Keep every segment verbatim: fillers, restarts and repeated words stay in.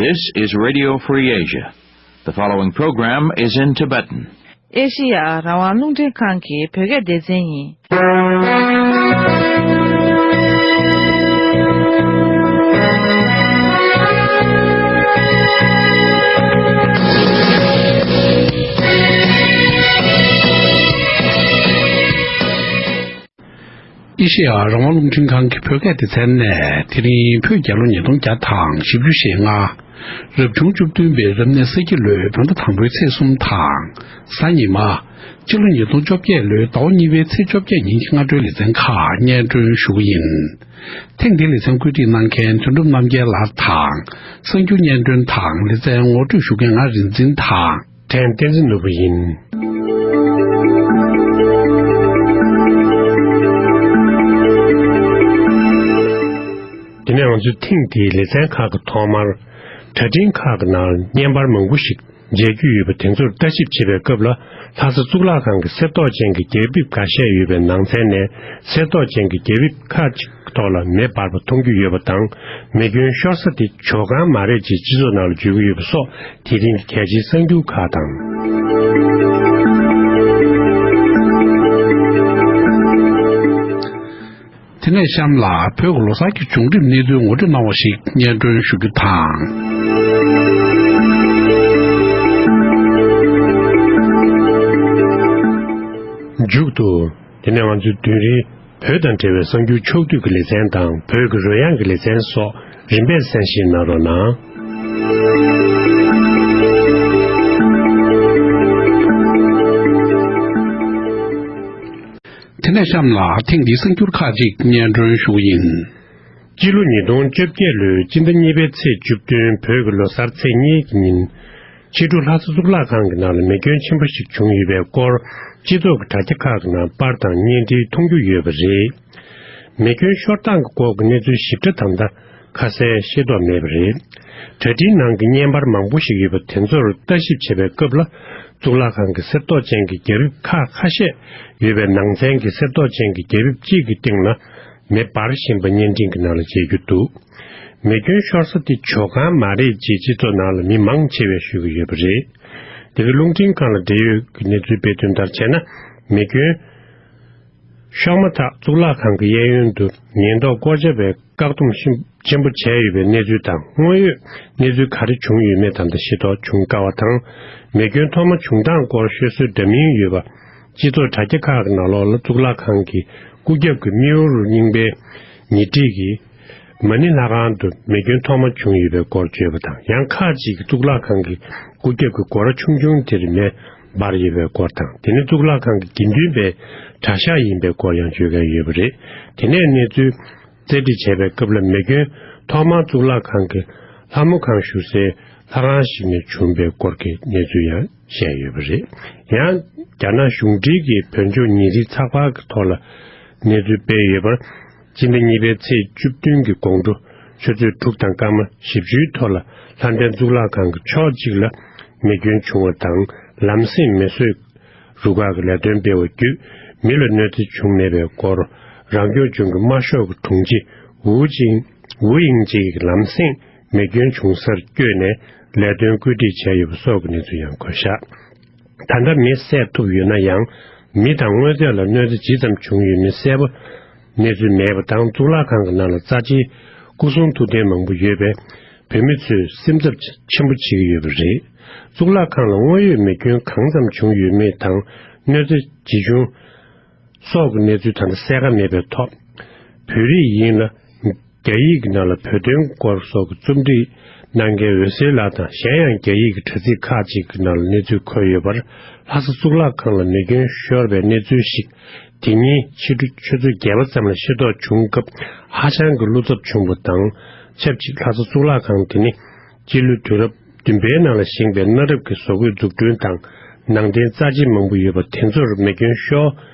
This is Radio Free Asia. The following program is in Tibetan. ཨེ་ཤི་ཡ་རང་དབང་རླུང་འཕྲིན་ཁང་གི་བོད་སྐད་སྡེ་ཚན་ཡིན། ཨེ་ཤེ་ཡ་རང་དབང་རླུང་འཕྲིན་ཁང་གི་བོད་སྐད་སྡེ་ཚན་ནས། དེ་རིང་བོད་རྒྱལ་ལོ་ཉིས་སྟོང་བརྒྱ་དང་བཞི་བཅུ་ཞེ་ལྔ། རབ་བྱུང་བཅུ་བདུན་པའི་རབ་གནས་ས་ཁྱི་ལོའི་བོད་ཟླ་དང་པོའི་ཚེས་གསུམ་དང་། གཟའ་ཉི་མ། སྤྱི་ལོ་ཉིས་སྟོང་བཅོ་བརྒྱད་ལོའི་ཟླ་བ་གཉིས་པའི་ཚེས་བཅོ་བརྒྱད་ཉིན་གྱི་སྔ་དྲོའི་ལེ་ཚན་ཁག་སྙན་སྒྲོན་ཞུ་གི་ཡིན། ཐེངས་འདིའི་ལེ་ཚན་བཀོད་སྒྲིག་གནང་མཁན་དོན་གྲུབ་རྣམ་རྒྱལ་ལགས་དང་། གསར་འགྱུར་སྙན་སྒྲོན་དང་ལེ་ཚན་ངོ་སྤྲོད་ཞུ་མཁན་ང་རིག་འཛིན་དང་། ཕྲན་བསྟན་འཛིན་ནོར་བུ་ཡིན། དེ་ནས་ང་ཚོས་ཐེངས་འདིའི་ལེ་ཚན་ཁག་གི་ཐོག་མར། དྲ་འཕྲིན་ཁག་གི་ནང་བརྙན་པར་མང་པོ་ཞིག་མཇལ་རྒྱུ་ཡོད་པ་དེ་ཚོར་ལྟ་ཞིབ་བྱེད་པའི་སྐབས་ལ། ལྷ་ས་གཙུག་ལག་ཁང་གི་གསེར་མདོག་ཅན་གྱི་རྒྱ་ཕིབས་འགའ་ཤས་ཡོད་པའི་ནང་ཚན་ནས། གསེར་མདོག་ཅན་གྱི་རྒྱ་ཕིབས་ཁག་ཅིག་གི་ཐོག་ལ་མེ་འབར་བ་མཐོང་རྒྱུ་ཡོད་པ་དང་། མེ་སྐྱོན་ཤོར་ས་དེ་ཇོ་ཁང་མ་རེད་ཅེས་སྤྱི་ཚོགས་ནང་ལ་བརྗོད་ཀྱི་ཡོད་པ་སོགས་དེ་རིང་གི་གལ་ཆེའི་གསར་འགྱུར་ཁག་དང་། དེ་ནས་གཤམ་ལ་བོད་ཀྱི་ལོ་གསར་གྱི་བྱུང་རིམ་གནས་ཚུལ་ངོ་སྤྲོད་གནང་བ་ཞིག་སྙན་སྒྲོན་ཞུ་རྒྱུ་དང་། མཇུག་ཏུ། དེ་ནས་ང་ཚོས་བདུན་རེའི་བོད་དང་འབྲེལ་བའི་གསར་འགྱུར་ཕྱོགས་བསྡུས་ཀྱི་ལེ་ཚན་དང་། བོད་ཀྱི་རོལ་དབྱངས་ཀྱི་ལེ་ཚན་སོགས་རིམ་པས་གསན་བཞེས་གནང་རོགས་གནང་། དེ་ནས་གཤམ་ལ་ཐེངས་འདིའི་གསར་འགྱུར་ཁག་ཅིག་སྙན་སྒྲོན་ཞུ་གི་ཡིན། སྤྱི་ལོ་ཉིས་སྟོང་བཅོ་བརྒྱད་ལོའི་སྤྱི་ཟླ་གཉིས་པའི་ཚེས་བཅུ་བདུན་བོད་ཀྱི་ལོ་གསར་ཚེས་གཉིས་ཀྱི་ཉིན། ཕྱི་དྲོ་ལྷ་ས་གཙུག་ལག་ཁང་གི་ནང་ལ་མེ་སྐྱོན་ཆེན་པོ་ཞིག་བྱུང་ཡོད་པའི་སྐོར། སྤྱི་ཚོགས་ཀྱི་དྲ་རྒྱ་ཁག་གི་ནང་པར་དང་བརྙན་འཕྲིན་མཐོང་རྒྱུ་ཡོད་པ་རེད། མེ་སྐྱོན་ཤོར་སྟངས་ཀྱི་སྐོར་གྱི་གནས་ཚུལ་ཞིབ་ཕྲ་ད་ལྟ་ཁ་གསལ་ཤེས་རྟོགས་མེད་པ་རེད། དྲ་འཕྲིན་ནང་གི་བརྙན་པར་མང་པོ་ཞིག་ཡོད་པ་དེ་ཚོར་ལྟ་ཞིབ་བྱེད་པའི་སྐབས་ལ། གཙུག་ལག་ཁང་གི་གསེར་མདོག་ཅན་གྱི་རྒྱ་ཕིབས་ཁག་ཁ་ཤས་ཡོད་པའི་ནང་ཚན་གྱི་གསེར་མདོག་ཅན་གྱི་རྒྱ་ཕིབས་གཅིག་གི་སྟེང་ལ། མེ་འབར་བཞིན་པ་བརྙན་འཕྲིན་གྱི་ནང་ལ་མཇལ་རྒྱུ་འདུག་མེ་སྐྱོན་ཤོར་ས་དེ་ཇོ་ཁང་མ་རེད་ཅེས་སྤྱི་ཚོགས་ནང་ལ་མི་མང་ཆེ་བས་ཞུ་གི་ཡོད་པ་རེད། དེ་གའི་རླུང་འཕྲིན་ཁང་ལ་འབྲེལ་ཡོད་ཀྱི་གནས་ཚུལ་སྤེལ་དོན་ལྟར་བྱས་ན། མེ་སྐྱོན་ཤོར་མ་ཐག་གཙུག་ལག་ཁང་གི་གཡས་གཡོན་དུ་ཉེན་རྟོག་སྐོར་སྐྱོད་པས་བཀག་སྡོམ་ཤིན་ཆེན་པོ་བྱས་ཡོད་པའི་གནས་ཚུལ་དང་། དངོས་ཡོད་གནས་ཚུལ་ག་རེ་བྱུང་ཡོད་མེད་ད་ལྟ་ཤེས་རྟོགས་བྱུང་དཀའ་བ་དང་། མེ་སྐྱོན་ཐོག་མ་བྱུང་སྟངས་སྐོར་ཤོད་སྲོལ་འདྲ་མིན་ཡོད་པ། སྤྱི་ཚོགས་དྲ་རྒྱ་ཁག་གི་ནང་ལོགས་ལ་གཙུག་ལག་ཁང་གི་སྐུ་རྒྱབ་ཀྱི་རྨེའུ་རུ་རྙིང་པའི་ཉེ་འཁྲིས་ཀྱི་མ་ཎི་ལྷ་ཁང་དུ་མེ་སྐྱོན་ཐོག་མ་བྱུང་ཡོད་པའི་སྐོར་བརྗོད་པ་དང་། ཡང་ཁག་ཅིག་གིས་གཙུག་ལག་ཁང་གི་སྐུ་རྒྱབ་ཀྱི་སྒོ་ར་ཆུང་ཆུང་དེར་མེ་འབར་ཡོད་པའི་སྐོར་དང་། དེ་ནི་གཙུག་ལག་ཁང་གི་དགེ་འདུན་པའི་གྲྭ་ཤག་ཡིན་པའི་སྐོར་ཡང་བརྗོད་མཁན་ཡོད་པ་རེད། དེ་ནས་གནས་ཚུལ་བཙན་ཁྲིད་བྱས་པའི་སྐབས་ལ། མེ་སྐྱོན་ཐོག་མར་གཙུག་ལག་ཁང་གི་ལྷ་མོ་ཁང་བཞུགས་སའི་ལྷ་ཁང་ཞིག་ནས་བྱུང་བའི་སྐོར་གྱི་གནས་ཚུལ་ཡང་བཤད་ཡོད་པ་རེད། ཡང་རྒྱ་ནག་གཞུང་འབྲེལ་གྱི་བོད་ལྗོངས་ཉིན་རེའི་ཚགས་པར་གྱི་ཐོག་ལ་གནས་ཚུལ་སྤེལ་ཡོད་པར། སྤྱི་ཟླ་གཉིས་པའི་ཚེས་བཅུ་བདུན་གྱི་དགོང་དྲོ་ཆུ་ཚོད་དྲུག་དང་སྐར་མ་བཞི་བཅུའི་ཐོག་ལ། ལྷ་ལྡན་གཙུག་ལག་ཁང་གི་ཕྱོགས་གཅིག་ལ་མེ་སྐྱོན་བྱུང་བ་དང་། ལམ་སེང་མེ་གསོད་རུ་ཁག་གི་ལས་དོན་སྤེལ་བ་བརྒྱུད་མི་ལ་གནོད་འཚེ་བྱུང་མེད་པའི་སྐོར། རང་སྐྱོང་ལྗོངས་ཀྱི་དམར་ཤོག་གི་དྲུང་ཆེ་ཝུའུ་ཅིང་ཝུའུ་དབྱིང་ཅེ་ཡིས་ལམ་སེང་མེ་སྐྱོན་བྱུང་སར་བསྐྱོད་ནས་ལས་དོན་བཀོད་སྒྲིག་བྱས་ཡོད་པ་སོགས་ཀྱི་གནས་ཚུལ་ཡང་འཁོད་བཞག་ད་ལྟ་མེ་བསད་ཐུབ་ཡོད་ན་ཡང་། མི་དང་དངོས་རྫས་ལ་གནོད་འཚེ་ཇི་ཙམ་བྱུང་ཡོད་མེད་གསལ་པོ་གནས་ཚུལ་མེད་པ་དང་། གཙུག་ལག་ཁང་གི་ནང་ལ་རྩ་ཆེའི་སྐུ་གསུང་ཐུགས་རྟེན་མང་པོ་ཡོད་པས། བོད་མི་ཚོས་སེམས་འཚབ་ཆེན་པོ་བྱེད་ཀྱི་ཡོད་པ་རེད། གཙུག་ལག་ཁང་ལ་དངོས་ཡོད་མེ་སྐྱོན་གང་ཙམ་བྱུང་ཡོད་མེད་དང་། གནོད་འཚེ་ཇི་བྱུང་སོགས་ཀྱི་གནས་ཚུལ་ད་ལྟ་གསལ་ཁ་མེད་པའི་ཐོག་བོད་རིགས་ཡིན་ལ། རྒྱ་ཡིག་གི་ནང་ལ་བོད་དོན་སྐོར་སོགས་ཀྱི་རྩོམ་སྒྲིག་གནང་མཁན་འོད་ཟེར་ལགས་དང་། གཞན་ཡང་རྒྱ་ཡིག་གི་དྲ་ཚིགས་ཁག་ཅིག་གི་ནང་ལ་གནས་ཚུལ་འཁོད་ཡོད་པར། ལྷ་ས་གཙུག་ལག་ཁང་ལ་མེ་སྐྱོན་ཤོར་བའི་གནས་ཚུལ་ཞིག་དེ་ཉིན་ཕྱི་དྲོ་ཆུ་ཚོད་བརྒྱད་པ་ཙམ་ལ་ཤེས་རྟོགས་བྱུང་སྐབས། ཧ་ཅང་གི་བློ་འཚབ་བྱུང་བ་དང་ཆབས་ཅིག་ལྷ་ས་གཙུག་ལག་ཁང་དེ་ནི་སྤྱི་ལོའི་དུས་རབས་བདུན་པའི་ནང་ལ་བཞེངས་པའི་གནའ་རབས་ཀྱི་བཟོ་བཀོད་འཛུགས་སྐྲུན་དང་། ནང་རྟེན་རྩ་ཆེ་མང་པོ་ཡོད་པ་དེ་ཚོར་མེ་སྐྱོན་ཤོར་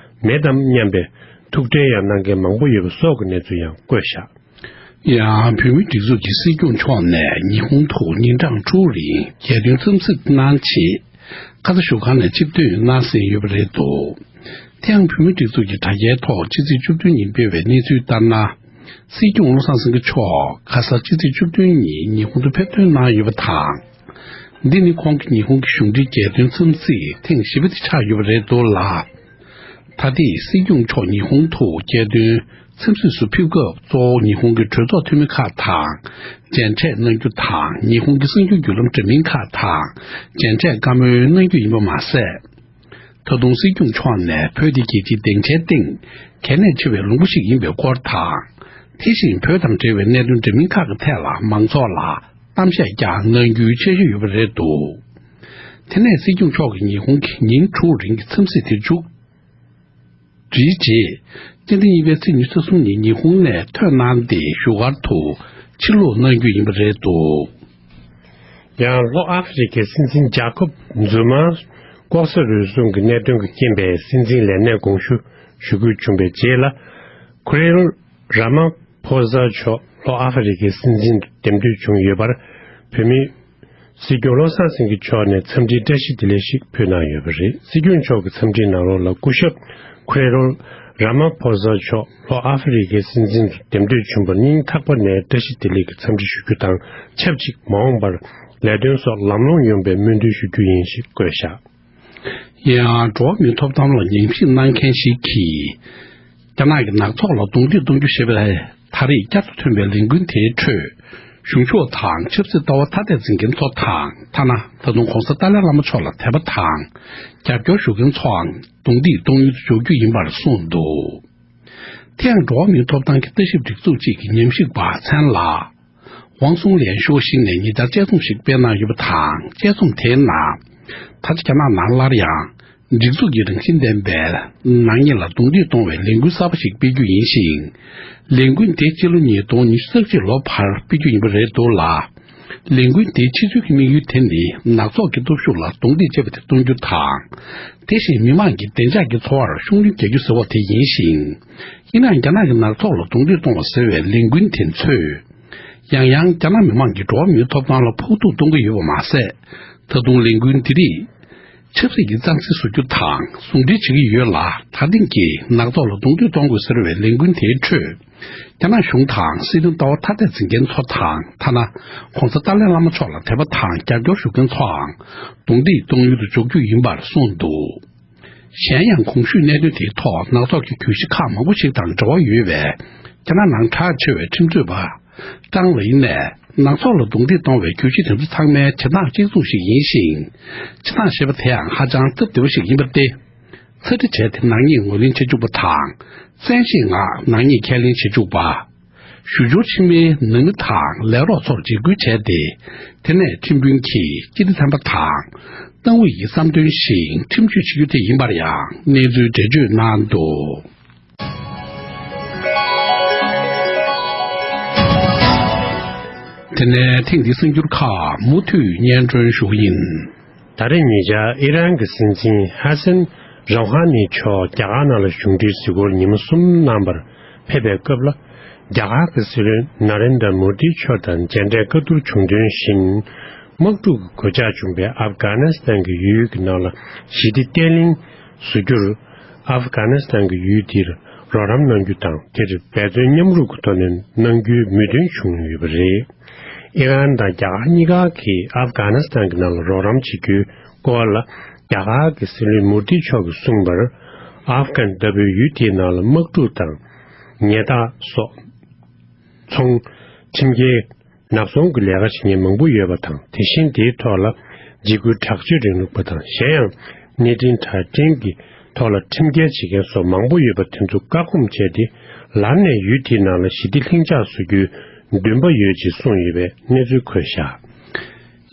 མེད་དམ་སྙམ་པའི་ཐུགས་ཁྲལ་ཡང་གནང་མཁན་མང་པོ་ཡོད་པ་སོགས་ཀྱི་གནས་ཚུལ་ཡང་བཀོད་བཞག་ཡང་བོད་མིའི་སྒྲིག་འཛུགས་ཀྱི་སྲིད་སྐྱོང་མཆོག་ནས་ཉི་ཧོང་དུ་ཉིན་གྲངས་དྲུག་རིང་རྒྱལ་དོན་འཚམས་གཟིགས་གནང་ཆེད། ཁ་ས་བཞུགས་སྒར་ནས་ཆིབས་ཐོན་གནང་སྲིད་ཡོད་པ་རེད་འདུག་དེ་ཡང་བོད་མིའི་སྒྲིག་འཛུགས་ཀྱི་དྲ་རྒྱའི་ཐོག་ཕྱི་ཚེས་བཅུ་བདུན་ཉིན་སྤེལ་བའི་གནས་ཚུལ་ལྟར་ན། སྲིད་སྐྱོང་བློ་བཟང་སེང་གེ་མཆོག་ཁ་སང་ཕྱི་ཚེས་བཅུ་བདུན་ཉིན་ཉི་ཧོང་དུ་ཕེབས་ཐོན་གནང་ཡོད་པ་དང་། འདི་ནི་ཁོང་གི་ཉི་ཧོང་གི་གཞུང་འབྲེལ་རྒྱལ་དོན་འཚམས་གཟིགས་ཐེངས་བཞི་པ་དེ་ཆགས་ཡོད་པ་རེད་འདུག་ལ། ད་ཐེངས་སྲིད་སྐྱོང་མཆོག་ཉི་ཧོང་དུ་རྒྱལ་དོན་འཚམས་གཟིགས་སུ་ཕེབས་སྐབས་གཙོ་བོ་ཉི་ཧོང་གི་གྲོས་ཚོགས་འཐུས་མི་ཁག་དང་མཇལ་འཕྲད་གནང་རྒྱུ་དང་ཉི་ཧོང་གི་གསར་འགྱུར་བརྒྱུད་ལམ་འདྲ་མིན་ཁག་དང་མཇལ་འཕྲད་བཀའ་མོལ་གནང་རྒྱུ་ཡིན་པ་མ་ཟད། ད་དུང་སྲིད་སྐྱོང་མཆོག་ནས་བོད་དེ་རྒྱལ་སྤྱིའི་སྡིངས་ཆའི་སྟེང་གལ་གནད་ཆེ་བའི་ལུང་པ་ཞིག་ཡིན་པའི་སྐོར་དང་། དེ་བཞིན་བོད་དང་འབྲེལ་བའི་གནད་དོན་འདྲ་མིན་ཁག་གི་ཐད་ལ་མང་ཚོགས་ལ་གཏམ་བཤད་ཀྱང་གནང་རྒྱུའི་འཆར་གཞི་ཡོད་པ་རེད་འདུག་དེ་ནས་སྲིད་སྐྱོང་མཆོག་གིས་ཉི་ཧོང་གི་ཉིན་དྲུག་རིང་གི་འཚམས་གཟིགས་དེ་མཇུག་སྒྲིལ་རྗེས། སྤྱི་ཟླ་གཉིས་པའི་ཚེས་ཉི་ཤུ་རྩ་གསུམ་ཉིན་ཉི་ཧོང་ནས་ཐོན་གནང་སྟེ་བཞུགས་སྒར་དུ་ཕྱིར་ལོག་གནང་རྒྱུ་ཡིན་པ་རེད་འདུག་ཡང་ལྷོ་ཨ་ཧྥེ་རི་ཁའི་སྲིད་འཛིན་ཇཱ་ཁོབ་ཛུ་མ་ལྐོག་ཟ་རུལ་སུངས་ཀྱི་གནད་དོན་གྱི་རྐྱེན་པས་སྲིད་འཛིན་ལས་གནས་དགོངས་ཞུ་ཞུ་དགོས་བྱུང་བའི་རྗེས་ལ། ཁུ་རེ་ར་མ་ཕོ་ཟ་མཆོག་ལྷོ་ཨ་ཧྥེ་རི་ཁའི་སྲིད་འཛིན་དུ་འདེམས་ཐོན་བྱུང་ཡོད་པར། བོད་མིའི་སྲིད་སྐྱོང་བློ་བཟང་སེང་གེ་མཆོག་ནས་འཚམས་འདྲིའི་བཀྲ་ཤིས་བདེ་ལེགས་ཤིག་ཕུལ་གནང་ཡོད་པ་རེད། སྲིད་སྐྱོང་མཆོག་གི་འཚམས་འདྲིའི་ནང་ལོགས་ལ་སྐུ་ཞབས་ཁུ་རེ་རོལ་ར་མ་ཕོ་ཟ་མཆོག་ལྷོ་ཨ་ཧྥེ་རི་ཁའི་སྲིད་འཛིན་དུ་འདེམས་ཐོན་བྱུང་བར་སྙིང་ཐག་པ་ནས་བཀྲ་ཤིས་བདེ་ལེགས་ཀྱི་འཚམས་འདྲི་ཞུ་རྒྱུ་དང་ཆབས་ཅིག་མ་འོངས་པར་ལས་དོན་སོགས་ལམ་ལྷོང་ཡོང་བའི་སྨོན་འདུན་ཞུ་རྒྱུ་ཡིན་ཞེས་བཀོད་བཞག་ཡང་འགྲོ་བ་མིའི་ཐོབ་ཐང་ལ་ཉམས་ཞིབ་གནང་མཁན་ཞིག་གིས། རྒྱ་ནག་གི་ནག་ཚོགས་ལ་རྡུང་རྡེག་གཏོང་རྒྱུ་ཞེས་པའི་ད་རེས་བསྐྱར་དུ་ཐོན་པའི་ལས་འགུལ་དེའི་ཁྲོད། གཞུང་ཕྱོགས་དང་ཆབ་སྲིད་ལྟ་བ་ཐ་དད་འཛིན་མཁན་ཚོ་དང་། ཐ་ན་ད་དུང་༧གོང་ས་ཏཱ་ལའི་བླ་མ་མཆོག་ལ་དད་པ་དང་རྒྱབ་སྐྱོར་ཞུ་མཁན་ཚོའང་རྡུང་རྡེག་གཏོང་ཡུལ་དུ་འཇོག་རྒྱུ་ཡིན་པར་གསུངས་འདུག་དེ་ཡང་འགྲོ་བ་མིའི་ཐོབ་ཐང་གི་ལྟ་ཞིབ་སྒྲིག་འཛུགས་གཅིག་གི་ཉམས་ཞིབ་པ་མཚན་ལ། ཝང་སུང་ལན་ཞུ་ཞིག་ནས་ཉེ་ཆར་དཔྱད་རྩོམ་ཞིག་སྤེལ་གནང་ཡོད་པ་དང་། དཔྱད་རྩོམ་དེའི་ནང་། ད་ཆ་རྒྱ་ནག་ནང་སླར་ཡང་། སྒྲིག་འཛུགས་ཀྱི་རང་བཞིན་ལྡན་པའི་ནག་ཉེས་ལ་རྡུང་རྡེག་གཏོང་བའི་ལས་འགུལ་གསར་པ་ཞིག་སྤེལ་རྒྱུ་ཡིན་ཞིང་། ལས་འགུལ་དེ་སྤྱི་ལོ་ཉིས་སྟོང་ཉི་ཤུ་རྩ་གཅིག་ལོ་བར་སྤེལ་རྒྱུ་ཡིན་པ་རེད་འདུག་ལ། ལས་འགུལ་དེའི་ཕྱི་ཚུལ་གྱི་དམིགས་ཡུལ་དེ་ནི་ནག་ཚོགས་ཀྱི་སྟོབས་ཤུགས་ལ་རྡུང་རྡེག་བྱེད་པ་དེ་གཏོང་རྒྱུ་དང་། དེ་བཞིན་མི་མང་གི་བདེ་འཇགས་ཀྱི་འཚོ་བར་ཤུགས་སྣོན་རྒྱག་རྒྱུ་ཟེར་བ་དེ་ཡིན་ཞིང་། ཡིན་ནའང་རྒྱ་ནག་གི་ནག་ཚོགས་ལ་རྡུང་རྡེག་གཏོང་བ་ཟེར་བའི་ལས་འགུལ་དེ་ཚོས། ཡང་ཡང་རྒྱ་ནག་མི་མང་གི་འགྲོ་བ་མིའི་ཐོབ་ཐང་ལ་ཕོག་ཐུག་གཏོང་གི་ཡོད་པ་མ་ཟད། ད་དུང་ལས་འགུལ་འདི་རིགས་ཆབ་སྲིད་ཀྱི་རྩ་འཛིན་བཟོ་རྒྱུ་དང་ཟུང་འབྲེལ་བྱེད་ཀྱི་ཡོད་ལ། ད་ཐེངས་ཀྱི་ནག་ཚོགས་ལ་རྡུང་རྡེག་གཏོང་དགོས་ཟེར་བའི་ལས་འགུལ་དེའི་ཁྲོད། རྒྱ་ནག་གཞུང་དང་སྲིད་དོན་ལྟ་བ་ཐ་དད་འཛིན་མཁན་ཚོ་དང་། ཐ་ན་༧གོང་ས་ཏཱ་ལའི་བླ་མ་མཆོག་ལ་དད་པ་དང་རྒྱབ་སྐྱོར་ཞུ་མཁན་ཚོའང་རྡུང་རྡེག་གཏོང་ཡུལ་དུ་འཇོག་རྒྱུ་ཡིན་པར་གསུངས་འདུག་གཞན་ཡང་གོང་ཞུས་གནད་དོན་དེའི་ཐོག་ནག་ཚོགས་ཀྱི་གྱོད་གཞི་ཁག་མང་པོ་ཞིག་དང་འབྲེལ་བ་ཡོད་པའི་རྒྱ་ནག་ནང་གྲགས་ཆེ་བའི་ཁྲིམས་རྩོད་པ་ཀྲང་ལི་ནས། ནག་ཚོགས་ལ་རྡུང་རྡེག་གཏོང་བའི་གྱོད་གཞི་དེ་ཚོ་ཚང་མའི་བྱེད་སྟངས་གཅིག་མཚུངས་ཤིག་ཡིན་ཞིང་། བྱེད་སྟངས་ཞེས་པ་དེའང་ཧ་ཅང་སྟབས་བདེ་བ་ཞིག་ཡིན་པ་སྟེ། ཚ་འདྲི་བྱས་ཏེ་ནག་ཉེས་ངོས་ལེན་བྱེད་བཅུག་པ་དང་། བཙན་ཤེད་ངང་ནག་ཉེས་ཁས་ལེན་བྱེད་བཅུག་པ། ཞུ་སྦྱོར་ཕྱི་མའི་ནང་མི་དང་ལས་རོགས་ཚོར་འཇིགས་སྐུལ་བྱས་ཏེ། དེ་ནས་ཁྲིམས་དཔོན་གྱིས་སྤྱི་བདེ་ཚན་པ་དང་། ཏང་ཨུད་ཀྱི་བསམ་འདུན་བཞིན་ཁྲིམས་གཅོད་བྱེད་རྒྱུ་དེ་ཡིན་པར་ཡང་གནས་ཚུལ་འགྲེལ་བརྗོད་གནང་འདུག་དེ་ནས་ཐེངས་འདིའི་གསར་འགྱུར་ཁག་མུ་མཐུད་སྙན་སྒྲོན་ཞུ་གི་ཡིན། ད་རེས་ཉེ་ཆར་ཨི་རན་གྱི་སྲིད་འཛིན་ཧ་སན་རོ་ཧ་ནི་མཆོག་རྒྱ་གར་ནང་ལ་གཞུང་འབྲེལ་གཟིགས་སྐོར་ཉིན་མོ་གསུམ་གནང་བར་ཕེབས་པའི་སྐབས་ལ། རྒྱ་གར་གྱི་སྲིད་བློན་ན་རེན་དྲ་མོ་དི་མཆོག་དང་མཇལ་འཕྲད་བཀའ་བསྡུར་བྱུང་དོན་བཞིན། དམག་འཁྲུག་གི་གོད་ཆག་བྱུང་བའི་ཨབ་གྷ་ནི་སི་ཐན་གྱི་ཡུལ་གྱི་ནང་ལ་ཞི་བདེ་བརྟན་ལྷིང་བཟོ་རྒྱུར། ཨབ་གྷ་ནི་སི་ཐན་གྱི་ཡུལ་དེར་རོགས་རམ་གནང་རྒྱུ་དང་། དེར་འབད་བརྩོན་མཉམ་རུབ་ཀྱི་ཐོག་ནས་གནང་རྒྱུའི་མོས་མཐུན་བྱུང་ཡོད་པ་རེད། ཨི་རན་དང་རྒྱ་གར་གཉིས་ཀ་གིས་ཨབ་གྷ་ནི་སི་ཐན་གྱི་ནང་ལ་རོགས་རམ་བྱེད་རྒྱུའི་སྐོར་ལ། རྒྱ་གར་གྱི་སྲིད་བློན་མོ་དི་མཆོག་གིས་གསུངས་པར། ཨབ་གྷན་ལྟ་བུའི་ཡུལ་དེའི་ནང་ལ་དམག་འཁྲུག་དང་། ཉེན་བརྡ་སོགས། ཚོང་། ཁྲིམས་འགལ་ནག་ཚོང་གི་ལས་ཀ་བྱེད་མཁན་མང་པོ་ཡོད་པ་དང་། དེ་བཞིན་དེའི་ཐོག་ལ་འཇིགས་སྐུལ་དྲག་སྤྱོད་རིང་ལུགས་པ་དང་། གཞན་ཡང་གནས་འཕྲིན་དྲ་འཕྲིན་གྱི་ཐོག་ལ་ཁྲིམས་འགལ་བྱེད་མཁན་སོགས་མང་པོ་ཡོད་པ་དེ་ཚོ་བཀག་སྐོམ་བྱས་ཏེ། ལར་ནས་ཡུལ་དེའི་ནང་ལ་ཞི་བདེ་ལྷིང་འཇགས་བཟོ་རྒྱུའི་འདུན་པ་ཡོད་ཅེས་གསུངས་ཡོད་པའི་གནས་ཚུལ་འཁོད་བཞག་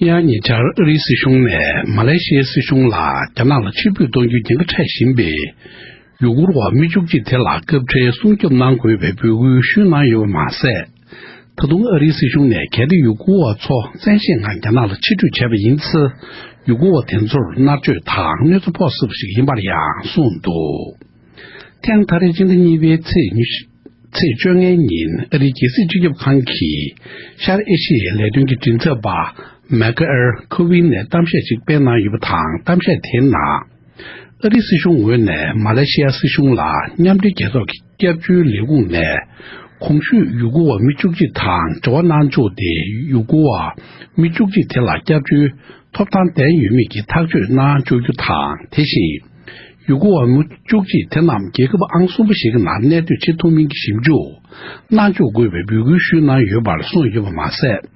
ཡང་ཉེ་ཆར་ཨ་རིའི་སྲིད་གཞུང་ནས་མ་ལེ་ཤི་ཡའི་སྲིད་གཞུང་ལ་རྒྱ་ནག་ལ་ཕྱིར་འབུད་གཏོང་རྒྱུའི་ཉེན་ཁ་འཕྲད་བཞིན་པའི་ཡུ་གུར་བ་མི་བཅུ་གཅིག་དེ་ལ་སྐབས་འཕྲལ་སྲུང་སྐྱོབ་གནང་དགོས་པའི་འབོད་སྐུལ་ཞུས་གནང་ཡོད་པ་མ་ཟད། ད་དུང་ཨ་རིའི་སྲིད་གཞུང་ནས་གལ་ཏེ་ཡུ་གུར་བ་ཚོ་བཙན་ཤེད་ངང་རྒྱ་ནག་ལ་ཕྱིར་སྤྲོད་བྱས་པ་ཡིན་ཚེ། ཡུ་གུར་བ་དེ་ཚོར་མནར་གཅོད་དང་གནོད་འཚེ་ཕོག་སྲིད་པ་ཞིག་ཡིན་པར་ཡང་གསུངས་འདུག་ཐེངས་ད་རེས་སྤྱི་ཟླ་གཉིས་པའི་ཚེས་ཉི་ཤུ། ཚེས་བཅོ་ལྔའི་ཉིན་ཨ་རིའི་རྒྱལ་སྲིད་སྤྱི་ཁྱབ་ཁང་གི་ཤར་ཨེ་ཤི་ཡའི་ལས་དོན་གྱི་མགྲིན་ཚབ་པ་མེ་ཁ་ཨེར་ཁོ་ཝིན་ནས་གཏམ་བཤད་ཅིག་སྤེལ་གནང་ཡོད་པ་དང་། གཏམ་བཤད་དེའི་ནང་ཨ་རིའི་སྲིད་གཞུང་ངོས་ནས་མ་ལེ་ཤི་ཡ་སྲིད་གཞུང་ལ་མཉམ་འབྲེལ་རྒྱལ་ཚོགས་ཀྱི་སྐྱབས་བཅོལ་ལས་ཁུངས་ནས་ གོང་ཞུས་ཡུ་གུར་བ་མི་བཅུ་གཅིག་དང་འབྲེལ་བ་གནང་ཕྱོགས་དེ། ཡུ་གུར་བ་མི་བཅུ་གཅིག་དེ་ལ་སྐྱབས་བཅོལ་ཐོབ་ཐང་ལྡན་ཡོད་མེད་ཀྱི་ཐག་གཅོད་གནང་ཆོག་རྒྱུ་དང་། དེ་བཞིན་ཡུ་གུར་བ་མི་བཅུ་གཅིག་དེ་རྣམས་རྒྱལ་ཁབ་ཨང་གསུམ་པ་ཞིག་གི་ནང་གནས་སྡོད་བྱེད་ཐུབ་མིན་གྱི་ཞིབ་འཇུག་གནང་ཆོག་དགོས་པའི་འབོད་སྐུལ་ཞུས་གནང་ཡོད་པར་གསུངས་ཡོད་པ་མ་ཟད།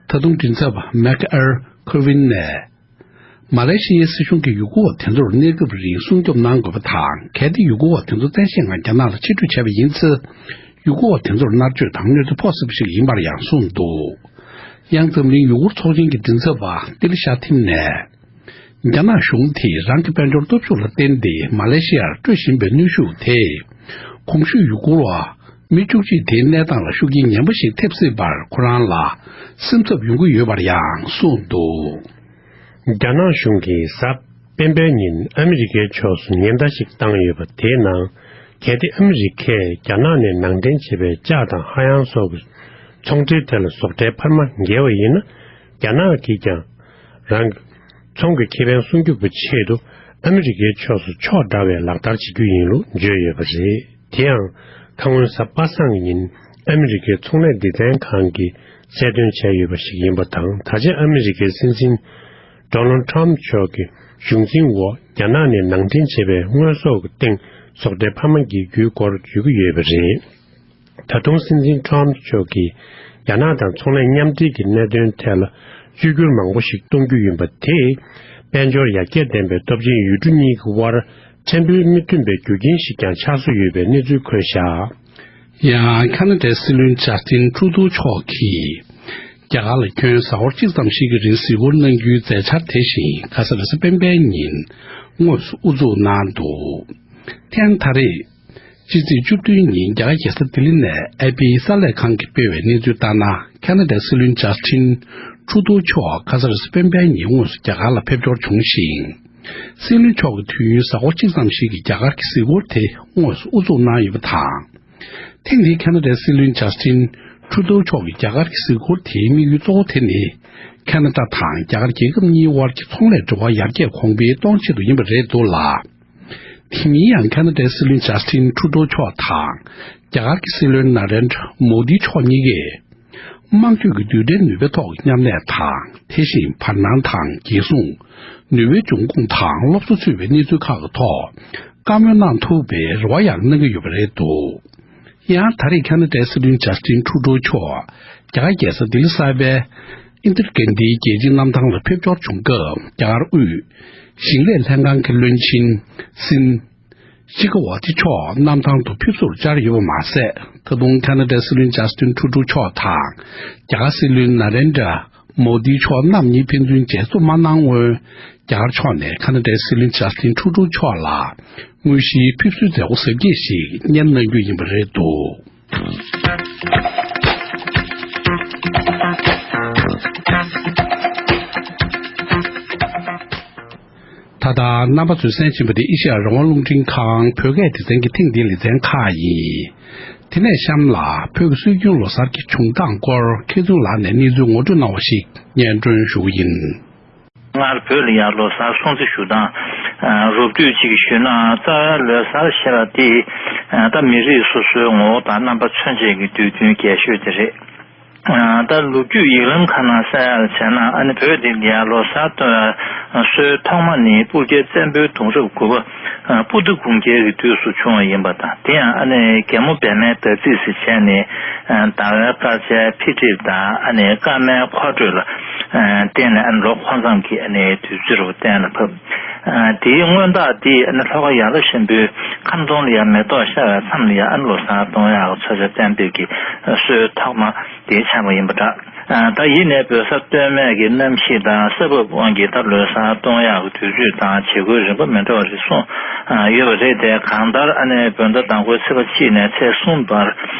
ད་དུང་མགྲིན་ཚབ་མེག་ཨེར་ཁོ་ཝིན་ནས། མ་ལེ་ཤི་ཡའི་སྲིད་གཞུང་གིས་ཡུ་གུར་བ་དེ་ཚོར་གནས་སྐབས་རིང་སྲུང་སྐྱོབ་གནང་དགོས་པ་དང་། གལ་ཏེ་ཡུ་གུར་བ་དེ་ཚོ་བཙན་ཤེད་ངང་རྒྱ་ནག་ལ་ཕྱིར་སྤྲོད་བྱས་པ་ཡིན་ཚེ། ཡུ་གུར་བ་དེ་ཚོར་མནར་གཅོད་དང་གནོད་འཚེ་ཕོག་སྲིད་པ་ཞིག་ཡིན་པར་ཡང་གསུངས་འདུག། ཡང་འཛམ་གླིང་ཡུ་གུར་ཚོགས་ཆེན་གྱི་མགྲིན་ཚབ་པ་ཏི་ལི་ཤ་ཐིམ་ནས། རྒྱ་ནག་གཞུང་དེས་རང་གི་དཔལ་འབྱོར་སྟོབས་ཤུགས་ལ་བརྟེན་ཏེ་མ་ལེ་ཤི་ཡར་སྤྲོད་བཞིན་པའི་གནོན་ཤུགས་དེས། གོང་ཞུས་ཡུ་གུར་བ་མི་བཅུ་གཅིག་དེའི་གནས་སྟངས་ལ་ཤུགས་རྐྱེན་ངན་པ་ཞིག་ཐེབས་སྲིད་པར་ཁོ་རང་ལ་སེམས་འཚབ་ཡོང་གི་ཡོད་པར་ཡང་གསུངས་འདུག། རྒྱ་ནག་གཞུང་གིས་གཟའ་སྤེན་པའི་ཉིན་ཨ་མི་རི་ཀའི་ཕྱོགས་སུ་ཉེན་བརྡ་ཞིག་བཏང་ཡོད་པ། དེའི་ནང་། གལ་ཏེ་ཨ་མི་རི་ཀས་རྒྱ་ནག་ནས་ནང་འདྲེན་བྱས་པའི་ལྕགས་དང་ཧ་ཡང་སོགས་ཀྱི་ཚོང་འབྲེལ་ཐད་ལ་ཟོག་ཁྲལ་འཕར་མ་འགེལ་བ་ཡིན་ན། རྒྱ་ནག་གིས་ཀྱང་རང་གི་ཚོང་གི་ཁེ་ཕན་སྲུང་སྐྱོབ་ཀྱི་ཆེད་དུ་ཨ་མི་རི་ཀའི་ཕྱོགས་སུ་ཕྱོགས་འདྲ་བའི་ལག་བསྟར་བྱེད་རྒྱུ་ཡིན་ལུགས་བརྗོད་ཡོད་པ་རེད། དེ་ཡང་ཁ་སྔོན་གཟའ་པ་སངས་ཀྱི་ཉིན་ཨ་མི་རི་ཀའི་ཚོང་ལས་སྡེ་ཚན་ཁང་གིས་གསལ་སྟོན་བྱས་ཡོད་པ་ཞིག་ཡིན་པ་དང་། ད་ཆ་ཨ་མི་རི་ཀའི་སྲིད་འཛིན་ཌོ་ནལ་ཊམ་མཆོག་གི་གཞུང་འཛིན་འོག་རྒྱ་ནག་ནས་ནང་འདྲེན་བྱས་པའི་དངོས་ཟོག་གི་སྟེང་ཟོག་ཁྲལ་འཕར་མ་འགེལ་རྒྱུའི་སྐོར་བརྗོད་ཀྱི་ཡོད་པ་རེད། ད་དུང་སྲིད་འཛིན་ཊམ་མཆོག་གིས་རྒྱ་ནག་དང་ཚོང་ལས་མཉམ་འབྲེལ་གྱི་གནད་དོན་ཐད་ལ་བཅོས་བསྒྱུར་མང་པོ་ཞིག་གཏོང་རྒྱུ་ཡིན་པ་དེས། དཔལ་འབྱོར་ཡར་རྒྱས་ལྡན་པའི་སྟོབས་ཆེན་ཡུལ་གྲུ་གཉིས་ཀྱི་དབར་ཕྲན་བུ་མི་མཐུན་པའི་རྒྱུ་རྐྱེན་ཞིག་ཀྱང་ཆགས་བཟོ་ཡོད་པའི་གནས་ཚུལ་འཁོད་བཞག། ཡང་ཁ་ན་ཌའི་སྲིད་བློན་ཇ་སི་ཏིན་ཁྲུ་ཏོ་མཆོག་གིས། རྒྱ་གར་ལ་ཁྱོན་གཟའ་འཁོར་གཅིག་ཙམ་ཞིག་གི་རིང་གཟིགས་སྐོར་གནང་རྒྱུའི་མཛད་འཆར་དེ་བཞིན་ཁ་ས་ལ་སྤེན་པའི་ཉིན་དངོས་སུ་དབུ་འཛུགས་གནང་འདུག། ཐེངས་ད་རེས། ཕྱི་ཚེས་བཅུ་བདུན་ཉིན་རྒྱ་གར་རྒྱལ་ས་ལྡི་ལི་ནས་ཨེ་པི་གསར་ལས་ཁང་གིས་སྤེལ་བའི་གནས་ཚུལ་ལྟར་ན། ཁ་ན་ཌའི་སྲིད་བློན་ཇ་སི་ཏིན་ཁྲུ་ཏོ་མཆོག་ཁ་ས་རེས་སྤེན་པའི་ཉིན་དངོས་སུ་རྒྱ་གར་ལ་ཕེབས་འབྱོར་བྱུང་ཞིང་། སྲིད་བློན་མཆོག་གི་དུས་ཡུན་གཟའ་འཁོར་གཅིག་ཙམ་ཞིག་གི་རྒྱ་གར་གྱི་གཟིགས་སྐོར་དེ་དངོས་སུ་དབུ་འཛུགས་གནང་ཡོད་པ་དང་། ཐེངས་འདིའི་ཁ་ན་ཌའི་སྲིད་བློན་ཇ་སི་ཏིན་ཁྲུ་ཏོ་མཆོག་གི་རྒྱ་གར་གྱི་གཟིགས་སྐོར་དེའི་དམིགས་ཡུལ་གཙོ་བོ་དེ་ནི། ཁ་ན་ཌ་དང་རྒྱ་གར་རྒྱལ་ཁབ་གཉིས་དབར་གྱི་ཚོང་ལས་འབྲེལ་བ་ཡར་རྒྱས་གོང་འཕེལ་གཏོང་ཆེད་དུ་ཡིན་པ་རེད་འདུག་ལ། དེ་མིན་ཡང་ཁ་ན་ཌའི་སྲིད་བློན་ཇ་སི་ཏིན་ཁྲུ་ཏོ་མཆོག་དང་རྒྱ་གར་གྱི་སྲིད་བློན་ན་རེན་དྲ་མོ་དི་མཆོག་གཉིས་ཀས། དམངས་ཁྲོད་ཀྱི་རྡུལ་ཕྲན་ནུས་པའི་ཐོག་གི་མཉམ་ལས་དང་། དེ་བཞིན་བར་སྣང་དང་། རྒྱལ་སྲུང་། ནུས་པའི་འབྱུང་ཁུངས་དང་སློབ་གསོ་ཚུད་པའི་གནས་ཚུལ་ཁག་གི་ཐོག་བཀའ་མོལ་གནང་ཐུབ་པའི་རེ་བ་ཡང་གནང་གི་ཡོད་པ་རེད་འདུག། ཡང་ད་རེས་ཁ་ན་ཌའི་སྲིད་བློན་ཇ་སི་ཏིན་ཁྲུ་ཏོ་མཆོག་རྒྱ་གར་རྒྱལ་ས་ལྡི་ལི་གསར་པའི་ཨིན་དིར་གན་དིའི་རྒྱལ་སྤྱིའི་གནམ་ཐང་ལ་ཕེབས་འབྱོར་བྱུང་སྐབས། རྒྱ་གར་དབུས་ཞིང་ལས་ལྷན་ཁང་གི་བློན་ཆེན་སིན་ཤི་ཁ་ཝ་ཏི་མཆོག་གནམ་ཐང་དུ་ཕེབས་བསུར་བཅར་ཡོད་པ་མ་ཟད། ད་དུང་ཁ་ན་ཌའི་སྲིད་བློན་ཇ་སི་ཏིན་ཁྲུ་ཏོ་མཆོག་དང་རྒྱ་གར་སྲིད་བློན་ན་རེན་དྲ་མོ་དི་མཆོག་རྣམ་གཉིས་ཕན་ཚུན་མཇལ་འཛོམས་མ་གནང་སྔོན། རྒྱ་གར་ཕྱོགས་ནས་ཁ་ན་ཌའི་སྲིད་བློན་ཇ་སི་ཏིན་ཁྲུ་ཏོ་མཆོག་ལ་དངོས་གཞིའི་ཕེབས་བསུའི་མཛད་སྒོ་གཟབ་རྒྱས་ཤིག་གཉེར་གནང་རྒྱུ་ཡིན་པ་རེད་འདུག། ད་ལྟ་རྣམ་པ་ཚོས་གསན་བཞིན་པ་འདི་ཨེ་ཤེ་ཡ་རང་དབང་རླུང་འཕྲིན་ཁང་བོད་སྐད་སྡེ་ཚན་གྱི་ཐེངས་འདིའི་ལེ་ཚན་ཁག་ཡིན། དེ་ནས་གཤམ་ལ་བོད་ཀྱི་སྲོལ་རྒྱུན་ལོ་གསར་གྱི་བྱུང་སྟངས་སྐོར་མཁས་བཙུན་ལགས་ནས་གནས་ཚུལ་ངོ་སྤྲོད་གནང་བ་ཞིག་སྙན་སྒྲོན་ཞུ་གི་ཡིན། སྔར་བོད་ལ་ཡང་ལོ་གསར་སྲུང་བརྩི་ཞུ་སྟངས། ཨ། རོབ་བསྡུས་ཅིག་ཞུས་ན། རྩ་བའི་ལོ་གསར་ཞེས་པ་དེ། ཨ། ད་མི་རིགས་སོ་སོའི་ངོ་བོ་དང་རྣམ་པ་མཚོན་བྱེད་ཀྱི་དུས་སྟོན་རྒྱས་ཤོས་དེ་རེད། ཨ། ད་ལོ་རྒྱུས་ཡིག་ལམ་ཁག་ནང་གསལ་ཡག་ལ་བྱས་ན། ཨ་ནི་བོད་འདི་ལ་ཡང་ལོ་གསར་གཏོང་བའི་སྲོལ་ཐོག་མ་ནི་སྤུར་རྒྱལ་བཙན་པོའི་གདུང་རབས་དགུ་པ། ཨ། སྤུ་ན་དགུང་རྒྱལ་གྱི་དུས་སུ་བྱུང་བ་ཡིན་པ་དང་། དེ་ཡང་ཨ་ནི་རྒྱལ་མོ་བི་མའི་ཟླ་རྩིས་ཟེར་བྱས་ནས། ཨ། ཟླ་བའི་སྐར་ཆའི་འཕེལ་འགྲིབ་དང་། ཨ་ནི་སྐར་མའི་འཁོར་འགྲོས་ལ། ཨ། བརྟེན་ནས། ཨ་ནི་ལོ་འཁོར་མཚམས་ཀྱི། ཨ་ནི་དུས་ཚོད་རུ་གཏན་ལ་ཕབ། ཨ། དེའི་མངོན་རྟགས་འདི་ཨ་ནི་ལྷོ་ཁ་ཡར་ལྷོ་གཤམ་བུའི་ཁམས་སྟོང་ལ་ཡང་མེ་ཏོག་ཤར་བའི་མཚམས་ལ་ཡང་། ཨ་ནི་ལོ་གསར་གཏོང་ཡག་གི་ཚོད་བྱ་གཏན་འབེབས་ཀྱི་སྲོལ་ཐོག་མ་དེ་ཆགས་པ་ཡིན་པ་འདྲ། ཨ། ད་ཡིན་ནའི་བོད་ས་སྟོད་སྨད་ཀྱི་གནམ་གཤིས་དང་ས་བབ་དབང་གིས། ད་ལོ་གསར་གཏོང་ཡག་གི་དུས་ཚོད་དང་བྱེད་སྒོའི་རིམ་པ་མི་འདྲ་བ་རེ་ཟུང་ཡོད་པ་རེད་དེ། གང་ལྟར་ཨ་ནི་བོད་ཟླ་དང་པོའི་ཚེས་པ་གཅིག་ནས་ཚེས་གསུམ་བར།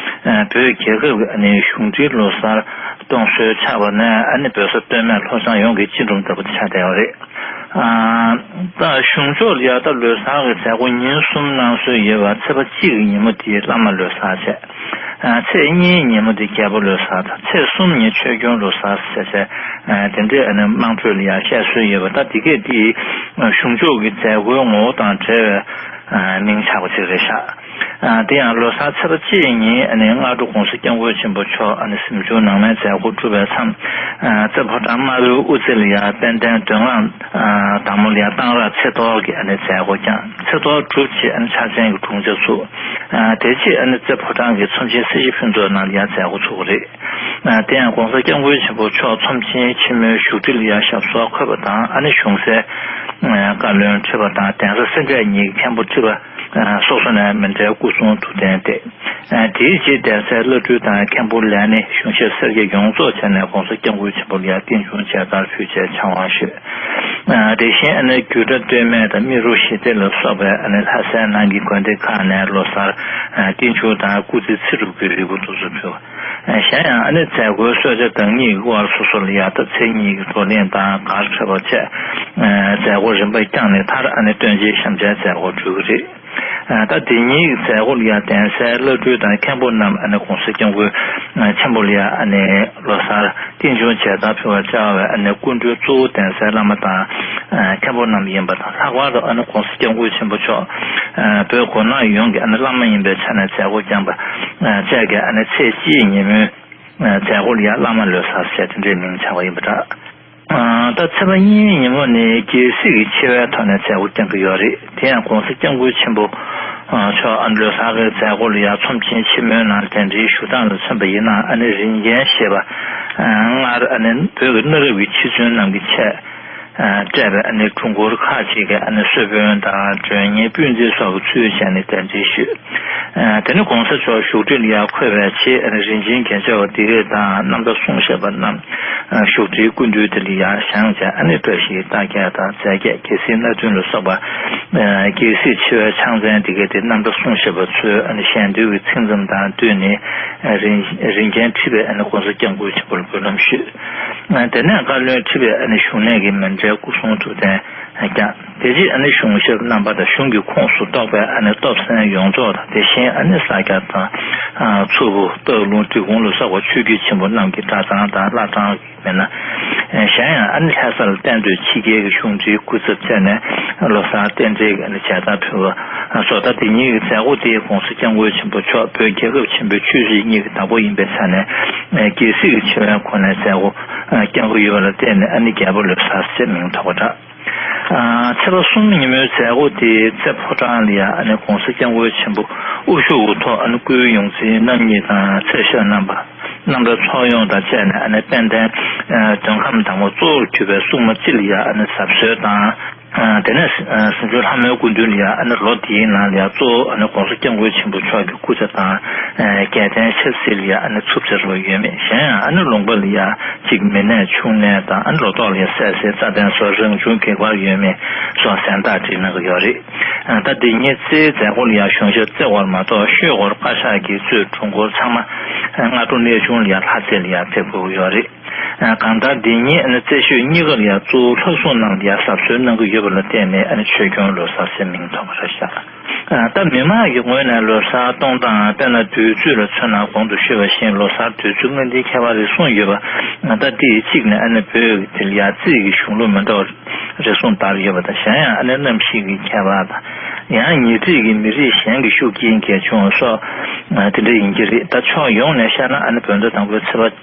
ཨ། བོད་རྒྱལ་ཁབ་ཀྱི་ཨ་ནི་གཞུང་འབྲེལ་ལོ་གསར་གཏོང་སྲོལ་ཆགས་པ་ནས། ཨ་ནི་བོད་ས་སྟོད་སྨད་ལྷོ་བྱང་ཡོངས་ཀྱི་སྤྱི་སྒྲོམ་ལྟ་བུ་དེ་ཆགས་བསྡད་ཡོད་རེད། ཨ། ད་གཞུང་ཕྱོགས་ལ་ཡང་ད་ལོ་གསར་གྱི་མཛད་སྒོ་ཉིན་གསུམ་གནང་སྲོལ་ཡོད་པ། ཚེས་པ་གཅིག་གི་ཉིན་མོ་དེ་བླ་མ་ལོ་གསར་བྱས། ཨ། ཚེས་གཉིས་ཉིན་མོ་དེ་རྒྱལ་པོ་ལོ་གསར་དང་། ཚེས་གསུམ་ཉིན་ཆོས་སྐྱོང་ལོ་གསར་བྱས་བྱས། ཨ། དེ་འདྲའི་ཨ་ནི་དམངས་ཁྲོད་ལ་ཡང་བཤད་སྲོལ་ཡོད་པ། ད་དེ་གས་དེ་གཞུང་ཕྱོགས་ཀྱི་མཛད་སྒོའི་ངོ་བོ་དང་འབྲེལ་བའི། ཨ། མིང་ཆགས་པ་ཅིག་རེད་ཤག། ཨ། དེ་ཡང་ལོ་གསར་ཚེས་པ་གཅིག་ཉིན་ཨ་ནི་སྔ་དྲོ་༸གོང་ས་༸སྐྱབས་མགོན་ཆེན་པོ་མཆོག་ཨ་ནི་གཟིམ་ཆུང་ནང་མའི་མཛད་སྒོ་གྲུབ་པའི་མཚམས། ཨ། རྩེ་ཕོ་བྲང་རྨ་ལྷོའི་དབུ་རྩེ་ལ་ཡང་དཔལ་ལྡན་མདུན་གླང་དང་མོ་ལ་ཡང་གཏང་རག་ཚེ་གཏོར་གྱི་ཨ་ནི་མཛད་སྒོ་བསྐྱངས། ཚེ་གཏོར་གྲུབ་རྗེས་ཨ་ནི་ཕྱག་ཆེན་གྱི་དྲུང་ཆ་ཚུགས། ཨ། དེ་རྗེས་ཨ་ནི་རྩེ་ཕོ་བྲང་གི་ཚོམས་ཆེན་སྲི་ཞུ་ཕུན་ཚོགས་ནང་ལ་ཡང་མཛད་སྒོ་ཚུགས་པ་རེད། ཨ། དེ་ཡང་༸གོང་ས་༸སྐྱབས་མགོན་ཆེན་པོ་མཆོག་ཚོམས་ཆེན་ཆེན་མོའི་བཞུགས་ཁྲི་ལ་ཡང་ཞབས་སོར་འཁོད་པ་དང་ཨ་ནི་གཞུང་སྲས་བཀའ་བློན་ཁྲི་པ་དང་གདན་ས་སེ་འབྲས་གཉིས་ཀྱི་མཁན་པོ་ཁྲི་པ་སོ་སོ་ནས་མཎྜལ་སྐུ་གསུང་ཐུགས་རྟེན་གཏད། ཨ། དེའི་རྗེས་གདན་སའི་བླ་སྤྲུལ་དང་མཁན་པོ་ལས་སྣེ་གཞུང་ཞབས་སེར་སྐྱ་ཡོངས་རྫོགས་བྱས་ནས་༸གོང་ས་༸སྐྱབས་མགོན་ཆེན་པོ་ལ་ཡང་རྟེན་འབྱུང་མཇལ་དར་ཕུལ་བྱས་ཕྱག་དབང་ཞུས། ཨ། དེ་བཞིན་ཨ་ནི་རྒྱུད་གྲྭ་སྟོད་སྨད་དང་རྨེ་རུ་ཞི་བདེ་ལ་སོགས་པའི་ཨ་ནི་ལྷ་སའི་ནང་གི་དགོན་སྡེ་ཁག་ནས་ལོ་གསར་རྟེན་འབྱུང་དང་སྐུ་ཚེ་ཚེ་སྒྲུབ་ཀྱི་རིལ་བུ་དེ་ཚོ་ཕུལ། གཞན་ཡང་ཨ་ནི་མཛད་སྒོའི་གསོལ་ཇ་བདག་ཉིད་ཀྱི་དབར་སོ་སོ་ལ་ཡང་ད་ཚེས་གཉིས་ཀྱི་བགྲོ་གླེང་དང་གར་འཁྲབ་པ་བཅས་མཛད་སྒོ་རིམ་པ་བསྐྱངས་ནས་མཐར་ཨ་ནི་སྟོན་ཆེན་ཞབས་མཇལ་མཛད་སྒོ་གྲུབ་ཀྱི་རེད། ད་དེ་ཉིན་གྱི་མཛད་སྒོ་ལ་ཡང་གདན་སའི་བླ་སྤྲུལ་དང་མཁན་པོ་རྣམས་ཨ་ནི་༸གོང་ས་༸སྐྱབས་མགོན་ཆེན་པོ་ལ་ཡང་ཨ་ནི་ལོ་གསར་རྟེན་འབྱུང་མཇལ་དར་ཕུལ་བར་བཅར་བའི་ཨ་ནི་སྐུ་མགྲོན་གཙོ་བོ་གདན་སའི་བླ་མ་དང་མཁན་པོ་རྣམས་ཡིན་པ་དང་། ལྷག་པར་དུ་ཨ་ནི་༸གོང་ས་༸སྐྱབས་མགོན་ཆེན་པོ་མཆོག་བོད་མགོ་ནག་ཡོངས་ཀྱི་ཨ་ནི་བླ་མ་ཡིན་པའི་ཆ་ནས་མཛད་སྒོ་བསྐྱངས་པ་བཅས་ཀྱིས་ཨ་ནི་ཚེས་གཅིག་ཉིན་མོའི་མཛད་སྒོ་ལ་ཡང་བླ་མ་ལོ་གསར་ཞེས་དེ་འདྲའི་མིང་ཆགས་པ་ཡིན་པ་འདྲ། ད་ཚེས་པ་གཉིས་ཉིན་མོ་ནི་རྒྱལ་སྲིད་ཀྱི་ཆེ་བའི་ཐོག་ནས་མཛད་སྒོ་བསྐྱང་གི་ཡོད་རེད། དེ་ཡང་༸གོང་ས་༸སྐྱབས་མགོན་ཆེན་པོ་མཆོག་ཨ་ནི་ལོ་གསར་གྱི་མཛད་སྒོ་ལ་ཡང་ཚོམས་ཆེན་ཆེན་མོའི་ནང་གདན་འདྲེན་ཞུ་སྟངས་ལ་མཚོན་པ་ཡིན་ན། ཨ་ནི་རིན་ཆེན་ཞེས་པ་སྔར་ཨ་ནི་བོད་ཀྱི་གནའ་རབས་ཀྱི་འཆི་གསོན་རྣམས་ཀྱི་ཆེད་སྤྲད་པའི་ཨ་ནི་སྒྲུབ་སྐོར་ཁག་ཅིག་གི་ཨ་ནི་གསོལ་དཔོན་དང་མགྲོན་གཉེར་སྤུན་མཆེད་སོགས་ཀྱི་ཚུལ་བྱས་ནས་གདན་འདྲེན་ཞུས། དེ་ནས་༸གོང་ས་མཆོག་བཞུགས་ཁྲི་ལ་ཡར་འཁོད་པའི་རྗེས་ཨ་ནི་རིན་ཆེན་རྒྱན་ཆ་བ་ལྡེ་རིགས་དང་རྣམ་གྲྭ་གསུང་བཤད་པ་རྣམས་བཞུགས་ཁྲིའི་སྐུ་མདུན་དེ་ལ་ཡར་བཞེངས་བྱས། ཨ་ནི་བཀྲ་ཤིས་རྟགས་བརྒྱད་དང་རྫས་བརྒྱད། རྒྱལ་སྲིད་སྣ་བདུན་ལ་སོགས་པ་རྒྱལ་སྲིད་ཆེ་བའི་ཕྱག་མཚན་དེ་གའི་དེ་རྣམ་གྲྭ་གསུང་བཤད་པ་ཚོའི་ཨ་ནི་ཞལ་འདོན་གྱི་ཚིག་མཚམས་དང་བསྟུན་ནས་རིན་རིན་ཆེན་ཁྲི་པས་ཨ་ནི་༸གོང་ས་༸སྐྱབས་མགོན་ཆེན་པོ་ལ་འབུལ་ལམ་ཞུས། དེ་ནས་བཀའ་བློན་ཁྲི་པས་ཨ་ནི་བཞུགས་གནས་ཀྱི་མཎྜལ་སྐུ་གསུང་ཐུགས་རྟེན་བསྐྱངས། དེ་རྗེས་ཨ་ནི་གཞུང་ཞབས་རྣམ་པ་དང་གཞུང་གི་ཁོངས་སུ་གཏོགས་པའི་ཨ་ནི་སྟོབས་ལྡན་ཡོངས་རྫོགས་དང་། དེ་བཞིན་ཨ་ནི་ས་སྐྱ་དང་མཚུར་ཕུ། སྟག་ལུང་། འབྲི་གུང་ལ་སོགས་པ་ཆོས་བརྒྱུད་ཆེན་པོ་རྣམས་ཀྱི་གྲྭ་ཚང་དང་བླ་བྲང་གི་མི་སྣ། གཞན་ཡང་ཨ་ནི་ལྷ་སར་གཏན་སྡོད་ཕྱི་རྒྱལ་གྱི་གཞུང་འབྲེལ་སྐུ་ཚབ་བཅས་ནས་ལོ་གསར་རྟེན་འབྲེལ་གྱི་ཨ་ནི་མཇལ་དར་ཕུལ་བ་སོགས། ད་དེ་ཉིན་གྱི་མཛད་སྒོ་དེ་༸གོང་ས་༸སྐྱབས་མགོན་ཆེན་པོ་མཆོག་བོད་རྒྱལ་ཁབ་ཆེན་པོའི་ཆོས་སྲིད་གཉིས་ཀྱི་བདག་པོ་ཡིན་པའི་ཆ་ནས་རྒྱལ་སྲིད་ཀྱི་ཆེ་བའི་སྒོ་ནས་མཛད་སྒོ་བསྐྱང་གི་ཡོད་པ་ལ་བརྟེན་ནས་ཨ་ནི་རྒྱལ་པོ་ལོ་གསར་ཞེས་མིང་ཐོགས་པ་འདྲ། ཚེས་པ་གསུམ་ཉིན་མོའི་མཛད་སྒོ་དེ་རྩེ་ཕོ་བྲང་ལ་ཡང་ཨ་ནི་༸གོང་ས་༸སྐྱབས་མགོན་ཆེན་པོ་དབུ་བཞུགས་འོག་ཐོག་ཨ་ནི་སྐུའི་ཡོངས་འཛིན་རྣམ་གཉིས་དང་ཚེ་ཤོག་རྣམ་པ། རྣམ་གྲྭ་ཚོགས་ཡོངས་དང་བཅས་ནས་ཨ་ནི་དཔལ་ལྡན་མདུན་ཁམས་དང་པོ་གཙོ་བོར་གྱུར་པའི་སྲུང་མ་སྤྱི་ལ་ཡང་ཨ་ནི་གཟབ་གསོལ་དང་། དེ་ནས་གཟིམ་ཆུང་ལྷ་མོའི་སྐུ་མདུན་ལ་ཡང་ཨ་ནི་ལོ་འདིའི་ནང་ལ་ཡང་གཙོ་བོ་ཨ་ནི་༸གོང་ས་༸སྐྱབས་མགོན་ཆེན་པོ་མཆོག་གི་སྐུ་ཚ་དང་། རྒྱལ་བསྟན་ཆབ་སྲིད་ལ་ཡང་ཨ་ནི་འཚུབ་ཆ་རུ་ཡོད་མེད། གཞན་ཡང་ཨ་ནི་ལུང་པ་ལ་ཡང་གཅིག་མི་ནད་ཕྱུགས་ནད་དང་ཨ་ནི་ལོ་ཏོག་ལ་ཡང་སད་སེར་རྩ་ལྡན་སོགས་རང་བྱུང་གེགས་བར་ཡོད་མེད་སོགས་གཟེངས་རྟགས་བསྒྲིགས་གནང་གི་ཡོད་རེད། ད་འདི་ཉིན་རྩེའི་མཛད་སྒོ་ལ་ཡང་གཞུང་ཞབས་རྩེ་བར་མ་གཏོགས་ཤོད་སྒོར་བཀའ་ཤག་གིས་གཙོས་དྲུང་འཁོར་ཚང་མ་སྔ་དྲོ་གནས་ཆུང་ལ་ཡང་ལྷ་རྩེ་ལ་ཡང་ཕེབས་དགོས་ཀྱི་ཡོད་རེད། གང་ལྟར་འདི་ཉིན་རྩེ་ཤོད་གཉིས་ཀ་ལ་ཡང་གཙོ་བོ་ལྷ་སྲུང་རྣམས་ལ་ཡང་གཟབ་གསོལ་གནང་གི་ཡོད་པ་ལ་བརྟེན་ནས་ཆོས་སྐྱོང་ལོ་གསར་ཟེར་མིང་ཐོགས་པ་རེད་ཤག་ད་མི་མང་གི་ངོས་ནས་ལོ་གསར་གཏོང་སྟངས་དཔེར་ན་དུས་ཚོད་ལ་མཚོན་ན་གོང་དུ་ཞུས་པ་བཞིན་ལོ་གསར་དུས་ཚོད་སྔ་འདིའི་ཁྱད་པར་རེ་ཟུང་ཡོད་པ། ད་འདི་གཅིག་ནས་ཨ་ནི་བོད་ཀྱི་དེ་ལ་ཡང་རྩིས་ཀྱི་གཞུང་ལུགས་མི་འདྲ་བ་རེ་ཟུང་དར་ཡོད་པ་དང་། གཞན་ཡང་ཨ་ནི་གནམ་གཤིས་ཀྱི་ཁྱད་པར་དང་། ཡང་ཉེ་འཁྲིས་ཀྱི་མི་རིགས་གཞན་གྱི་ཤུགས་རྐྱེན་གྱིས་བྱུང་བ་སོགས་དེ་འདྲ་ཡིན་གྱི་རེད། ད་ཕྱོགས་ཡོངས་ནས་བཤད་ན་ཨ་ནི་བོད་ཟླ་དང་པོའི་ཚེས་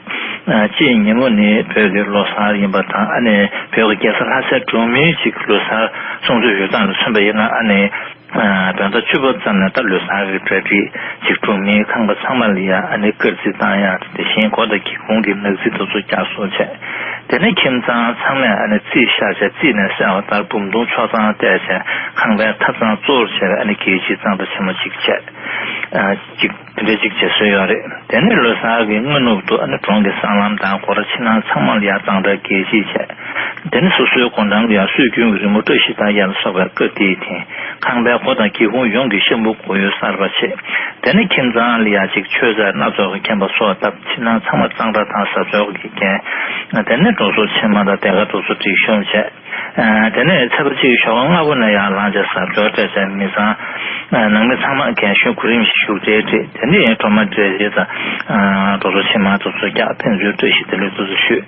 པ་གཅིག་ཉིན་མོ་ནི་བོད་ཀྱི་ལོ་གསར་ཡིན་པ་དང་། ཨ་ནི་བོད་ཀྱི་རྒྱལ་ས་ལྷ་སའི་གྲོང་མི་གཅིག་ལོ་གསར་སྲུང་བརྩི་ཞུ་སྟངས་ལ་མཚོན་པ་ཡིན་ན། ཨ་ནི་བོད་ཟླ་བཅུ་པ་ཙམ་ནས་ད་ལོ་གསར་གྱི་གྲ་སྒྲིག་ཅིག་གྲོང་མིའི་ཁང་པ་ཚང་མ་ལ་ཡང་ཨ་ནི་དཀར་རྩི་བཏང་ཡག་དེ་བཞིན་སྒོ་དང་སྒེའུ་ཁུང་གི་ནག་རྩི་དེ་ཚོ་བཀྱག་གསོ་བྱས། དེ་ནས་ཁྱིམ་ཚང་ཚང་མས་ཨ་ནི་རྩིས་བཞག་བྱས། རྩིས་ནས་གསལ་བ་ལྟར་འབུམ་སྡོང་ཆོག་གཙང་བཏེགས་བྱས། ཁང་པའི་ཐབ་ཚང་གཙོ་བོར་བྱས་པའི་ཨ་ནི་རྒྱལ་སྤྱིའི་གཙང་སྦྲ་ཆེན་མོ་གཅིག་བྱས། ཨ་གཅིག་དེ་འདྲ་གཅིག་བྱེད་སྲོལ་ཡོད་རེད། དེ་ནས་ལོ་གསར་གྱི་སྔ་ནུབ་ཏུ་ཨ་ནི་གྲོང་གི་སྲང་ལམ་དང་སྒོ་ར་ཕྱི་ནང་ཚང་མ་ལ་ཡང་གཙང་སྦྲ་རྒྱས་བསྐྱེད་བྱས། དེ་ནས་སོ་སོའི་སྒོ་འགྲམ་ལ་ཡང་སྲོལ་རྒྱུན་གྱི་རི་མོ་བཀྲ་ཤིས་རྟགས་བརྒྱད་ལ་སོགས་པའི་དཀར་ཏིལ་འཐེན། ཁང་པའི་སྒོ་དང་སྒེའུ་ཁུང་ཡོངས་ཀྱི་ཤམ་བུ་སྒོར་ཡོལ་གསར་པ་བྱེད། དེ་ནས་ཁྱིམ་ཚང་ལ་ཡང་ཅིག་མཆོད་རྫས་སྣ་ཚོགས་ཀྱིས་བརྒྱན་པ་སོགས་བཏབ། ཕྱི་ནང་ཚང་མ་གཙང་སྦྲ་དང་གཟབ་གསོལ་གྱིས་བརྒྱན། དེ་ནས་འགྲོ་སོང་ཕྱེ་མ་དང་སྡེར་ཁ་དེ་ཚོ་སྒྲིག་གཤོམ་བྱས། ཨ། དེ་ནས་ཚེས་པ་གཅིག་ཞོགས་པ་སྔ་པོ་ནས་ཡར་ལངས་བྱས་གཟབ་མཆོར་སྤྲས་བྱས་མི་ཚང་། ཨ། ནང་མི་ཚང་མ་རྒན་གཞོན་གོ་རིམ་བཞིན་བཞུགས་གྲལ་བསྒྲིགས། དེ་ནས་སྒྲོལ་མ་སྤྲས་བྱས་དང་། ཨ། གྲོགས་ཚོ་ཕྱི་མ་དུ་ཚོ་རྒྱག་ཕན་ཚུན་བཀྲ་ཤིས་བདེ་ལེགས་དུ་ཚོ་ཞུས།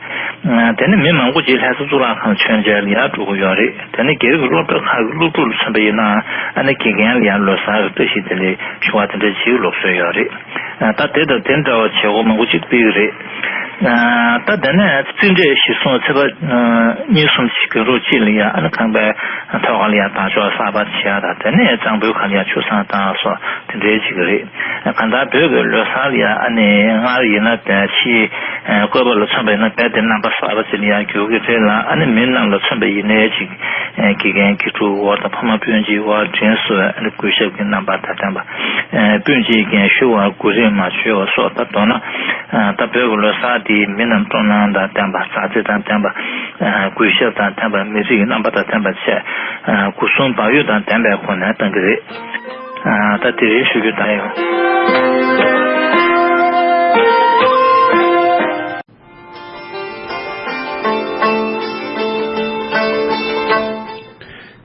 ཨ། དེ་ནས་མི་མང་པོ་ཅིག་ལྷ་ས་གཙུག་ལག་ཁང་མཆོད་མཇལ་ལ་ཡར་འགྲོ་གི་ཡོད་རེད། དེ་ནས་སྒེར་གྱི་སློབ་གྲྭ་ཁག་གི་སློབ་ཕྲུག་ལ་མཚོན་པ་ཡིན་ན། ཨ་ནི་དགེ་རྒན་ལ་ཡར་ལོ་གསར་གྱི་བཀྲ་ཤིས་བདེ་ལེགས་ཞུ་བ་དེ་འདྲ་བྱེད་ཀྱི་ལུགས་སྲོལ་ཡོད་རེད། ད་དེ་དང་དེ་འདྲ་བ་བྱེད་སྒོ་མང་པོ་ཅིག་སྤེལ་གྱི་རེད། ད་དེ་ནས་རྩིས་འབྲས་གཞིར་བཟུང་ཚེས་པ་གཉིས་གསུམ་ཅིག་གི་རོགས་གཅིག་ལ་ཡ། ཨ་ནི་ཁང་པའི་ཐོག་ཁ་ལ་ཡ་དར་ལྕོག་གསར་པ་བྱེད་ཡ་དང་། དེ་ནས་གཙང་པོའི་ཁ་ལ་ཡ་ཆུ་བཟང་བཏང་སོགས་དེ་འདྲའི་ཅིག་རེད། གང་ལྟར་བོད་ཀྱི་ལོ་གསར་ལ་ཡ། ཨ་ནི་སྔར་ཡིན་ན་བས་ཕྱིའི་བཀོད་པ་ལ་མཚོན་པ་ཡིན་ན། བས་དེ་རྣམ་པ་གསར་པ་ཅིག་ལ་ཡ་འགྱུར་གྱི་རེད་ལ། ཨ་ནི་མི་རྣམས་ལ་མཚོན་པ་ཡིན་ནའི་ཅིག་དགེ་རྒན་དགེ་ཕྲུག་འོ་དང་ཕ་མ་སྤུན་མཆེད་འོ་དྲིན་གཟོ་བའི། ཨ་ནི་གུས་ཞབས་ཀྱི་རྣམ་པ་དང་ལྡན་པ། སྤུན་མཆེད་རྒན་ཞུ་བར་གོ་རིམ་མ་བྱོས་པ་སོགས། ད་མདོར་ན། ད་བོད་ཀྱི་ལོ་གསར་འདི་མི་རྣམས་སྤྲོ་སྣང་དང་ལྡན་པ། མཛའ་བརྩེ་དང་ལྡན་པ། གུས་ཞབས་དང་ལྡན་པ། མི་ཚེ་གི་རྣམ་པ་དང་ལྡན་པ་བཅས། སྒོ་གསུམ་བག་ཡོད་དང་ལྡན་པའི་སྒོ་ནས་གཏང་གི་རེད། ད་དེ་རིང་ཞུ་རྒྱུ་ད་ཡོད།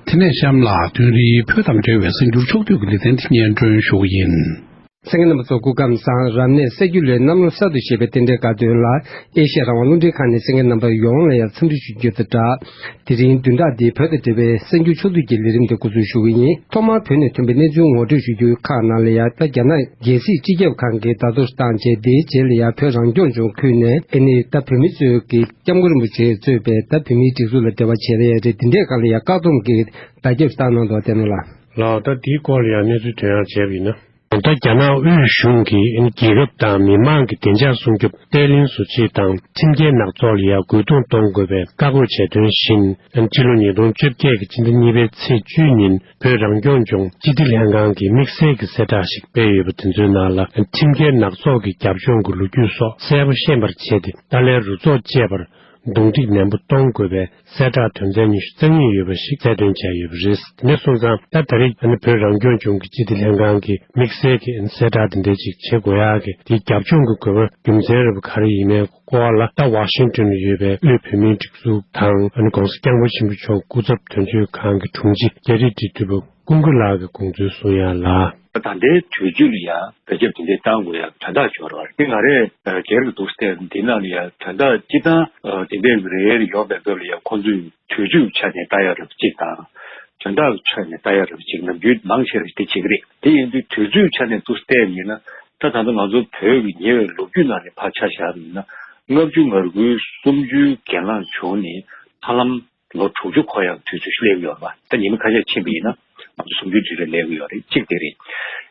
དེ་ནས་གཤམ་ལ་དོན་རིག་བོད་དང་འབྲེལ་བའི་གསར་འགྱུར་ཕྱོགས་བསྡུས་ཀྱི་ལེ་ཚན་དེ་སྙན་སྒྲོན་ཞུ་གི་ཡིན། གསན་མཁན་རྣམ་པ་ཚོ་སྐུ་ཁམས་བཟང་། རབ་གནས་གསར་འགྱུར་ལས་གནམ་ལོ་གསར་དུ་བཞད་པའི་རྟེན་འབྲེལ་དགའ་སྟོན་ལ། ཨེ་ཤ་ཡ་རང་དབང་རླུང་འཕྲིན་ཁང་ནས་གསན་མཁན་རྣམ་པ་ཡོངས་ལ་ཡང་འཚམས་འདྲི་ཞུ་རྒྱུ་དང་སྦྲགས། དེ་རིང་བདུན་ཕྲག་འདིའི་བོད་དང་འབྲེལ་བའི་གསར་འགྱུར་ཕྱོགས་བསྡུས་ཀྱི་ལས་རིམ་དེ་འགོ་འཛུགས་ཞུ་གི་ཡིན། ཐོག་མར་བོད་ནས་ཐོན་པའི་གནས་ཚུལ་ངོ་སྤྲོད་ཞུ་རྒྱུའི་ཁག་ནང་ལ་ཡང་། ད་རྒྱ་ནག་རྒྱལ་སྲིད་སྤྱི་ཁྱབ་ཁང་གིས་བརྡ་ཐོ་བཏང་རྗེས། དེའི་རྗེས་ལ་ཡང་བོད་རང་སྐྱོང་ལྗོངས་ཁུལ་ནས། ཨེ་ནི་ད་བོད་མི་ཚོས་ཀྱི་སྐྱབས་མགོན་རིན་པོ་ཆེས་གཙོས་པའི་ད་བོད་མིའི་སྒྲིག་འཛུགས་ལ་འབྲེལ་བ་བྱེད་ཡ་རེད། འདི་འདྲའི་སྒང་ལ་ཡང་བཀག་སྡོམ་གྱི་བརྡ་ཁྱབ་བཏང་གནང་འདུག་བསྟན་ནོ་ལགས། ལགས། ད་འདིའི་སྐོར་ལ་ཡང་གནས་ཚུལ་དོན་ཡང་བྱས་པ་ཡིན་ན། ད་རྒྱ་ནག་དབུས་གཞུང་གིས་རྒྱལ་ཁབ་དང་མི་མང་གི་བདེ་འཇགས་སྲུང་སྐྱོབ་བརྟན་ལྷིང་བཟོ་ཆེད་དང་། ཁྲིམས་འགལ་ནག་ཚོགས་ལ་ཡང་རྒོལ་རྡུང་གཏོང་དགོས་པའི་བཀའ་བཀོད་བྱས་དོན་བཞིན། སྤྱི་ལོ་ཉིས་སྟོང་བཅོ་བརྒྱད་ཀྱི་སྤྱི་ཟླ་གཉིས་པའི་ཚེས་བཅུ་ཉིན་བོད་རང་སྐྱོང་ལྗོངས་སྤྱི་བདེ་ལྷན་ཁང་གིས་དམིགས་བསལ་གྱི་གསལ་བསྒྲགས་ཤིག་སྤེལ་ཡོད་པ་དེ་ཚོའི་ནང་ལ། ཁྲིམས་འགལ་ནག་ཚོགས་ཀྱི་རྒྱབ་ལྗོངས་ཀྱི་ལོ་རྒྱུས་སོགས་གསལ་པོ་ཤེས་པར་བྱས་ཏེ། ཏཱ་ལའི་རུ་ཚོགས་བཅས་པར་རྡུང་རྡེག་ནན་པོ་གཏོང་དགོས་པའི་གསལ་བསྒྲགས་དོན་ཚན་ཉི་ཤུ་རྩ་གཉིས་ཡོད་པ་ཞིག་གསལ་སྟོན་བྱས་ཡོད་པ་རེད། དེ་ནས་སོང་ཙང་། ད་ད་རེས་ཨ་ནི་བོད་རང་སྐྱོང་ལྗོངས་ཀྱི་སྤྱི་བདེ་ལྷན་ཁང་གིས་དམིགས་བསལ་གྱི་གསལ་བསྒྲགས་འདི་འདྲ་ཅིག་བྱེད་དགོས་ཡག་གི་དེའི་རྒྱབ་ལྗོངས་ཀྱི་དགོས་པ་རྒྱུ་མཚན་རེད་པ་ག་རེ་ཡིན་མིན་སྐོར་ལ། ད་ཝ་ཤིང་ཏོན་ལ་ཡོད་པའི་དབུས་བོད་མིའི་སྒྲིག་འཛུགས་དང་། ཨ་ནི་༸གོང་ས་༸སྐྱབས་མགོན་ཆེན་པོ་མཆོག་སྐུ་ཚབ་དོན་གཅོད་ཁང་གི་དྲུང་ཆེ་རྒྱ་རིགས་འབྲེལ་མཐུད་པ་ཀུན་དགའ་ལགས་ཀྱིས་དགོངས་ཚུལ་གསུང་ཡ་ལ། ད་ལྟའི་དུས་ཚོད་ལ་ཡ་བེད་སྤྱོད་དེ་འདྲའི་བཏང་དགོས་ཡ་དོན་དག་ཅིག་ཡོད་རེད་པ། དེ་ང་རས་སྒེར་གྱི་འདུག་སྟེ་འདི་ནང་ལ་ཡ་དོན་དག་སྤྱི་བཏང་དེ་འདྲའི་རེ་ཡོད་པའི་སྐབས་ལ་ཡ་ཁོང་ཚོས་དུས་ཚོད་ཆ་ནས་ལྟ་ཡ་རེད་པ་གཅིག་དང་། དོན་དག་ཆ་ནས་ལྟ་ཡ་རེད་པ་གཅིག། ནམ་རྒྱུན་མང་ཆེ་རེ་དེ་བྱེད་ཀྱི་རེད། དེ་ཡིན་དུས་དུས་ཚོད་ཆ་ནས་འདུག་སྟེ་ཡིན་ན། ད་ད་ལྟ་ང་ཚོ་བོད་ཀྱི་ཉེ་བའི་ལོ་རྒྱུས་ནང་ནས་ཕར་ཆ་བཞག་པ་ཡིན་ན། ལྔ་བཅུ་ང་དགུའི་གསུམ་བཅུའི་སྒེར་ལངས་བྱུང་ནས་ཧ་ལམ་ལོ་དྲུག་ཅུ་འཁོར་ཡག་དུས་ཚོད་ཞིག་སླེབས་ཡོད་རེད་པ། ད་ཉི་མ་ཁ་ཤས་ཕྱིན་པ་ཡིན་ན་ང་ཚོ་སུམ་ཅུ་དུས་ཚོད་སླེབས་ཀྱི་ཡོད་རེད། གཅིག་དེ་རེད།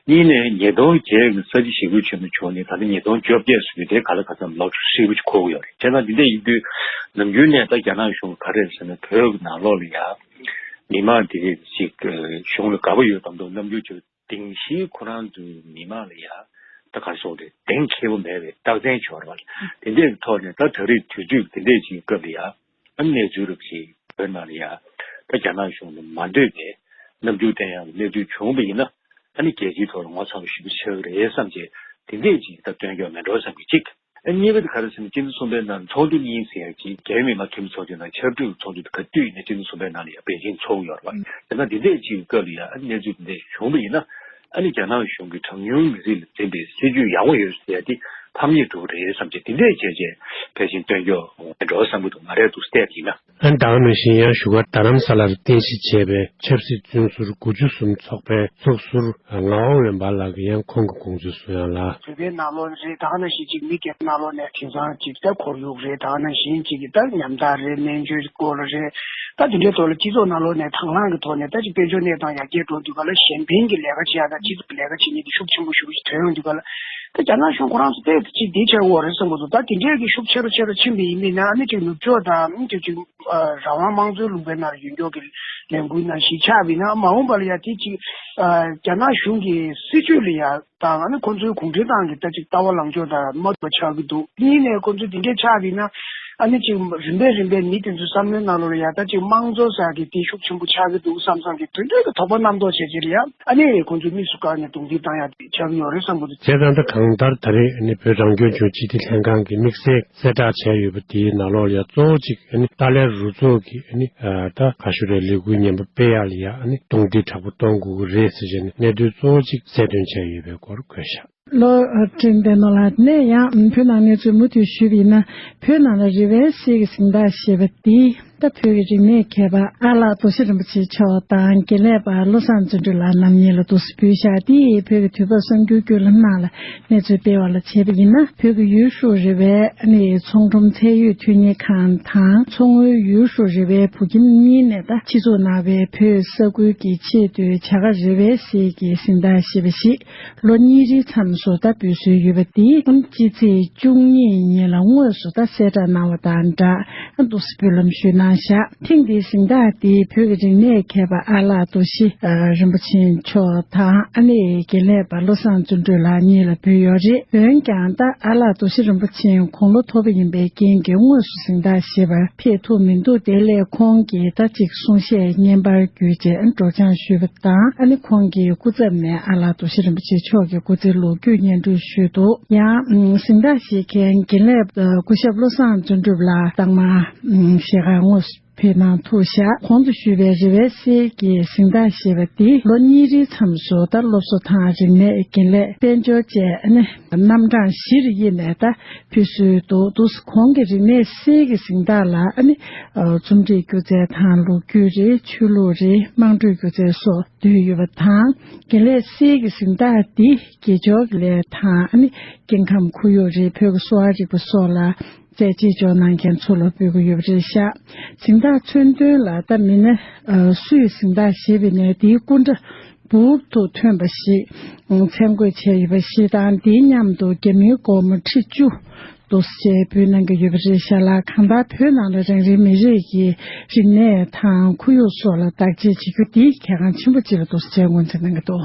གཉིས་ནས་ཉིས་སྟོང་བརྒྱད་ཀྱི་ས་བྱི་ཞི་རྒོལ་ཆེན་མོ་བྱུང་ནས་ད་ལྟ་ཉིས་སྟོང་བཅོ་བརྒྱད་སུ་དེ་ག་ལ་ག་ཙམ་ལོ་ཧྲིལ་པོ་ཅིག་འཁོར་གྱི་ཡོད་རེད། བྱས་ཙང་འདི་འདྲ་ཡིན་དུས་ནམ་རྒྱུན་ནས་ད་རྒྱ་ནག་གཞུང་ག་རེ་ཟེར་ན་བོད་ཀྱི་ནང་ལོགས་ལ་ཡ་མི་མང་དེ་ཅིག་གཞུང་ལ་དགའ་པོ་ཡོད་དམ་དུ་རྣམ་འགྱུར་ཅིག་གདིང་ཤིང་ཁོ་རང་ཚོའི་མི་མང་ལ་ཡ་ད་ག་སོགས་རེད་གདེང་འཁེལ་པོ་མེད་པའི་རྟགས་མཚན་ཅིག་ཡོད་རེད་པ། དེ་འདྲའི་ཐོག་ནས་ད་ད་རེས་དུས་ཚོད་དེ་འདྲའི་ཅིག་སྐབས་ལ་ཡ། ཨ་གནས་ཚུལ་རབ་ཅིག་བོད་ནང་ལ་ཡ་ད་རྒྱ་ནག་གཞུང་ལ་མ་འདོད་པའི་རྣམ་འགྱུར་བསྟན་ཡག་གི་གནས་ཚུལ་བྱུང་བ་ཡིན་ན། ཨ་ནི་རྒྱལ་སྤྱིའི་ཐོག་ལ་ངོ་ཚ་བ་ཞེ་པོ་ཆགས་ཀྱི་རེད་བསམ་བྱས་དེ་འདྲས་ཅིག་ད་སྟོན་རྒྱུ་མེད་འགྲོ་བསམ་གྱི་གཅིག། ཨ་གཉིས་པ་དེ་ག་རེ་ཟེར་ན་སྤྱི་ཟླ་གསུམ་པའི་ནང་ཚོགས་འདུ་གཉིས་ཟེར་ཡག་ཅིག་རྒྱ་ཡོད་མི་མང་འཐུས་མི་ཚོགས་ཆེན་དང་ཆབ་སྲིད་ཚོགས་འདུ་དེ་ག་དུས་ཡིན་ན་སྤྱི་ཟླ་གསུམ་པའི་ནང་ལ་ཡ་པེ་ཅིང་ཚོགས་ཀྱི་ཡོད་རེད་པ། དེ་ན་དེ་འདྲས་ཅིག་སྐབས་ལ་ཡ་ཨ་ནི་གནས་ཚུལ་དེ་འདྲས་བྱུང་བ་ཡིན་ན། ཨ་ནི་རྒྱ་ནག་གཞུང་གིས་གྲངས་ཉུང་མི་རིགས་ལ་འཛིན་པའི་སྲིད་ཇུས་ཡག་པོ་ཡོད་ཟེར་ཡ་དེ་ཕམ་ཉེས་འགྲོ་གི་རེད་བསམ་བྱས་དེ་འདྲས་བྱས་བྱས་ཕལ་ཆེར་སྟོན་རྒྱུ་འགྲོ་བསམ་གྱི་འདུག་ང་རས་འདུག་བལྟས་པ་ཡིན་ན། ཨ་ནི་ད་ག་ནང་བཞིན་ཡང་བཞུགས་སྒར་རྡ་རམ་ས་ལར་རྟེན་གཞི་བྱས་པའི་ཆབ་སྲིད་བཙོན་ཟུར་དགུ་བཅུ་གསུམ་ཚོགས་པའི་ཚོགས་ཟུར་ངག་དབང་འོད་འབར་ལགས་ཀྱིས་ཡང་ཁོང་གི་དགོངས་ཚུལ་གསུང་ཡ་ལ། བོད་པའི་ནང་ལོགས་ནས་རེད། ད་ག་ནང་བཞིན་ཅིག་མི་སྒེར་ནང་ལོགས་ནས་དེང་སང་ཅིག་ད་ཁོར་ཡུག་རེད། ད་ག་ནང་བཞིན་ཅིག་ད་ཉམ་ཐག་རེད། སྨན་བཅོས་སྐོར་རེད། ད་དེ་འདྲའི་ཐོག་ལ་སྤྱི་ཚོགས་ནང་ལོགས་ནས་དང་བླངས་ཀྱི་ཐོག་ནས་ད་ཅིག་དཔལ་འབྱོར་གནས་སྟངས་ཡར་རྒྱས་འགྲོ་དུས་ག་ལ་གཞན་ཕན་གྱི་ལས་ཀ་བྱེད་ཡ་དང་སྤྱི་ཚོགས་ཀྱི་ལས་ཀ་བྱེད་མཁན་དེ་ཤུགས་ཆེན་པོ་ཞེ་པོ་ཞིག་ཐོན་ཡོང་དུས་ག་ལ། ད་རྒྱ་ནག་གཞུང་ཁོ་རང་ཚོ་ཏོག་ཙམ་ཅིག་འདི་བྱེད་དགོས་རེད་བསམ་གྱི་འདུག་ད་དེ་འདྲའི་གི་ཤུགས་ཆེ་རུ་ཆེ་རུ་ཕྱིན་པ་ཡིན་མིན་ན་ཨ་ནི་ཅིག་ནུབ་ཕྱོགས་དང་ཨ་ནི་ཅིག་ཅིག་རང་དབང་དམངས་གཙོའི་ལུང་པའི་ནང་ཡོད་མཁན་གྱི་ལས་འགུལ་ནང་བཞིན་ཆགས་པ་ཡིན་ན། མ་འོངས་པ་ལ་ཡ་དེ་ཅིག་རྒྱ་ནག་གཞུང་གི་སྲིད་བྱུས་ལ་ཡ་དང་ཨ་ནི་ཁོང་ཚོའི་གུང་ཁྲན་ཏང་གི་ད་ཅིག་ལྟ་བ་ལངས་ཕྱོགས་དང་མ་འདྲ་བ་ཆགས་ཀྱི་འདུག་གཉིས་ནས་ཁོང་ཚོ་དེ་འདྲས་ཆགས་པ་ཡིན་ན། ཨ་ནི་ཅིག་རིམ་པས་རིམ་པས་མི་དེ་ཚོའི་བསམ་བློའི་ནང་ལོགས་ལ་ཡ་ད་ཅིག་དམངས་གཙོ་ཟེར་གི་དེ་ཤུགས་ཆེན་པོ་ཆགས་ཀྱི་འདུག་བསམ་བསམ་གི་དོན་དུ་གི་དོགས་པ་རྣམ་རྟོག་བྱས་རྗེས་ལ་ཡ་ཨ་ནི་ཁོང་ཚོས་དམིགས་སུ་བཀར་ནས་རྡུང་རྡེག་བཏང་ཡ་དེ་ཆགས་ཀྱི་ཡོད་རེད་བསམ་གི་འདུག་བྱས་ཙང་ད་གང་ལྟར་ད་རེས་ཨ་ནི་བོད་རང་སྐྱོང་ལྗོངས་སྤྱི་བདེ་ལྷན་ཁང་གི་དམིགས་བསལ་གསལ་བསྒྲགས་བྱས་ཡོད་པ་དེའི་ནང་ལོགས་ལ་ཡ་གཙོ་བོ་གཅིག་ཨ་ནི་ཏཱ་ལའི་རུ་ཚོགས་ཀྱི་ཨ་ནི་ད་ག་ཞུ་རེད་ལས་འགུལ་ངན་པ་སྤེལ་ཡ་ལ་ཡ་ཨ་ནི་རྡུང་རྡེག་དྲག་པོ་གཏོང་དགོས་ཀྱི་རེད་ཟེར་བྱས་ནས་གནད་དོན་གཙོ་བོ་གཅིག་གསལ་སྟོན་བྱས་ཡོད་པའི་སྐོར་བཀོད་བཞག་ལོ་ཀྲིན་ཏེ་ནོ་ལགས་ནས་ཡང་བོད་ནང་གནས་ཚུལ་མུ་མཐུད་ཞུས་པ་ཡིན་ན། བོད་ནང་ལ་རེ་བའི་གསེར་གྱི་གཟེངས་རྟགས་ཞེས་པ་འདི་ད་བོད་ཀྱི་རིག་གནས་མཁས་པ་ཨ་ལགས་རྡོ་རྗེ་རིན་པོ་ཆེ་མཆོག་དང་རྒན་ལས་པ་བློ་བཟང་བརྩོན་འགྲུས་ལགས་རྣམ་གཉིས་ལ་འདུག་སེ་ཕུལ་བཞག་འདི་བོད་ཀྱི་དུས་བབ་གསར་འགྱུར་བརྒྱུད་ལམ་ནང་ལ་གནས་ཚུལ་སྤེལ་བ་ལ་བྱས་པ་ཡིན་ན། བོད་ཀྱི་ཡུས་ཧྲུའུ་རེ་བའི་ཚོང་ཁྲོམ་ཚད་ཡོད་ཐོན་ཉེས་ཁང་དང་མཚོ་སྔོན་ཡུས་ཧྲུའུ་རེ་བའི་བུ་ཁྱིམ་གཉིས་ནས་ད་ཆེད་འཛུགས་གནང་བའི་བོད་ས་ཁུལ་གྱི་ཆེས་མཐོའི་བྱ་དགའ་རེ་བའི་གསེར་གྱི་གཟེངས་རྟགས་ཞེས་པ་ཞིག་ལོ་གཉིས་རེའི་མཚམས་སུ་ད་འབུལ་སྲོལ་ཡོད་པ་འདི་ཕྱི་ཚེས་བཅུ་གཉིས་ཉིན་ལ་དངོས་སུ་ད་གསལ་བསྒྲགས་གནང་བ་དང་སྦྲགས་འདུག་སེ་འབུལ་ལམ་ཞུས་གནང་བཞག་ཐེངས་འདིའི་གཟེངས་རྟགས་འདི་བོད་ཀྱི་རིག་གནས་མཁས་པ་ཨ་ལགས་རྡོ་རྗེ་རིན་པོ་ཆེ་མཆོག་དང་ཨ་ནེ་རྒན་ལས་པ་བློ་བཟང་བརྩོན་འགྲུས་ལགས་གཉིས་ལ་འབུལ་ཡོད་རེད། འོན་ཀྱང་ད་ཨ་ལགས་རྡོ་རྗེ་རིན་པོ་ཆེ་དགུང་ལོ་མཐོ་པོ་ཡིན་པའི་རྐྱེན་གྱིས་དངོས་སུ་གཟེངས་རྟགས་ཞེས་པར་ཕེབས་ཐུབ་མི་འདུག་དེ་ལས་ཁོང་གིས་ད་ཅིག་གསུང་བཤད་བརྙན་པར་བརྒྱུད་རྗེས་སྒྲོག་སྦྱང་ཞུས་པ་དང་ཨ་ནི་ཁོང་གི་སྐུ་ཚབ་ནས་ཨ་ལགས་རྡོ་རྗེ་རིན་པོ་ཆེ་མཆོག་གི་སྐུ་ཚེའི་ལོ་རྒྱུས་སྙན་སྒྲོན་ཞུས་འདུག་ཡང་གཟེངས་རྟགས་བཞེས་མཁན་རྒན་ལས་སྐུ་ཞབས་བློ་བཟང་བརྩོན་འགྲུས་ལགས་རྟགས་མ་ཞལ་ཁ་དངོས་སུ་ཕེབས་གནང་ཐུབ་བཞག་གོང་དུ་ཞུས་པའི་རེ་བའི་གསེར་གྱི་གཟེངས་རྟགས་ཞེས་པ་འདི་ལོ་གཉིས་རེའི་མཚམས་སུ་ད་སློབ་གསོ་དང་རིག་གནས་རྒན་ལས་དཔལ་འབྱོར་བཅས་ནི་རྣམ་གྲངས་བཞིར་དབྱེ་ནས་ད་ཕུལ་སྲོལ་འདུག་འདུག་གོང་གི་རིག་གནས་གསེར་གྱི་གཟེངས་རྟགས་ལ་ཨ་ནི་རྩོམ་རིག་སྒྱུ་རྩལ་དང་ལོ་རྒྱུས་རེད། ཆོས་ལུགས་རེད། དམངས་ཁྲོད་སྒྱུ་རྩལ་སོགས་འདུས་ཡོད་པ་དང་། རྒན་ལས་གསེར་གྱི་གཟེངས་རྟགས་འདི་དགེ་སྦྱོར་གྱི་ལས་དང་ཨ་ནི་སྐྱེ་ཁམས་ཁོར་ཡུག་རེད། བོད་ཀྱི་གསོ་བ་རིག་པ་སོགས་ལ་རྩལ་ཆེད་སྦྱོར་གནང་མཁན་ཚོ་ལ་འབུལ་གྱི་ཡོད་པ་རེད་ཤག་གཟེངས་རྟགས་མཚོན་དོན་ལ་ད་མི་སྣ་སུས་གཟེངས་རྟགས་བཞེས་པ་ཡིན་ནའི་དེའི་སྐུ་འདྲ་སྦུག་ཏུ་ཐོན་པ་ཞིག་མཚན་བཀོད་བྱས་ཡོད་པ་ཞིག་དང་དེའི་མཉམ་དུ་རྒྱ་མིའི་སྒོར་མོ་ཁྲི་བཅུ་འདུག་སེ་འབུལ་གནང་གི་ཡོད་པ་རེད་ཤག་ལ། གང་ལྟར་བོད་ནང་ལ་རང་རེའི་མི་རིགས་ཀྱི་རིག་གནས་དང་ཁོར་ཡུག་སོགས་ལ་བདག་གཅེས་བྱེད་རྒྱུ་འདི་གལ་འགངས་ཆེན་པོ་ཅིག་ལ་འདུག་སེ་ངོས་འཛིན་གནང་གི་འདུག་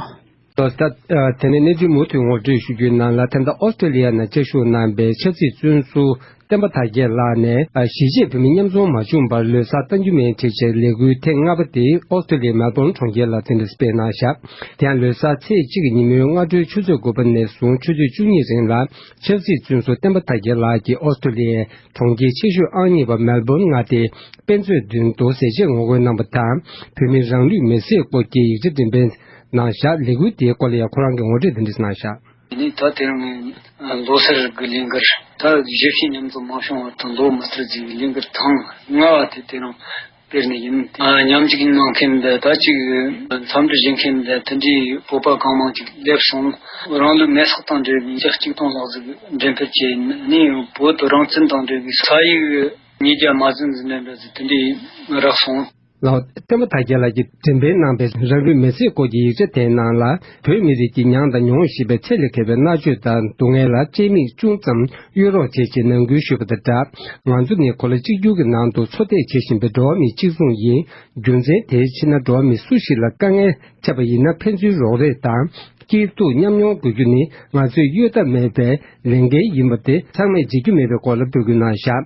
ད་དེ་ནས་གནས་ཚུལ་མུ་མཐུད་ངོ་སྤྲོད་ཞུ་རྒྱུའི་ནང་ལ། ད་ལྟ་ཨོ་སི་ཀྲི་ལི་ཡ་ནང་བཅའ་བཞུགས་གནང་པའི་ཆབ་སྲིད་བཙོན་ཟུར་བསྟན་པ་དར་རྒྱས་ལགས་ནས་གཞིས་བྱེས་བོད་མི་མཉམ་འཛོམས་མ་བྱུང་བར་ལོ་གསར་གཏང་རྒྱུ་མེད་ཅེས་བྱས་ལས་འགུལ་ཐེངས་ལྔ་པ་དེ་ཨོ་སི་ཀྲི་ལི་ཡའི་མེལ་བོན་གྲོང་ཁྱེར་ལ་རྩེད་འགྲན་སྤེལ་གནང་བཞག་དེ་ཡང་ལོ་གསར་ཚེས་གཅིག་གི་ཉིན་མོའི་སྔ་དྲོའི་ཆུ་ཚོད་དགུ་པ་ནས་བཟུང་ཆུ་ཚོད་བཅུ་གཉིས་རིང་ལ་ཆབ་སྲིད་བཙོན་ཟུར་བསྟན་པ་དར་རྒྱས་ལགས་ཀྱིས་ཨོ་སི་ཀྲི་ལི་ཡའི་གྲོང་ཁྱེར་ཆེ་ཤོས་ཨང་གཉིས་པ་མེལ་བོན་མངའ་སྡེའི་དཔེ་མཛོད་མདུན་དུ་ཟས་བཅད་ངོ་རྒོལ་གནང་བ་དང་། བོད་མིའི་རང་ལུས་མེར་སྲེག་སྐོར་གྱི་ཡིག་ཆ་འགྲེམས་སྤེལ་གནང་བཞག་ལས་འགུལ་དེའི་སྐོར་ལ་ཡང་ཁོ་རང་གིས་ངོ་སྤྲོད་འདི་འདྲ་གནང་བཞག་དེ་ནས་ད་དེ་རིང་ལོ་སར་གྱི་ལས་འགུལ་ད་གཞིས་བྱེས་མཉམ་འཛོམས་མ་བྱུང་བར་དུ་ལོ་མི་སར་རྫིག་གི་ལས་འགུལ་ཐེངས་ལྔ་བ་དེ་དེ་རིང་སྤེལ་ནི་ཡིན། ཨ། མཉམ་ཞུགས་གནང་མཁན་འདི་ད་ཅིག་འཚམས་འདྲི་ཞུ་མཁན་འདི་དེ་འདྲའི་བོད་པ་གང་མང་ཅིག་སླེབས་སོང་། རང་ལུས་མེར་སྲེག་དང་འབྲེལ་བའི་ཡིག་ཆ་གཅིག་སྟོང་ལྷག་ཟིག་འགྲེམས་སྤེལ་བྱས་ནས་བོད་དུ་རང་བཙན་དང་འབྲེལ་བའི་ས་ཡིག་ཉིས་བརྒྱ་མ་ཟིན་ཟིན་འདྲ་འདྲ་ཟིག་དེ་འདྲའི་རག་སོང་། ལགས། བསྟན་པ་དར་རྒྱས་ལགས་ཀྱིས་འགྲེམས་སྤེལ་གནང་པའི་རང་ལུས་མེར་སྲེག་སྐོར་གྱི་ཡིག་ཆ་དེའི་ནང་ལ། བོད་མི་རིགས་ཀྱིས་མྱངས་དང་མྱོང་བཞིན་པའི་ཚད་ལས་བརྒལ་བའི་མནར་གཅོད་དང་སྡུག་བསྔལ་ལ་སྤྱན་མིག་ཅུང་ཙམ་གཡོལ་རོགས་བྱེད་ཅེས་ནང་འཁུལ་ཞུས་པ་དང་སྦྲགས། ང་ཚོ་ནི་གོ་ལ་གཅིག་གྱུར་གྱི་ནང་དུ་འཚོ་སྡོད་བྱེད་བཞིན་པའི་འགྲོ་བ་མིའི་གཅིག་མཚུངས་ཡིན། རྒྱུ་མཚན་དེའི་ཕྱིར་ན་འགྲོ་བ་མི་སུ་ཞིག་ལ་དཀའ་ངལ་འཕྲད་པ་ཡིན་ན་ཕན་ཚུན་རོགས་རེས་དང་། སྐྱིད་སྡུག་མཉམ་མྱོང་དགོས་རྒྱུ་ནི་ང་ཚོའི་གཡོལ་ཐབས་མེད་པའི་ལས་འགན་ཡིན་པ་དེ་ཚང་མས་བརྗེད་རྒྱུ་མེད་པའི་སྐོར་ལ་འབོད་སྐུལ་གནང་བཞག་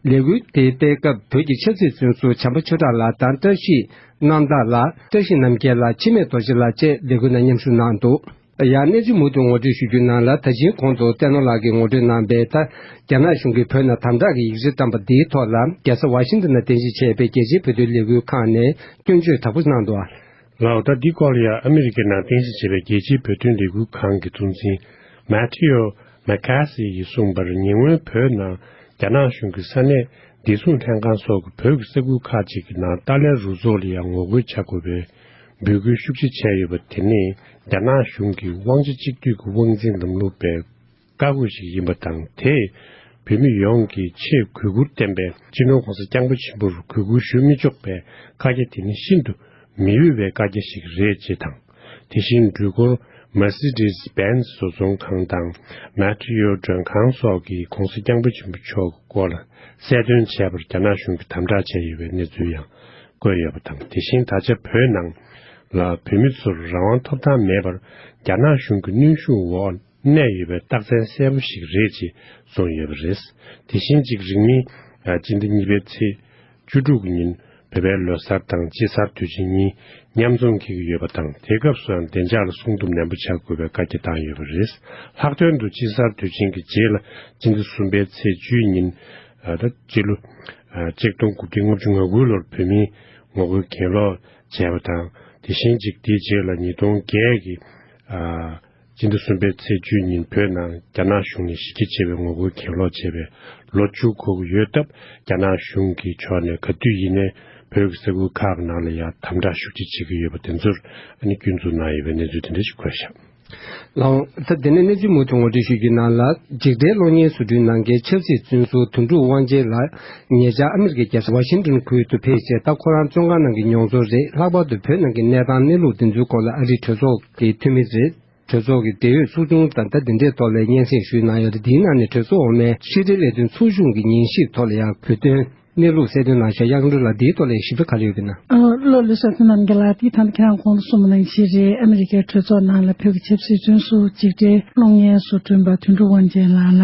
ལས་འགུལ་དེའི་སྤེལ་སྐབས་བོད་ཀྱི་ཆབ་སྲིད་བཙོན་ཟུར་བྱམས་པ་ཆོས་གྲགས་ལགས་དང་བཀྲ་ཤིས་གནམ་བདག་ལགས། བཀྲ་ཤིས་རྣམ་རྒྱལ་ལགས། འཆི་མེད་རྡོ་རྗེ་ལགས་བཅས་ལས་འགུལ་ནང་མཉམ་ཞུགས་གནང་འདུག་ཡང་གནས་ཚུལ་མུ་མཐུད་ངོ་སྤྲོད་ཞུ་རྒྱུའི་ནང་ལ། ད་ཅིང་གོང་དུ་བསྟན་ནོར་ལགས་ཀྱིས་ངོ་སྤྲོད་གནང་པའི་ད་རྒྱ་ནག་གཞུང་གིས་བོད་ནང་དམ་དྲག་གི་ཡིག་ཆ་བཀྲམ་པ་འདིའི་ཐོག་ལ། རྒྱལ་ས་ཝ་ཤིང་ཏན་ནང་རྟེན་གཞི་བྱས་པའི་རྒྱལ་སྤྱིའི་བོད་དོན་ལས་འགུལ་ཁང་ནས་སྐྱོན་བརྗོད་དྲག་པོ་གནང་འདུག་ལགས། ད་འདི་སྐོར་ལ་ཡང་ཨ་མི་རི་ཀའི་ནང་རྟེན་གཞི་བྱས་པའི་རྒྱལ་སྤྱིའི་བོད་དོན་ལས་འགུལ་ཁང་གི་གཙོ་འཛིན་མེ་ཐི་ཡོ་མེ་ཁ་སི་ཡིས་གསུངས་པར། ཉེ་སྔོན་བོད་ནང་རྒྱ་ནག་གཞུང་གིས་ས་གནས་བདེ་སྲུང་ལྷན་ཁང་སོགས་ཀྱིས་བོད་ཀྱི་ས་ཁུལ་ཁག་ཅིག་གི་ནང་ཏཱ་ལའི་རུ་ཚོགས་ལ་ཡང་ངོ་རྒོལ་བྱ་དགོས་པའི་འབོད་སྐུལ་ཤུགས་ཆེ་བྱས་ཡོད་པ་དེ་ནི་རྒྱ་ནག་གཞུང་གི་དབང་ཆ་གཅིག་སྡུད་ཀྱི་དབང་འཛིན་ལམ་ལུགས་པའི་བཀའ་བཀོད་ཞིག་ཡིན་པ་དང་། དེས་བོད་མི་ཡོངས་ཀྱི་ཆེས་གུས་བཀུར་ལྡན་པའི་སྤྱི་ནོར་༸གོང་ས་༸སྐྱབས་མགོན་ཆེན་པོར་གུས་བཀུར་ཞུ་མི་ཆོག་པའི་བཀའ་རྒྱ་དེ་ནི་ཤིན་ཏུ་མི་འོས་པའི་བཀའ་རྒྱ་ཞིག་རེད་ཅེས་དང་། དེ་བཞིན་འགྲུལ་འཁོར་Mercedes Benz བཟོ་ཚོང་ཁང་དང་མེ་ཐི་ཡོ་མགྲོན་ཁང་སོགས་ཀྱིས་༸གོང་ས་༸སྐྱབས་མགོན་ཆེན་པོ་མཆོག་གི་སྐོར་ལ་གསལ་སྟོན་བྱས་པར་རྒྱ་ནག་གཞུང་གིས་དམ་དྲག་བྱས་ཡོད་པའི་གནས་ཚུལ་ཡང་བཀོད་ཡོད་པ་དང་། དེ་བཞིན་ད་ཆ་བོད་ནང་ལ་བོད་མི་ཚོར་རང་དབང་ཐོབ་ཐང་མེད་པར་རྒྱ་ནག་གཞུང་གི་གནོན་ཤུགས་འོག་གནས་ཡོད་པའི་རྟགས་མཚན་གསལ་པོ་ཞིག་རེད་ཅེས་གསུངས་ཡོད་པ་རེད། དེ་བཞིན་གཅིག་རིང་མིན་ ཨ་སྤྱི་ཟླ་གཉིས་པའི་ཚེས་བཅུ་དྲུག་གི་ཉིན་བོད་པའི་ལོ་གསར་དང་དཔྱིད་གསར་དུས་ཆེན་གཉིས་མཉམ་འཛོམས་འཁེལ་གྱི་ཡོད་པ་དང་། དེའི་སྐབས་སུའང་བདེ་འཇགས་ལ་སྲུང་སྐྱོབ་ནན་པོ་བྱ་དགོས་པའི་བཀའ་རྒྱ་བཏང་ཡོད་པ་རེད། ལྷག་དོན་དུ་དཔྱིད་གསར་དུས་ཆེན་གྱི་རྗེས་ལ་སྤྱི་ཟླ་གསུམ་པའི་ཚེས་བཅུའི་ཉིན་ཨ་ད་སྤྱི་ལོ་ཨ་གཅིག་སྟོང་དགུ་བརྒྱ་ལྔ་བཅུ་ང་དགུའི་ལོར་བོད་མིའི་ངོ་རྒོལ་གྱེན་ལོག་བྱས་པ་དང་། དེ་བཞིན་གཅིག་དེའི་རྗེས་ལ་ཉིས་སྟོང་བརྒྱད་ཀྱི་ཨ་སྤྱི་ཟླ་གསུམ་པའི་ཚེས་བཅུའི་ཉིན་བོད་ནང་རྒྱ་ནག་གཞུང་ནས་གཞི་རྒྱ་ཆེ་བའི་ངོ་རྒོལ་གྱེན་ལོག་བྱས་པའི་ལོ་མཇུག་འཁོར་གྱི་ཡོད་སྟབས། རྒྱ་ནག་གཞུང་གི་ཕྱོགས་ནས་ག་དུས་ཡིན་ནའི་བོད་ཀྱི་ས་ཁུལ་ཁག་ནང་ལ་ཡང་དམ་དྲག་ཤུགས་ཆེ་བྱེད་ཀྱི་ཡོད་པ་དེ་ཚོར་ཨ་ནི་སྐྱོན་འཛུགས་གནང་ཡོད་པའི་གནས་ཚུལ་དེ་འདྲ་ཞིག་འཁོད་བཞག་ལགས་འོང་། ད་དེ་ནས་གནས་ཚུལ་མུ་མཐུད་ངོ་སྤྲོད་ཞུ་རྒྱུའི་ནང་ལ། འཇིགས་བྲལ་གློག་བརྙན་བཟོ་སྐྲུན་གནང་མཁན་ཆབ་སྲིད་བཙོན་ཟུར་དོན་གྲུབ་དབང་ཆེན་ལགས་ཉེ་ཆར་ཨ་མི་རི་ཀའི་རྒྱལ་ས་ཝ་ཤིང་ཏོན་ཁུལ་དུ་ཕེབས་རྗེས། ད་ཁོ་རང་བཙོན་ཁང་ནང་གི་མྱོང་ཚོར་རེད། ལྷག་པར་དུ་བོད་ནང་གི་གནས་སྟངས་གནས་ལུགས་དེ་ཚོའི་སྐོར་ལ་ཨ་རིའི་གྲོས་ཚོགས་ཀྱི་འཐུས་མི་རེད། གྲོས་ཚོགས་ཀྱི་འབྲེལ་ཡོད་ཚོགས་ཆུང་དང་ད་འདི་འདྲའི་ཐོག་ལ་སྙན་སེང་ཞུས་གནང་ཡོད་རེད། འདིའི་ནང་ནས་གྲོས་ཚོགས་འོག་མའི་ཕྱི་འབྲེལ་ལས་དོན་ཚོགས་ཆུང་གི་ཉན་ཞིབ་ཐོག་ལ་ཡང་བོད་དོན་གནས་ལུགས་གསལ་སྟོན་གནང་བཞག་དབྱངས་སྒྲོན་ལགས། འདིའི་ཐོག་ལ་ཞིབ་ཕྲ་ག་རེ་ཡོད་པ་ན། ཨ་ལགས་ལགས་སོ། ཐུབ་རྣམ་རྒྱལ་ལགས། དེ་ད་ལྟ་ཁྱེད་རང་གོང་དུ་གསུངས་པ་ནང་བཞིན་རེད། ཨ་མི་རི་ཀའི་གྲོས་ཚོགས་ནང་ལ་བོད་ཀྱི་ཆབ་སྲིད་བཙོན་ཟུར་འཇིགས་བྲལ་གློག་བརྙན་བཟོ་སྐྲུན་པ་དོན་གྲུབ་དབང་ཆེན་ལགས་ལ་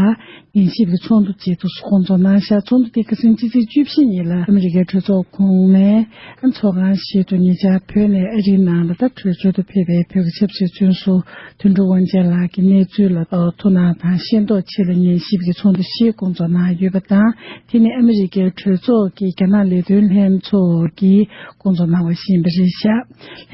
ཉན་ཞིབ་ཀྱི་ཚོགས་འདུ་ཅིག་ཏུ་སྐོང་ཚོགས་གནང་བཞག་ཚོགས་འདུ་དེ་ཁ་སང་ཕྱི་ཚེས་བཅུ་བཞི་ཉིན་ལ་ཨ་མི་རི་ཀའི་གྲོས་ཚོགས་ཁོངས་ནས་ཚོགས་ཁང་ཞིག་ཏུ་ཉེ་ཆར་བོད་ནས་ཨ་རིའི་ནང་ལ་ད་བྲོས་བྱོལ་དུ་ཕེབས་པའི་བོད་ཀྱི་ཆབ་སྲིད་བཙོན་ཟུར་དོན་གྲུབ་དབང་ཆེན་ལགས་ཀྱི་གནས་ཚུལ་ལ་ཐུགས་སྣང་དང་ཤེས་རྟོགས་ཆེད་ལ་ཉན་ཞིབ་ཀྱི་ཚོགས་འདུ་ཞིག་སྐོང་ཚོགས་གནང་ཡོད་པ་དང་། དེ་ནི་ཨ་མི་རི་ཀའི་གྲོས་ཚོགས་ཀྱི་རྒྱ་ནག་ལས་དོན་ལྷན་ཚོགས་ཀྱིས་སྐོང་ཚོགས་གནང་བ་ཞིག་ཡིན་པ་རེད་བཞག་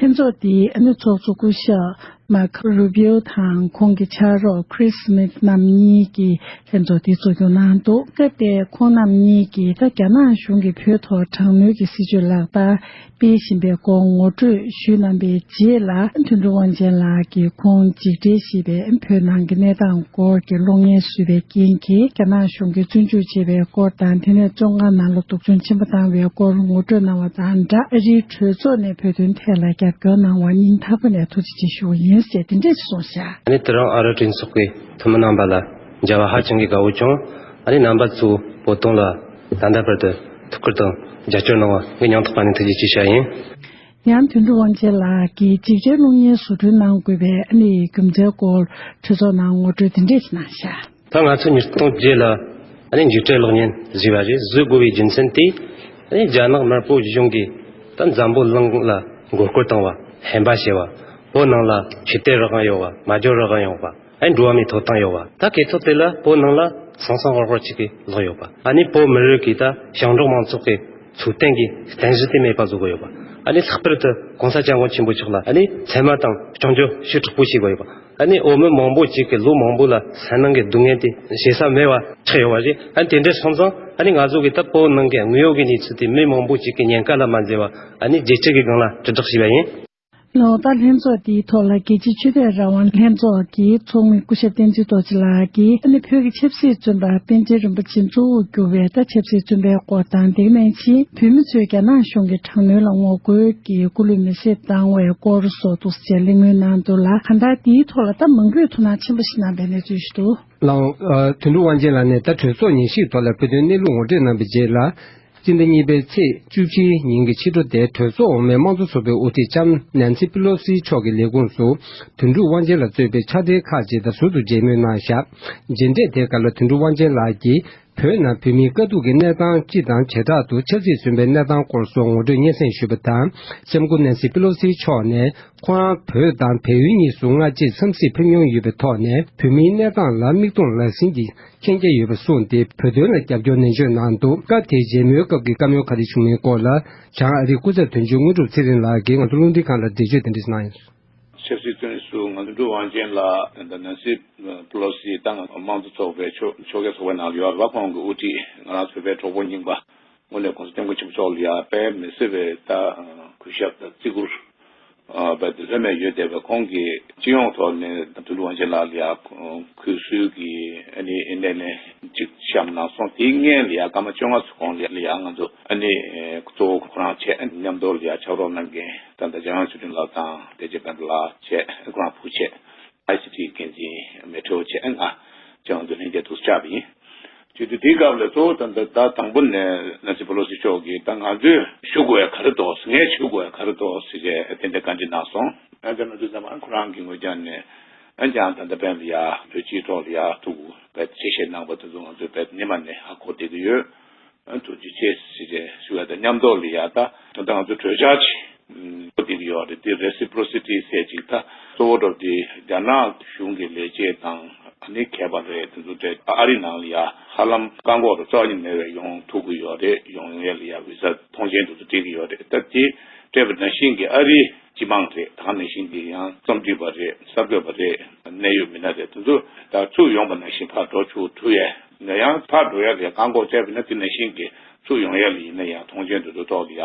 ལྷན་ཚོགས་དེའི་ཨ་ནི་ཚོགས་གཙོ་སྐུ་ཞབས་མར་ཁོ་རུ་བྷིའོ་དང་ཁོང་གི་ཕྱག་རོགས་ཁྲིས་སི་མིད་རྣམ་གཉིས་ཀྱིས་ལྷན་ཚོགས་དེ་གཙོ་སྐྱོང་གནང་འདུག་སྐབས་དེར་ཁོང་རྣམ་གཉིས་ཀྱིས་ད་རྒྱ་ནག་གཞུང་གིས་བོད་ཐོག་དྲག་གནོན་གྱི་སྲིད་བྱུས་ལག་བསྟར་སྤེལ་བཞིན་པའི་སྐོར་ངོ་སྤྲོད་ཞུས་གནང་པའི་རྗེས་ལ། དོན་གྲུབ་དབང་ཆེན་ལགས་ཀྱིས་ཁོང་འཇིགས་བྲལ་ཞེས་པའི་བོད་ནང་གི་གནས་སྟངས་སྐོར་གྱི་གློག་བརྙན་བཟོས་པའི་རྐྱེན་གྱིས་རྒྱ་ནག་གཞུང་གིས་བཙོན་འཇུག་བྱས་པའི་སྐོར་དང་། དེ་ནས་བཙོན་ཁང་ནང་ལ་སྡུག་སྦྱོང་ཆེན་པོ་བཏང་བའི་སྐོར་ངོ་སྤྲོད་གནང་བ་དང་སྦྲགས། ཨ་རིའི་གྲོས་ཚོགས་ནས་བོད་དོན་ཐད་ལ་རྒྱབ་སྐྱོར་གནང་བར་སྙིང་ཐག་པ་ནས་ཐུགས་རྗེ་ཆེ་ཞུ་བ་ཡིན་ཞེས་དེ་འདྲས་གསུངས་བཞག་ཨ་ནི་དེ་རིང་ཨ་རི་གྲོས་ཚོགས་ཀྱི་འཐུས་མི་རྣམ་པ་ལ་མཇལ་བ་ཧ་ཅང་གི་དགའ་བོ་བྱུང་། ཨ་ནི་རྣམ་པ་ཚོས་བོད་དོན་ལ་ད་ལྟ་བར་དུ་ཐུགས་ཁུར་དང་རྒྱབ་སྐྱོར་གནང་བར་ངས་སྙིང་ཐག་པ་ནས་ཐུགས་རྗེ་ཆེ་ཞུ་བ་ཡིན། ཡང་དོན་གྲུབ་དབང་ཆེན་ལགས་ཀྱིས་འཇིགས་བྲལ་གློག་བརྙན་བཟོ་སྐྲུན་གནང་དགོས་པའི་ཨ་ནི་རྒྱུ་མཚན་སྐོར་གྲོས་ཚོགས་ནང་ངོ་སྤྲོད་འདི་འདྲས་ཤིག་གནང་བཞག་ད་ང་ཚོ་ཉིས་སྟོང་བརྒྱད་ལ་ཨ་ནི་འཇིགས་བྲལ་གློག་བརྙན་བཟོས་པ་རེད། བཟོ་དགོས་པའི་རྒྱུ་མཚན་དེ་ཨ་ནི་རྒྱ་ནག་དམར་པོ་གཞུང་གིས་ད་འཛམ་བུ་གླིང་ལ་མགོ་སྐོར་བཏང་བ། ཧམ་པ་བྱས་པ། བོད་ནང་ལ་ཆོས་དད་རང་དབང་ཡོད་པ། སྨྲ་བརྗོད་རང་དབང་ཡོད་པ། ཨ་ནི་འགྲོ་བ་མིའི་ཐོབ་ཐང་ཡོད་པ། ད་སྐད་ཐོག་དེ་ལ་བོད་ནང་ལ་སང་སང་ཧོར་ཧོར་ཅིག་གི་ལོག་ཡོད་པ། ཨ་ནི་བོད་མི་རིགས་ཀྱི་ད་ཞིང་འབྲོག་མང་ཚོགས་ཀྱི་ཚུལ་བསྟན་གྱི་རྟེན་གཞི་དེ་མེད་པ་བཟོ་གི་ཡོད་པ། ཨ་ནི་ལྷག་པར་དུ་གོང་ས་སྐྱབས་མགོན་ཆེན་པོ་མཆོག་ལ་ཨ་ནི་མཚན་སྨད་དང་སྐྱོན་བརྗོད་ཞེ་དྲག་པོ་བྱས་པ་ཡོད་པ། ཨ་ནི་འོས་མི་མང་པོ་ཅིག་གིས་ལོ་མང་པོ་ལ་སེམས་ནང་གི་སྡུག་བསྔལ་དེ་བཤད་ས་མེད་པ་ཆགས་ཡོད་པ་རེད། ཨ་ནི་དེ་འདྲ་སོང་ཙང་ཨ་ནི་ང་ཚོ་གི་ད་བོད་ནང་གི་དངོས་ཡོད་ཀྱི་གནས་ཚུལ་དེ་མི་མང་པོ་ཅིག་གིས་ཉེན་ཁ་ལ་མ་འཛུལ་བ་ཨ་ནི་རྒྱལ་སྤྱི་གི་སྒང་ལ་དྲིལ་བསྒྲགས་བྱས་པ་ཡིན། ལོ་ལྟར་ལྷན་ཚོགས་དེའི་ཐོག་ལ་རྒྱལ་སྤྱིའི་ཆོས་དད་རང་དབང་ལྷན་ཚོགས་ཀྱི་ཚོགས་མི་སྐུ་ཞབས་བསྟན་འཛིན་རྡོ་རྗེ་ལགས་ཀྱིས་ཨ་ནི་བོད་ཀྱི་ཆབ་སྲིད་བཙོན་པ་པཎ་ཆེན་རིན་པོ་ཆེ་གཙོ་བོར་གྱུར་བའི་ད་ཆབ་སྲིད་བཙོན་པའི་སྐོར་དང་། དེ་ག་ནང་བཞིན་བོད་མི་ཚོས་རྒྱ་ནག་གཞུང་གི་དྲག་གནོན་ལ་ངོ་རྒོལ་གྱིས་སྐུ་ལུས་མེར་སྲེག་བཏང་བའི་སྐོར་སོགས་འདུག་སེ་གླེང་མོལ་གནང་འདུག་ལ། གང་ལྟར་དེའི་ཐོག་ལ་ད་མང་པོས་ཐུགས་སྣང་ཆེན་པོ་ཞིག་གནང་པའི་གནས་ཚུལ་ཞིག་འདུག་ལགས་འོང་། དོན་གྲུབ་དབང་ཆེན་ལགས་ནས་ད་གྲོས་ཚོགས་ཉན་ཞིབ་ཐོག་ལ་བོད་དོན་གནས་ལུགས་ངོ་སྤྲོད་གནང་བའི་རྗེས་ལ། སྤྱི་ཟླ་གཉིས་པའི་ཚེས་བཅུ་གཅིག་ཉིན་གྱི་ཕྱི་དྲོ་དེར་གྲོས་ཚོགས་འོག་མའི་དམངས་གཙོ་ཚོགས་པའི་དབུ་ཁྲིད་ལྕམ་ནན་སི་པི་ལོ་སི་མཆོག་གི་ལས་ཁུངས་སུ་དོན་གྲུབ་དབང་ཆེན་ལ་གཙོས་པའི་ཕྱག་སྦྲེལ་ཁག་ཅིག་དང་ཟུར་དུ་མཇལ་མོལ་གནང་བཞག་མཇལ་འཕྲད་དེའི་སྐབས་ལ་དོན་གྲུབ་དབང་ཆེན་ལགས་ཀྱིས་བོད་ནང་བོད་མིའི་དཀའ་སྡུག་གི་གནས་སྟངས་སྤྱི་དང་བྱེ་བྲག་ཏུ་ཆབ་སྲིད་བཙོན་པའི་གནས་སྟངས་སྐོར་སོགས་ངོ་སྤྲོད་སྙན་སེང་ཞུས་པ་དང་། ལྕམ་སྐུ་ནན་སི་པི་ལོ་སི་མཆོག་ནས། ཁོ་རང་བོད་དང་བལ་ཡུལ་གཉིས་སུ་སྔ་རྗེས་འཚམས་གཟིགས་ཕེབས་མྱོང་ཡོད་པའི་ཐོག་ནས་བོད་མིའི་གནས་སྟངས་ལ་མིག་མཐོང་ལག་ཟིན་གྱི་མཁྱེན་རྒྱ་ཡོད་པ་གསུངས་ཏེ། བོད་དོན་ལ་རྒྱབ་སྐྱོར་ནན་བརྗོད་གནང་འདུག་སྐབས་དེའི་མཇལ་མོལ་སྐབས་ཀྱི་བཀའ་མོལ་ག་རེ་བྱུང་མིན་སྐོར་ལ། བྱང་ཨ་རིའི་སྐུ་ཚབ་དོན་གཅོད་དངོས་གྲུབ་ཚེ་རིང་ལགས་ཀྱིས་ང་ཚོ་རླུང་འཕྲིན་ཁང་ལ་འགྲེལ་བརྗོད་དེ་འདྲ་ཞིག་གནང་ཡོད། ཆབ་སྲིད་བཙོན་ཟུར་ང་ཚོ་དོན་གྲུབ་དབང་ཆེན་ལགས་ད་ནན་སི་པི་ལོ་སི་ད་དམངས་གཙོ་ཚོགས་པའི་ཕྱོགས་ཕྱོགས་འགལ་ཚོགས་པའི་ནང་ལ་ཡོད་རེད་པ། ཁོང་གི་དབུ་ཁྲིད་ང་རང་ཚོ་བོད་པའི་གྲོགས་པོ་རྙིང་པ་དངོས་གནས་༸གོང་ས་༸སྐྱབས་མགོན་ཆེན་པོ་མཆོག་ལ་ཡ་དཔེ་མི་སྲིད་པའི་ད་གུས་ཞབས་དང་བརྩི་བཀུར་བས་དེ་ཚོ་ནས་ཡོད་བསྡད་པའི་ཁོང་གིས་སྤྱི་ཡོངས་ཐོག་ནས་དོན་གྲུབ་དབང་ཆེན་ལགས་ལ་ཡ་གུས་བསུ་གི་ཨ་ནི་སྣེ་ལེན་ཅིག་བཤམས་གནང་སོང་། དེའི་སྔོན་ལ་ཡ་སྐར་མ་བཅོ་ལྔ་ཙམ་གོང་ལ་ཡ་ང་ཚོ་ཨ་ནི་གཙོ་བོ་ཁོ་རང་བྱས་མཉམ་དུ་ལ་ཡ་ཕྱག་རོགས་གནང་མཁན་ད་ལྟ་འཇམ་དབྱངས་ཆོས་སྒྲོན་ལགས་དང་བདེ་ཆེན་དཔལ་སྒྲོན་ལགས་བྱས། ཁོ་རང་བུ་བྱས། ཨའི་སི་ཊི་འགན་འཛིན་མེ་ཁྲི་བོ་བྱས། ང་ཅང་དུ་ལྷན་རྒྱས་འདུག་བཅར་བ་ཡིན། བྱེད་དུས་དེའི་སྐབས་ལ་གཙོ་བོ་ད་ད་ད་དང་པོ་ནས་ནན་སི་པེ་ལོ་སི་མཆོག་གིས་ད་ང་ཚོས་ཞུ་དགོས་ཡ་ག་རེ་འདུག་ངས་ཞུ་དགོས་ཡ་ག་རེ་འདུག་ཟེར་བྱས་ཏན་ཏན་བཀའ་འདྲི་གནང་སོང་། ཨ་ད་ང་ཚོས་ཙམ་ཨ་ཁོ་རང་གི་ངོས་ཀྱང་ནས་ཨ་ཀྱང་ད་ལྟ་བན་ལ་ཡ་བོད་སྤྱིའི་ཐོག་ལ་ཡ་ཐུག་བས་ཆེ་བཤད་གནང་བ་དེ་ཚོ་ང་ཚོས་བས་ཉི་མ་ནས་ཧ་གོ་བསྡད་ཀྱི་ཡོད། ཐུགས་རྗེ་ཆེ་ཟེར་ཞུ་བ་དང་མཉམ་དུ་ལ་ཡ་ད་ད་ལྟ་ང་ཚོ་གྲོས་འཆར་ཅིག་བསྡུས་ཀྱི་ཡོད་རེད། དེ་reciprocity་ཟེར་ཅིག་ད་གཙོ་བོ་འགྲོ་དེ་རྒྱ་ནག་གཞུང་གི་ལས་བྱེད་དང་ཨ་ནི་མཁས་པ་རེད། དེ་ཚོ་དེ་ཨ་རི་ནང་ལ་ཡ་ཧ་ལམ་བཀག་འགོག་རུ་རྩ་བ་ཉིད་མེད་པའི་ཡོང་ཐུབ་ཀྱི་ཡོད་རེད། ཡོང་ཡས་ལ་ཡ་བི་ཟ་ཐོངས་མཆན་དེ་ཚོ་སྤྲད་ཀྱི་ཡོད་རེད། ད་དེ་སྤྲད་པ་ནང་བཞིན་གྱི་ཨ་རི་སྤྱི་དམངས་རེད། ད་ག་ནང་བཞིན་གྱི་ཡང་རྩོམ་སྒྲིག་པ་རེད། གསར་འགོད་པ་རེད། གནད་ཡོད་མི་སྣ་རེད། དེ་ཚོ་ད་ཚུར་ཡོང་པ་ནང་བཞིན་ཕར་འགྲོ་ཆོག་ཐུབ་ཡས་ན་ཡང་ཕར་འགྲོ་ཡས་ལ་ཡ་བཀག་འགོག་བྱས་པ་ན་དེ་ནང་བཞིན་གྱི་ཚུར་ཡོང་ཡས་ལ་ཡིན་ན་ཡང་ཐོངས་མཆན་དེ་ཚོ་ཐོག་ལ་ཡ་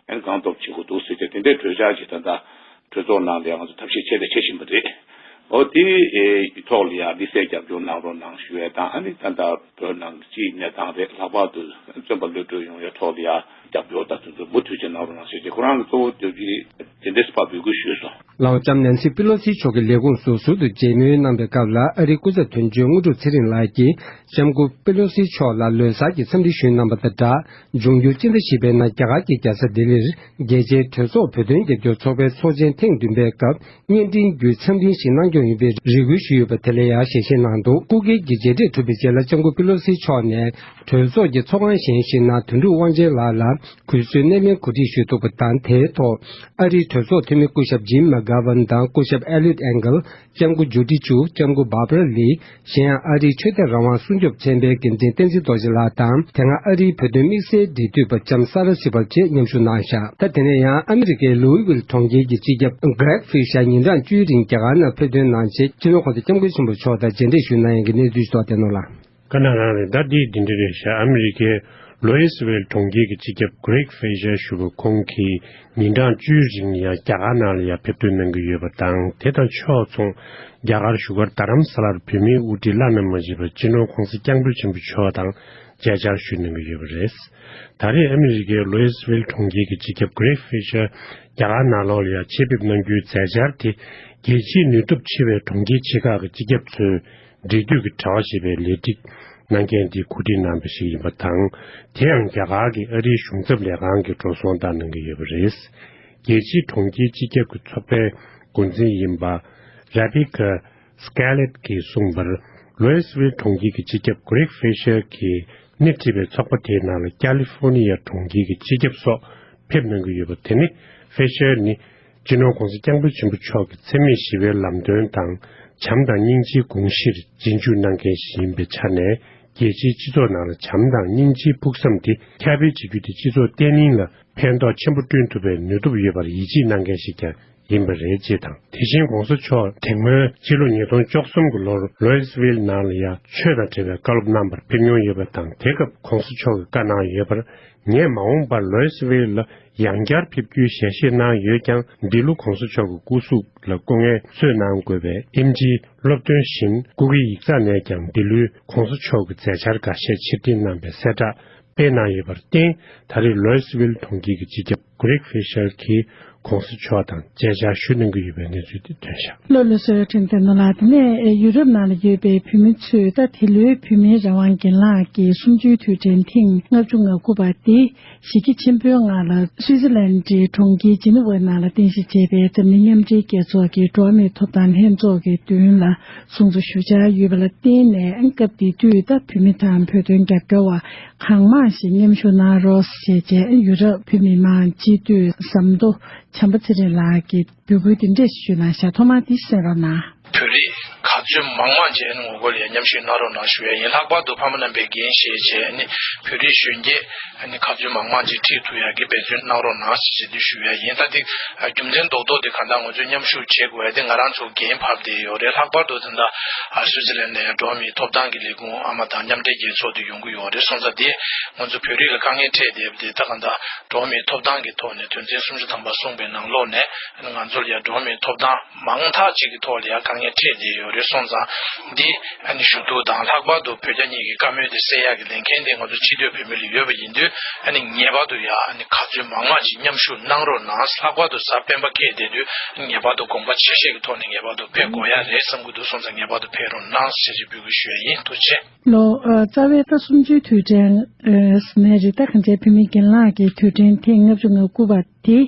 ཨན་གང་ཐོབ་བྱེད་དགོས་འདུག་ཟེར་ཏེ་དེ་འདྲའི་གྲོས་འཆར་ཅིག་ད་ལྟ་གྲོས་ཚོགས་ནང་ལ་ཡང་ང་ཚོ་ཐབས་ཤེས་བྱས་ཏེ་བྱེད་བཞིན་པ་རེད། འོ་དེ་ཨེ་ཐོག་ལ་ཡང་དམིགས་བསལ་རྒྱབ་སྐྱོར་གནང་རོགས་གནང་ཞུ་ཡས་དང་། ཨ་ནི་ད་ལྟ་བོད་ནང་གི་སྤྱིའི་གནས་སྟངས་རེད། ལྷག་པར་དུ་བཙོན་པ་གློད་གྲོལ་ཡོང་ཡས་ཐོག་ལ་ཡང་རྒྱབ་སྐྱོར་དང་དེ་ཚོ་མུ་མཐུད་བྱས་གནང་རོགས་གནང་ཞེས་བྱས། ཁོ་རང་གི་གཙོ་བོ་དེ་གི་དེ་འདྲས་ཕར་འབོད་སྐུལ་ཞུས་སོང་། ལའོ་ལྕམ་ནན་སི་པི་ལོ་སི་མཆོག་གི་ལས་ཁུངས་སུ་ཟུར་དུ་མཇལ་མོལ་གནང་པའི་སྐབས་ལ་ཨ་རིའི་སྐུ་ཚབ་དོན་གཅོད་དངོས་གྲུབ་ཚེ་རིང་ལགས་ཀྱིས་ལྕམ་སྐུ་པི་ལོ་སི་མཆོག་ལ་ལོ་གསར་གྱི་འཚམས་འདྲི་ཞུས་གནང་པ་དང་སྦྲགས། འབྱུང་འགྱུར་སྤྱི་ཟླ་བཞི་པའི་ནང་རྒྱ་གར་གྱི་རྒྱལ་ས་ལྡི་ལིར་རྒྱལ་སྤྱིའི་གྲོས་ཚོགས་བོད་དོན་རྒྱབ་སྐྱོར་ཚོགས་པའི་ཚོགས་ཆེན་ཐེངས་བདུན་པའི་སྐབས་བརྙན་འཕྲིན་བརྒྱུད་འཚམས་འཕྲིན་ཞིག་གནང་སྐྱོང་ཡིན་པའི་རེ་སྐུལ་ཞུས་ཡོད་པ་དེ་ལ་ཡང་ཞལ་བཞེས་གནང་འདུག་སྐུ་སྒེར་གྱི་མཇལ་འཕྲད་གྲུབ་པའི་རྗེས་ལ་ལྕམ་སྐུ་པི་ལོ་སི་མཆོག་ནས་གྲོས་ཚོགས་ཀྱི་ཚོགས་ཁང་གཞན་ཞིག་ནང་དོན་གྲུབ་དབང་ཆེན་ལགས་ལ་གུས་གསོལ་སྣེ་ལེན་གོ་སྒྲིག་ཞུས་འདུག་པ་དང་། དེའི་ཐོག་ཨ་རིའི་གྲོས་ཚོགས་འཐུས་མི་སྐུ་ཞབས་ཇིམ་མ་གྷ་ཝན་དང་སྐུ་ཞབས་ཨེ་ལིད་ཨེང་གལ། ལྕམ་སྐུ་ཇུ་ཌི་ཅུ། ལྕམ་སྐུ་བྷར་བྷ་ར་ལི། གཞན་ཡང་ཨ་རིའི་ཆོས་དད་རང་དབང་སྲུང་སྐྱོབ་ཚན་པའི་འགན་འཛིན་བསྟན་འཛིན་རྡོ་རྗེ་ལགས་དང་། དེ་སྔ་ཨ་རིའི་བོད་དོན་དམིགས་བསལ་འབྲེལ་མཐུད་པ་ལྕམ་ས་ར་སི་བལ་བཅས་མཉམ་ཞུགས་གནང་བཞག་ད་དེ་ནས་ཡང་ཨ་མི་རི་ཀའི་ལུའི་ཝིལ་གྲོང་ཁྱེར་གྱི་སྤྱི་ཁྱབ་གྷ་རེག་ཧྥི་ཤར་ཉིན་གྲངས་བཅུའི་རིང་རྒྱ་གར་ནང་ཕེབས་ཐོན་གནང་རྗེས། སྤྱི་ནོར་༸གོང་ས་༸སྐྱབས་མགོན་ཆེན་པོ་མཆོག་དང་མཇལ་འཕྲད་ཞུས་གནང་ཡག་གི་གནས་ཚུལ་ཞིག་འདུག་བསྟན་གནང་ལགས། བཀའ་གནང་རང་རེད། ད་འདི་འདི་འདྲ་རེད་ཤག་ཨ་མི་རི་ཀའི་ལོ་ཡིས་ཝེལ་གྲོང་ཁྱེར་གྱི་སྤྱི་ཁྱབ་གྷ་རེག་ཧྥེ་ཤར་ཞུ་བ་ཁོང་གིས་ཉིན་གྲངས་བཅུའི་རིང་ཡང་རྒྱ་གར་ནང་ལ་ཡང་ཕེབས་ཐོན་གནང་གི་ཡོད་པ་དང་། དེ་དང་ཕྱོགས་མཚུངས་རྒྱ་གར་བཞུགས་སྒར་རྡ་རམ་ས་ལར་བོད་མིའི་དབུ་ཁྲིད་བླ་ན་མ་མཆིས་པ་སྤྱི་ནོར་༸གོང་ས་༸སྐྱབས་མགོན་ཆེན་པོ་མཆོག་དང་མཇལ་བཅར་ཞུས་གནང་གི་ཡོད་པ་རེད། ད་རེས་ཨ་མི་རི་ཀའི་ལོ་ཡིས་ཝེལ་གྲོང་ཁྱེར་གྱི་སྤྱི་ཁྱབ་གྷ་རེག་ཧྥེ་ཤར་རྒྱ་གར་ནང་ལོགས་ལ་ཡང་ཆེད་ཕེབས་གནང་རྒྱུའི་མཛད་འཆར་དེ། རྒྱལ་སྤྱིའི་ནུས་སྟོབས་ཆེ་བའི་གྲོང་ཁྱེར་ཆེ་ཁག་གི་སྤྱི་ཁྱབ་ཚོས་འབྲེལ་མཐུད་ཀྱི་དྲ་བ་ཞེས་པའི་ལས་སྒྲིག་གནང་མཁན་དེ་གོ་སྒྲིག་གནང་བ་ཞིག་ཡིན་པ་དང་། དེ་ཡང་རྒྱ་གར་གྱི་ཨ་རིའི་གཞུང་ཚབ་ལས་ཁང་གིས་འགྲོ་སོང་བཏང་གནང་གི་ཡོད་པ་རེད། རྒྱལ་སྤྱིའི་གྲོང་ཁྱེར་སྤྱི་ཁྱབ་ཀྱི་ཚོགས་པའི་འགོ་འཛིན་ཡིན་པ་རེ་བྷི་ཀ་སྐེ་ལེད་ཀྱིས་གསུངས་པར། ལོ་ཡིས་ཝེལ་གྲོང་ཁྱེར་གྱི་སྤྱི་ཁྱབ་གྷ་རེག་ཧྥེ་ཤར་གྱིས་སྣེ་ཁྲིད་པའི་ཚོགས་པ་དེའི་ནང་ལ་ཀ་ལི་ཧྥོ་ནི་ཡ་གྲོང་ཁྱེར་གྱི་སྤྱི་ཁྱབ་སོགས་ཕེབས་གནང་གི་ཡོད་པ། དེ་ནི་ཧྥེ་ཤར་ནི། སྤྱི་ནོར་༸གོང་ས་༸སྐྱབས་མགོན་ཆེན་པོ་མཆོག་གི་འཚེ་མེད་ཞི་བའི་ལམ་སྟོན་དང་། བྱམས་དང་སྙིང་རྗེའི་དགོངས་གཞིར་རྗེས་འཇུག་གནང་མཁན་ཞིག་ཡིན་པའི་ཆ་ནས། རྒྱལ་སྤྱིའི་སྤྱི་ཚོགས་ནང་ལ་བྱམས་དང་སྙིང་རྗེའི་ཕུགས་བསམ་དེ་ཁྱབ་སྤེལ་བྱེད་རྒྱུ་དེ་སྤྱི་ཚོགས་བརྟན་ལྷིང་ལ་ཕན་ཐོགས་ཆེན་པོ་བསྐྲུན་ཐུབ་པའི་ནུས་སྟོབས་ཡོད་པར་ཡིད་ཆེས་གནང་མཁན་ཞིག་ཀྱང་ཡིན་པ་རེད་ཅེས་དང་། དེ་བཞིན་༸གོང་ས་མཆོག་དེ་སྔོན་ཕྱི་ལོ་ཉིས་སྟོང་བཅུ་གསུམ་གྱི་ལོར་ལོ་ཡིས་ཝིལ་ནང་ལ་ཡང་ཆོས་དང་འབྲེལ་བའི་བཀའ་སློབ་གནང་བར་ཕེབས་མྱོང་ཡོད་པ་དང་། དེ་སྐབས་༸གོང་ས་མཆོག་གིས་བཀའ་གནང་ཡོད་པར། ངས་མ་འོངས་པར་ལོ་ཡིས་ཝིལ་ལ་ཡང་བསྐྱར་ཕེབས་རྒྱུའི་ཞལ་བཞེས་གནང་ཡོད་ཀྱང་། འདི་ལོ་༸གོང་ས་མཆོག་གི་སྐུ་གཟུགས་ལ་སྐུ་ངལ་གསོས་གནང་དགོས་པས། ཨེམ་ཆིའི་སློབ་སྟོན་བཞིན་སྐུ་སྒེར་ཡིག་ཚང་ནས་ཀྱང་འདི་ལོའི་༸གོང་ས་མཆོག་གི་མཛད་འཆར་འགའ་ཤས་ཕྱིར་འཐེན་གནང་པའི་གསལ་བསྒྲགས་སྤེལ་གནང་ཡོད་པར་བརྟེན། ད་རེས་ལོ་ཡིས་ཝིལ་གྲོང་ཁྱེར་གྱི་སྤྱི་ཁྱབ་གྷ་རེག་ཧྥེ་ཤར་གྱིས་༸གོང་ས་མཆོག་དང་མཇལ་བཅར་ཞུ་གནང་གི་ཡོད་པའི་གནས་ཚུལ་དེ་ཐོན་བཞག་ལྷོ་ལྷོ་སོ་ཁྲེང་ཏེ་ནོ་ལགས། དེ་ནས་ཡུ་རོབ་ནང་ལ་ཡོད་པའི་བོད་མི་ཚོས་ད་དེ་ལོའི་བོད་མིའི་རང་དབང་སྒེར་ལངས་ཀྱི་གསུམ་བཅུའི་དུས་དྲན་ཐེངས་ལྔ་བཅུ་ང་དགུ་པ་འདི་གཞི་རྒྱ་ཆེན་པོའི་ངང་ལ་སུད་སི་ལན་གྱི་གྲོང་ཁྱེར་ཇི་ནི་ཝའི་ནང་ལ་རྟེན་གཞི་བྱས་པའི་འཛམ་གླིང་མཉམ་འབྲེལ་རྒྱལ་ཚོགས་ཀྱི་འགྲོ་བ་མིའི་ཐོབ་ཐང་ལྷན་ཚོགས་ཀྱི་མདུན་ལ་སྲུང་བརྩི་ཞུ་འཆར་ཡོད་པ་ལ་བརྟེན་ནས། སྐབས་དེ་དུས་ད་བོད་མི་དང་བོད་དོན་རྒྱབ་སྐྱོར་བ་གང་མང་ཞིག་མཉམ་ཞུགས་གནང་རོགས་ཞེས་བྱས། ཡུ་རོབ་བོད་མི་མང་སྤྱི་འཐུས་ཟམ་མདོ་བྱམས་པ་ཚེ་རིང་ལགས་ཀྱིས་འབོད་སྐུལ་འདི་འདྲས་ཞུས་གནང་བཞག་ཐོག་མར་འདི་གསན་རོགས་གནང་། བོད་རིགས་ག་ཚོད་མང་མང་བྱས་ནས་ངོ་རྒོལ་ལ་མཉམ་ཞུགས་གནང་རོགས་གནང་ཞུ་ཡ་ཡིན། ལྷག་པར་དུ་ཕ་མ་རྣམ་པས་འགན་བཞེས་བྱས་ནས་བོད་རིགས་གཞོན་སྐྱེས་ནི་ག་ཚོད་མང་མང་ཅིག་ཁྲིད་ཐུབ་ཡ་གི་འབད་བརྩོན་གནང་རོགས་གནང་ཞེས་འདི་ཞུ་ཡ་ཡིན། ད་འདི་རྒྱུ་མཚན་རྡོག་རྡོག་དེ་གང་ལྟར་ང་ཚོས་མཉམ་ཞུགས་བྱེད་དགོས་ཡ་དེ་ང་རང་ཚོ་འགན་བབས་བསྡད་ཡོད་རེད། ལྷག་པར་དུ་དེ་འདྲ་སུའི་ཙི་ལན་ནས་འགྲོ་བ་མིའི་ཐོབ་ཐང་གི་ལས་ཁུངས་ཨ་མ་དང་མཉམ་འབྲེལ་རྒྱལ་ཚོགས་དེ་ཡོང་གི་ཡོད་རེད། སོང་ཙང་དེ་ང་ཚོ་བོད་རིགས་ལ་དཀའ་ངལ་འཕྲད་བསྡད་པ་དེ་ད་གང་ལྟར་འགྲོ་བ་མིའི་ཐོབ་ཐང་གི་ཐོག་ནས་དོན་ཚན་སུམ་ཅུ་ཐམ་པ་གསུངས་པའི་ནང་ལོགས་ནས་ང་ཚོ་ལ་ཡང་འགྲོ་བ་མིའི་ཐོབ་ཐང་མང་དག་ཅིག་གི་ཐོག་ལ་ཡང་དཀའ་ངལ་འཕྲད་བསྡད་ཡོད་རེད། སོང་ཙང་འདི་ཨ་ནི་ཞུ་གཏུག་དང་། ལྷག་པར་དུ་བོད་རྒྱ་གཉིས་ཀྱི་བཀའ་མོལ་དེ་སེལ་ཡག་གི་ལས་འགན་དེ་ང་ཚོ་སྤྱི་འཐུས་བོད་མི་ལ་ཡོད་པ་ཡིན་དུས། ཨ་ནི་ངེས་པར་དུ་ཡང་ཨ་ནི་ག་ཚོད་མང་མང་ཅིག་མཉམ་ཞུགས་གནང་རོགས་གནང་། ལྷག་པར་དུ་གཟའ་སྤེན་པ་འཁེལ་བསྡད་དུས་ངེས་པར་དུ་དགོངས་པ་ཆེ་བཞེས་ཀྱི་ཐོག་ནས་ངེས་པར་དུ་ཕེབས་དགོས་ཡ་རེད་བསམ་གྱི་འདུག་སོང་ཙང་ངེས་པར་དུ་ཕེབས་རོགས་གནང་ཞེས་འབོད་སྐུལ་ཞུ་ཡ་ཡིན། ཐུགས་རྗེ་ཆེ། ལོ། ཨ། རྩ་བའི་ཟླ་གསུམ་བཅུའི་དུས་དྲན་ ཨ་ནི་རེད། ད་གང་ཅི་བོད་མིའི་སྒེར་ལངས་ཀྱི་དུས་དྲན་ཐེངས་ལྔ་བཅུ་ང་དགུ་པ་དེ་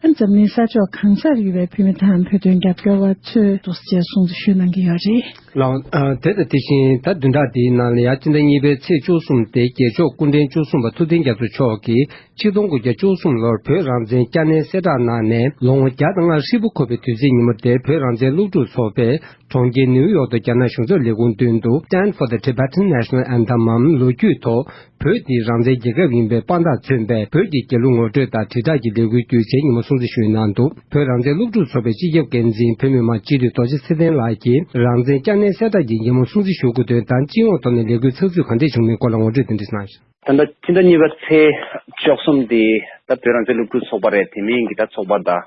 ཨ་ནི་འཛམ་གླིང་ས་ཕྱོགས་གང་སར་ཡོད་པའི་བོད་མི་དང་བོད་དོན་རྒྱབ་སྐྱོར་བ་ཚོས་འདུག་སེ་བྱས་སྲུང་བརྩི་ཞུས་གནང་གི་ཡོད་རེད། ལགས། ཨ། དེ་དང་དེ་བཞིན་ད་བདུན་ཕྲག་འདིའི་ནང་ལ་ཡང་སྤྱི་ཟླ་གཉིས་པའི་ཚེས་བཅུ་གསུམ་སྟེ་རྒྱལ་མཆོག་སྐུ་ཕྲེང་བཅུ་གསུམ་པ་ཐུབ་བསྟན་རྒྱ་མཚོ་མཆོག་གིས་ཆིག་སྟོང་དགུ་བརྒྱ་བཅུ་གསུམ་ལོར་བོད་རང་བཙན་བསྐྱར་ནན་གསལ་བསྒྲགས་གནང་ནས། ལོ་ངོ་བརྒྱ་དང་ལྔ་ཧྲིལ་པོ་འཁོར་བའི་དུས་ཚིགས་ཉིན་མོ་དེར་བོད་རང་བཙན་སློབ་ཕྲུག་ཚོགས་པས་གྲོང་ཁྱེར་ནིའུ་ཡོག་ཏུ་རྒྱ་ནག་གཞུང་ཚབ་ལས་ཁུངས་མདུན་དུ་Stand for the Tibetan National Anthem འམ་ལོ་རྒྱུས་ཐོག་བོད་འདི་རང་བཙན་རྒྱལ་ཁབ་ཡིན་པའི་དཔང་རྟགས་མཚོན་པའི་བོད་ཀྱི་རྒྱལ་གླུ་ངོ་སྤྲོད་དང་དྲིལ་བསྒྲགས་ཀྱི་ལས་འགུལ་བརྒྱུད་བྱས་ཉིན་མོ་སྲུང་བརྩི་ཞུས་གནང་འདུག་བོད་རང་བཙན་སློབ་ཕྲུག་ཚོགས་པའི་སྤྱི་ཁྱབ་འགན་འཛིན་བོད་མི་མང་སྤྱི་འཐུས་རྡོ་རྗེ་ཚེ་བརྟན་ལགས་ཀྱིས། རང་བཙན་བསྐྱར་ནན་གསལ་བསྒྲགས་ཀྱི་ཉིན་མོ་སྲུང་བརྩི་ཞུ་དགོས་དོན་དང་སྤྱི་ཡོངས་ཐོག་ནས་ལས་འགུལ་ཚགས་ཚུད་ག་འདྲས་བྱུང་མིན་སྐོར་ལ་ངོ་སྤྲོད་དེ་འདྲ་གནང་ཞིང་། ད་ལྟ་ཕྱི་ཟླ་གཉིས་པ་ཚེས་བཅུ་གསུམ་དེ་ད་བོད་རང་བཙན་སློབ་ཕྲུག་ཚོགས་པ་རེད། དེ་མིན་གྱི་ད་ཚོགས་པ་དང་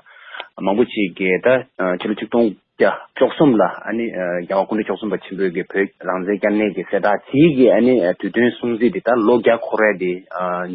མང་པོ་ཅིག་གིས་ད་ཕྱི་ལོ་ཆིག་སྟོང་བརྒྱ་བཅུ་གསུམ་ལ་ཨ་ནི་རྒྱལ་བ་སྐུ་ཕྲེང་བཅུ་གསུམ་པ་ཆེན་པོས་ཀྱི་བོད་རང་བཙན་བསྐྱར་ནན་གྱི་གསལ་བསྒྲགས་དེའི་གི་ཨ་ནི་དུས་སྟོན་སྲུང་བརྩི་དེ་ད་ལོ་བརྒྱ་འཁོར་ཡ་དེ་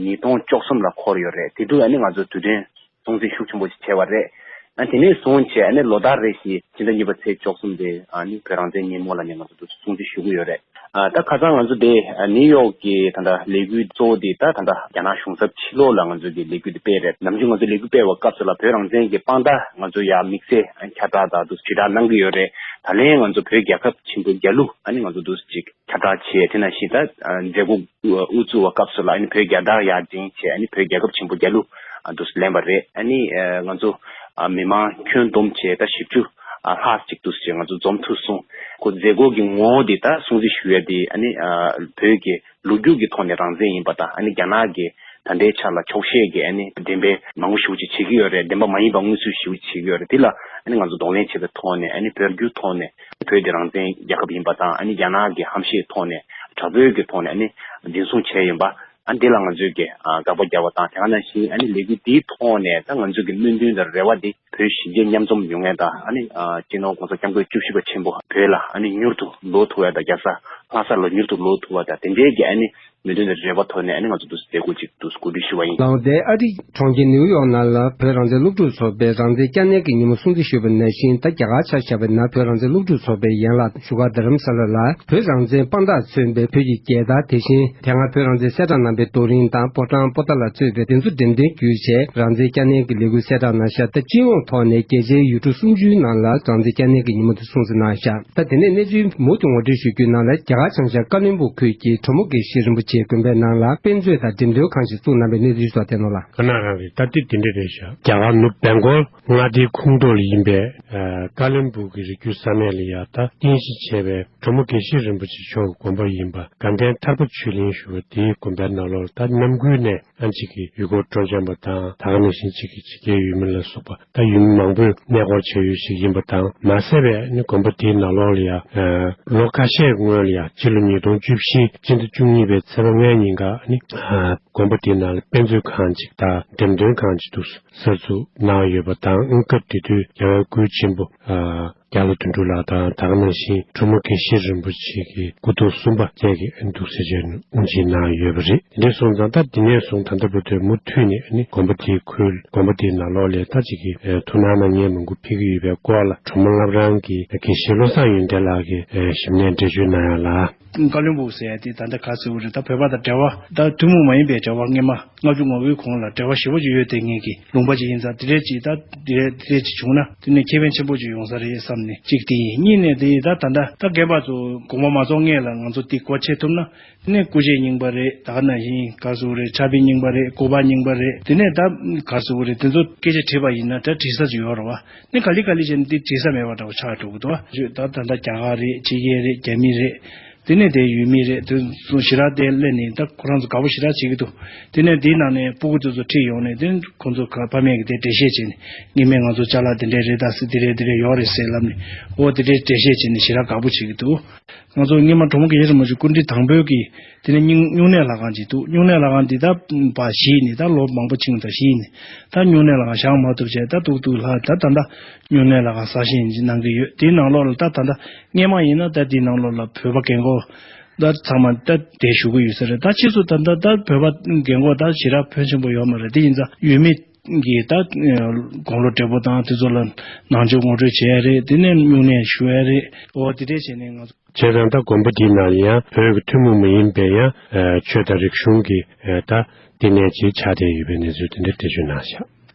ཉིས་སྟོང་བཅུ་གསུམ་ལ་འཁོར་ཡོད་རེད། དེ་དུས་ཨ་ནི་ང་ཚོ་དུས་སྟོན་སྲུང་བརྩི་ཤུགས་ཆེན་པོ་ཞིག་བྱས་པ་རེད། ཨ་དེ་ནས་བཟུང་བྱས་ཨ་ནི་ལོ་ལྟར་རེ་བཞིན་ཕྱི་ཟླ་གཉིས་པ་ཚེས་བཅུ་གསུམ་དེ་ཨ་ནི་བོད་རང་བཙན་ཉིན་མོ་ལ་ནི་ང་ཚོ་སྲུང་བརྩི་ཞུ་གི་ཡོད་རེད། ཨ་ད་ཁ་སང་ང་ཚོ་དེ་ཨ་ནིའུ་ཡོག་གི་ད་ལྟ་ལས་འགུལ་གཙོ་བོ་དེ་ད་ད་ལྟ་རྒྱ་ནག་གཞུང་ཚབ་ཕྱི་ལོགས་ལ་ང་ཚོ་གི་ལས་འགུལ་དེ་སྤེལ་རེད། ནམ་རྒྱུན་ང་ཚོ་ལས་འགུལ་སྤེལ་བའི་སྐབས་སུ་ལ་བོད་རང་བཙན་གྱི་དཔང་རྟགས་ང་ཚོ་ཡ་དམིགས་བསལ་ཁྱབ་བསྒྲགས་དང་དུ་དྲིལ་བསྒྲགས་གནང་གི་ཡོད་རེད། ད་ལན་ང་ཚོ་བོད་རྒྱལ་ཁབ་ཆེན་པོའི་རྒྱལ་གླུ་ཨ་ནི་ང་ཚོ་དུ་ཅིག་ཁྱབ་བསྒྲགས་བྱས། དེ་ནང་བཞིན་ད་མཛད་སྒོ་དབུ་བཙུགས་པ་སྐབས་སུ་ལ་ཨ་ནི་བོད་རྒྱལ་དར་ཡར་འདྲེན་བྱས། ཨ་ནི་བོད་རྒྱལ་ཁབ་ཆེན་པོ་རྒྱལ་གླུ་ཨ་འདུག་སེ་ལེན་པ་རེད། ཨ་ནི་ཨ་ང་ཚོ་ཨ་མི་མང་ཁྱོན་བསྡོམས་བྱས་ད་བཞི་བཅུ་ཨ་ལྷག་ཅིག་འདུག་སེ་ང་ཚོ་འཛོམས་ཐུབ་སོང་། ཁོ་མཛད་སྒོ་གི་ངོ་བོ་དེ་ད་སྲུང་བརྩི་ཞུ་ཡ་དེ་ཨ་ནི་ཨ་བོད་ཀྱི་ལོ་རྒྱུས་ཀྱི་ཐོག་ནས་རང་བཙན་ཡིན་པ་དང་། ཨ་ནི་རྒྱ་ནག་གིས་ད་ལྟའི་ཆ་ལ་འཁྱོག་བཤད་ཀྱི་ཨ་ནི་འགྲེམས་སྤེལ་མང་པོ་ཞེ་པོ་ཅིག་བྱེད་ཀྱི་ཡོད་རེད། བདེན་པ་མ་ཡིན་པ་མངོན་གསལ་ཞེ་པོ་ཅིག་བྱེད་ཀྱི་ཡོད་རེད། དེ་ལ་ཨ་ནི་ང་ཚོ་གདོང་ལེན་བྱེད་པའི་ཐོག་ནས་ཨ་ནི་བོད་བརྒྱུད་ཐོག་ནས་བོད་དེ་རང་བཙན་རྒྱལ་ཁབ་ཡིན་པ་དང་། ཨ་ནི་རྒྱ་ནག་གི་ཧམ་བཤད་ཐོག་ནས་དྲག་པོའི་གི་ཐོག་ནས་ཨ་ནི་འཛིན་བཟུང་བྱས་ཡིན་པ། ཨ་འདི་ལ་ང་ཚོས་ཀྱི་ཨ་དགག་པ་རྒྱག་པ་དང་། དེ་ག་ནང་བཞིན་ཨ་ནི་ལས་འགུལ་འདིའི་ཐོག་ནས་ད་ང་ཚོས་ཀྱི་སྨོན་འདུན་དང་རེ་བ་འདི་བོད་གཞིས་བྱེས་མཉམ་འཛོམས་ཡོང་མཁན་དང་། ཨ་ནི་ཨ་སྤྱི་ནོར་༸གོང་ས་༸སྐྱབས་མགོན་བཅུ་བཞི་པ་ཆེན་པོ་བོད་ལ་ཨ་ནི་མྱུར་དུ་ལོག་ཐུབ་པ་དང་། རྒྱལ་ས་ལྷ་ས་ལ་མྱུར་དུ་ལོག་ཐུབ་པ་དང་། དེ་འདྲའི་གི་ཨ་ནི་སྨོན་འདུན་དང་རེ་བ་ཐོག་ནས་ཨ་ནི་ང་ཚོ་འདུག་སེ་མཛད་སྒོ་ཅིག་འདུག་སེ་གོ་སྒྲིག་ཞུས་པ་ཡིན། ལགས། དེ་ཨ་རི་གྲོང་ཁྱེར་ནིའུ་ཡོག་ནང་ལ་བོད་རང་བཙན་སློབ་ཕྲུག་ཚོགས་པས་རང་བཙན་བསྐྱར་ནན་གྱི་ཉིན་མོ་སྲུང་བརྩི་ཞུས་པ་ནང་བཞིན། ད་རྒྱ་གར་ཆ་བཞག་པ་ན་བོད་རང་བཙན་སློབ་ཕྲུག་ཚོགས་པའི་ཡན་ལག་བཞུགས་སྒར་རྡ་རམ་ས་ལ་ལ་བོད་རང་བཙན་དཔང་རྟགས་མཚོན་པའི་བོད་ཀྱི་རྒྱལ་དར། དེ་བཞིན་དེ་སྔ་བོད་རང་བཙན་གསལ་བསྒྲགས་གནང་པའི་རྡོ་རིང་དང་ཕོ་བྲང་པོ་ཏཱ་ལ་གཙོས་པའི་དེ་ཚོ་འགྲེམས་སྟོན་བརྒྱུད་བྱས་རང་བཙན་བསྐྱར་ནན་གྱི་ལས་འགུལ་གསལ་བསྒྲགས་གནང་ཤག་ད་སྤྱི་ཡོངས་ཐོག་ནས་རྒྱལ་སྤྱིའི་ཡུལ་གྲུ་སུམ་ཅུའི་ནང་ལ་རང་བཙན་བསྐྱར་ནན་གྱི་ཉིན་མོ་དེ་སྲུང་བརྩི་གནང་ཤག་ད་དེ་ནས་གནས་ཚུལ་མུ་མཐུད་ངོ་སྤྲོད་ཞུ་རྒྱུའི་ནང་ལ། རྒྱ་གར་བྱང་ཤར་ཀ་བློན་སྦུག་ཁུལ་གྱི་གྲོ་མོ་དགེ་བཤེས་རིན་པོ་ཆེའི་དགོན་པའི་ནང་ལ་དཔེ་མཛོད་དང་འགྲེམས་སྟོན་ཁང་ཞིག་བཙུགས་གནང་བའི་གནས་ཚུལ་སོགས་བསྟན་ནོ་ལགས། ཁ་ན་རང་གི་ད་ལྟའི་དེ་འདྲ་རེད་ཤག་རྒྱ་གར་ནུབ་བེང་གོལ་མངའ་སྡེའི་ཁོངས་གཏོགས་ལ་ཡིན་པའི་ཀ་བློན་སྦུག་གི་རི་རྒྱུད་ས་གནས་ལ་ཡ་ད་རྟེན་གཞི་བྱས་པའི་གྲོ་མོ་དགེ་བཤེས་རིན་པོ་ཆེ་མཆོག་གི་དགོན་པ་ཡིན་པ། དགའ་ལྡན་ཐར་པ་ཆོས་གླིང་ཞུ་བ་དེའི་དགོན་པའི་ནང་ལོགས་ལ་ད་ནམ་རྒྱུན་ནས་ཨ་ཅིག་གི་ཡུལ་སྐོར་སྤྲོ་འཆམ་པ་དང་། ད་ག་ནང་བཞིན་ཅིག་གི་ཕྱི་རྒྱལ་ཡུལ་མི་ལ་སོགས་པ་ད་ཡུལ་མི་མང་པོས་གནས་སྐོར་བྱ་ཡུལ་ཞིག་ཡིན་པ་དང་། མ་ཟད་པའི་ནི་དགོན་པ་དེའི་ནང་ལོགས་ལ་ཡང་ལོ་ཁ་ཤས་སྔོན་ལ་ཡང་སྤྱི་ལོ་ཉིས་སྟོང་བཅུ་བཞི་སྤྱི་ཟླ་བཅུ་གཉིས་པའི་ཚེས་པ་ལྔའི་ཉིན་ཀ་ནི་དགོན་པ་དེའི་ནང་ལ་དཔེ་མཛོད་ཁང་ཅིག་དང་འགྲེམས་སྟོན་ཁང་ཅིག་ཏུ་གསར་འཛུགས་གནང་ཡོད་པ་དང་། སྐབས་དེ་དུས་རྒྱལ་བའི་སྐུའི་གཅེན་པོ་རྒྱ་ལོ་དོན་གྲུབ་ལགས་དང་། ད་ག་ནང་བཞིན་གྲོ་མོ་དགེ་བཤེས་རིན་པོ་ཆེ་གི་སྐུ་ཐོག་གསུམ་པ་བཅས་ཀྱིས་འདུག་སེ་བྱས་ནས་དབུ་འབྱེད་གནང་ཡོད་པ་རེད། དེ་འདྲ་སོང་ཙང་ད་འདི་ནས་བཟུང་ད་ལྟ་བར་དུ་མུ་མཐུད་ནས་ནི་དགོན་པ་དེའི་ཁུལ་དགོན་པ་དེའི་ནང་ལོགས་ལ་ད་ཅིག་གི་ཐུགས་སྣང་གནང་མཁན་མང་པོ་ཕེབས་ཀྱི་ཡོད་པའི་སྐོར་ལ་གྲོ་མོ་བླ་བྲང་གི་དགེ་བཤེས་བློ་བཟང་ཡོན་ཏན་ལགས་ཀྱིས་ཞིབ་ནས་འགྲེལ་བརྗོད་གནང་ཡ་ལ། བཀའ་བློན་སྦུག་ཟེར་ཡ་དེ་ད་ལྟ་ག་ཟེར་བ་རེད། ད་བོད་པ་དང་འབྲེལ་བ་ད་ཐུན་མོང་མ་ཡིན་པའི་འབྲེལ་བ་སྔས་མ་ལྔ་བཅུ་ང་དགུའི་གོང་ལ་འབྲེལ་བ་ཞེ་པོ་ཅིག་ཡོད་བསྡད་མཁན་གྱི་ལུང་པ་ཅིག་ཡིན་ཙང་། དེ་འདྲའི་ཅིག་ད་དེ་འདྲའི་དེ་འདྲའི་ཅིག་བྱུང་ན་དེ་ནས་ཁེ་ཕན་ཆེན་པོ་ཅིག་ཡོང་ས་རེད་བསམ་ནས་གཅིག་དེ་ཡིན། གཉིས་ནས་དེ་ད་ད་ལྟ་ད་རྒན་པ་ཚོ་དགོངས་པ་མ་རྫོགས་སྔས་ལ་ང་ཚོ་དེ་སྒོ་ཕྱེ་ཐུབ་ན། དེ་ནས་སྐུ་བཞེས་རྙིང་པ་རེད། ད་ག་ནང་བཞིན་ག་ཟེར་རེད། ཕྱག་དཔེ་རྙིང་པ་རེད། སྐུ་པར་རྙིང་པ་རེད། དེ་ནས་ད་ག་ཟེར་རེད། དེ་ཚོ་སྐད་ཆ་དྲིས་པ་ཡིན་ན་ད་འབྲི་ས་ཅིག་ཡོད་རེད་བ། ནི་ག་ལེ་ག་ལེ་བྱས་ནས་འདི་བྲིས་ས་མེད་པ་འདྲ་བོ་ཆགས་འགྲོ་གི་འདུག་བ། ད་ད་ལྟ་རྒྱ་གར་རེད། ཕྱི་རྒྱལ་རེད། རྒྱ་མི་རེད། དེ་ནས་དེ་ཡུལ་མི་རེད། དེ་ཚོ་ཞེ་དྲག་དེ་སླེབས་ནས་ད་ཁོ་རང་ཚོ་དགའ་པོ་ཞེ་དྲག་བྱེད་ཀྱི་འདུག་དེ་ནས་དེའི་ནང་ནས་སྤུ་གུ་དེ་ཚོ་ཁྲིད་ཡོང་ནས་དེ་ཁོ་ཚོ་ག་ཕ་མས་ཀྱི་དེ་འགྲེལ་བཤད་བྱས་ནས་ངེས་མེད་ང་ཚོ་ཅ་ལག་དེ་འདྲས་རེད། ད་སི་དེ་རེད་དེ་རེད་ཡོད་རེད་ཟེར་ལབ་ནས། འོ་དེ་འདྲས་འགྲེལ་བཤད་བྱས་ནས་ཞེ་དྲག་དགའ་པོ་བྱེད་ཀྱི་འདུག་ང་ཚོ་སྔོན་མ་གྲོ་མོ་དགེ་བཤེས་རིན་པོ་ཆེ་སྐུ་ཕྲེང་དང་པོའི་གི་དེ་ནས་སྨྱུང་སྨྱུང་གནས་ལྷ་ཁང་ཅིག་འདུག་སྨྱུང་གནས་ལྷ་ཁང་འདི་ད་པ་གཞི་ནས་ད་ལོ་མང་པོ་ཕྱིན་ད་གཞི་ནས་ད་སྨྱུང་གནས་ལྷ་ཁང་བཞེངས་མ་ཐུབ་བྱས་ད་ཏུག་ཏུག་ལྷག་ད་ད་ད་སྨྱུང་གནས་ལྷ་ཁང་གསར་བཞེངས་ཅིག་གནང་གི་ཡོད། དེའི་ནང་ལོགས་ལ་ད་ད་ད་སྔས་མ་ཡིན་ན་ད་དེའི་ནང་ལོགས་ལ་བོད་པ་རྒན་གོག་ད་ཚང་མ་ད་དེ་བཞུགས་གི་ཡོད་ས་རེད། ད་ཕྱིས་སུ་ད་ད་ད་བོད་པ་རྒན་གོག་ད་ཞེ་དྲག་ཕོན་ཆེན་པོ་ཡོད་མ་རེད། དེ་ཡིན་ཙང་ཡུལ་མི་ གི་ད་དགུང་ལོ་བགྲེས་པོ་དང་དེ་ཚོ་ལ་ནང་ཆོས་ངོ་སྤྲོད་བྱེད་ཡ་རེད། དེ་ནས་སྨྱུང་གནས་ཞུ་ཡ་རེད། འོ་དེ་འདྲས་བྱས་ནས་ང་ཚོ། བྱས་ཙང་ད་དགོན་པ་འདིའི་ནང་ལ་ཡང་བོད་ཀྱི་ཐུན་མོང་མ་ཡིན་པའི་ཡང་ཆོས་དང་རིག་གཞུང་གི་ད་བསྟི་གནས་ཅིག་ཆགས་བསྡད་ཡོད་པའི་གནས་ཚུལ་དེ་འདྲ་འགྲེལ་བརྗོད་གནང་ཤག།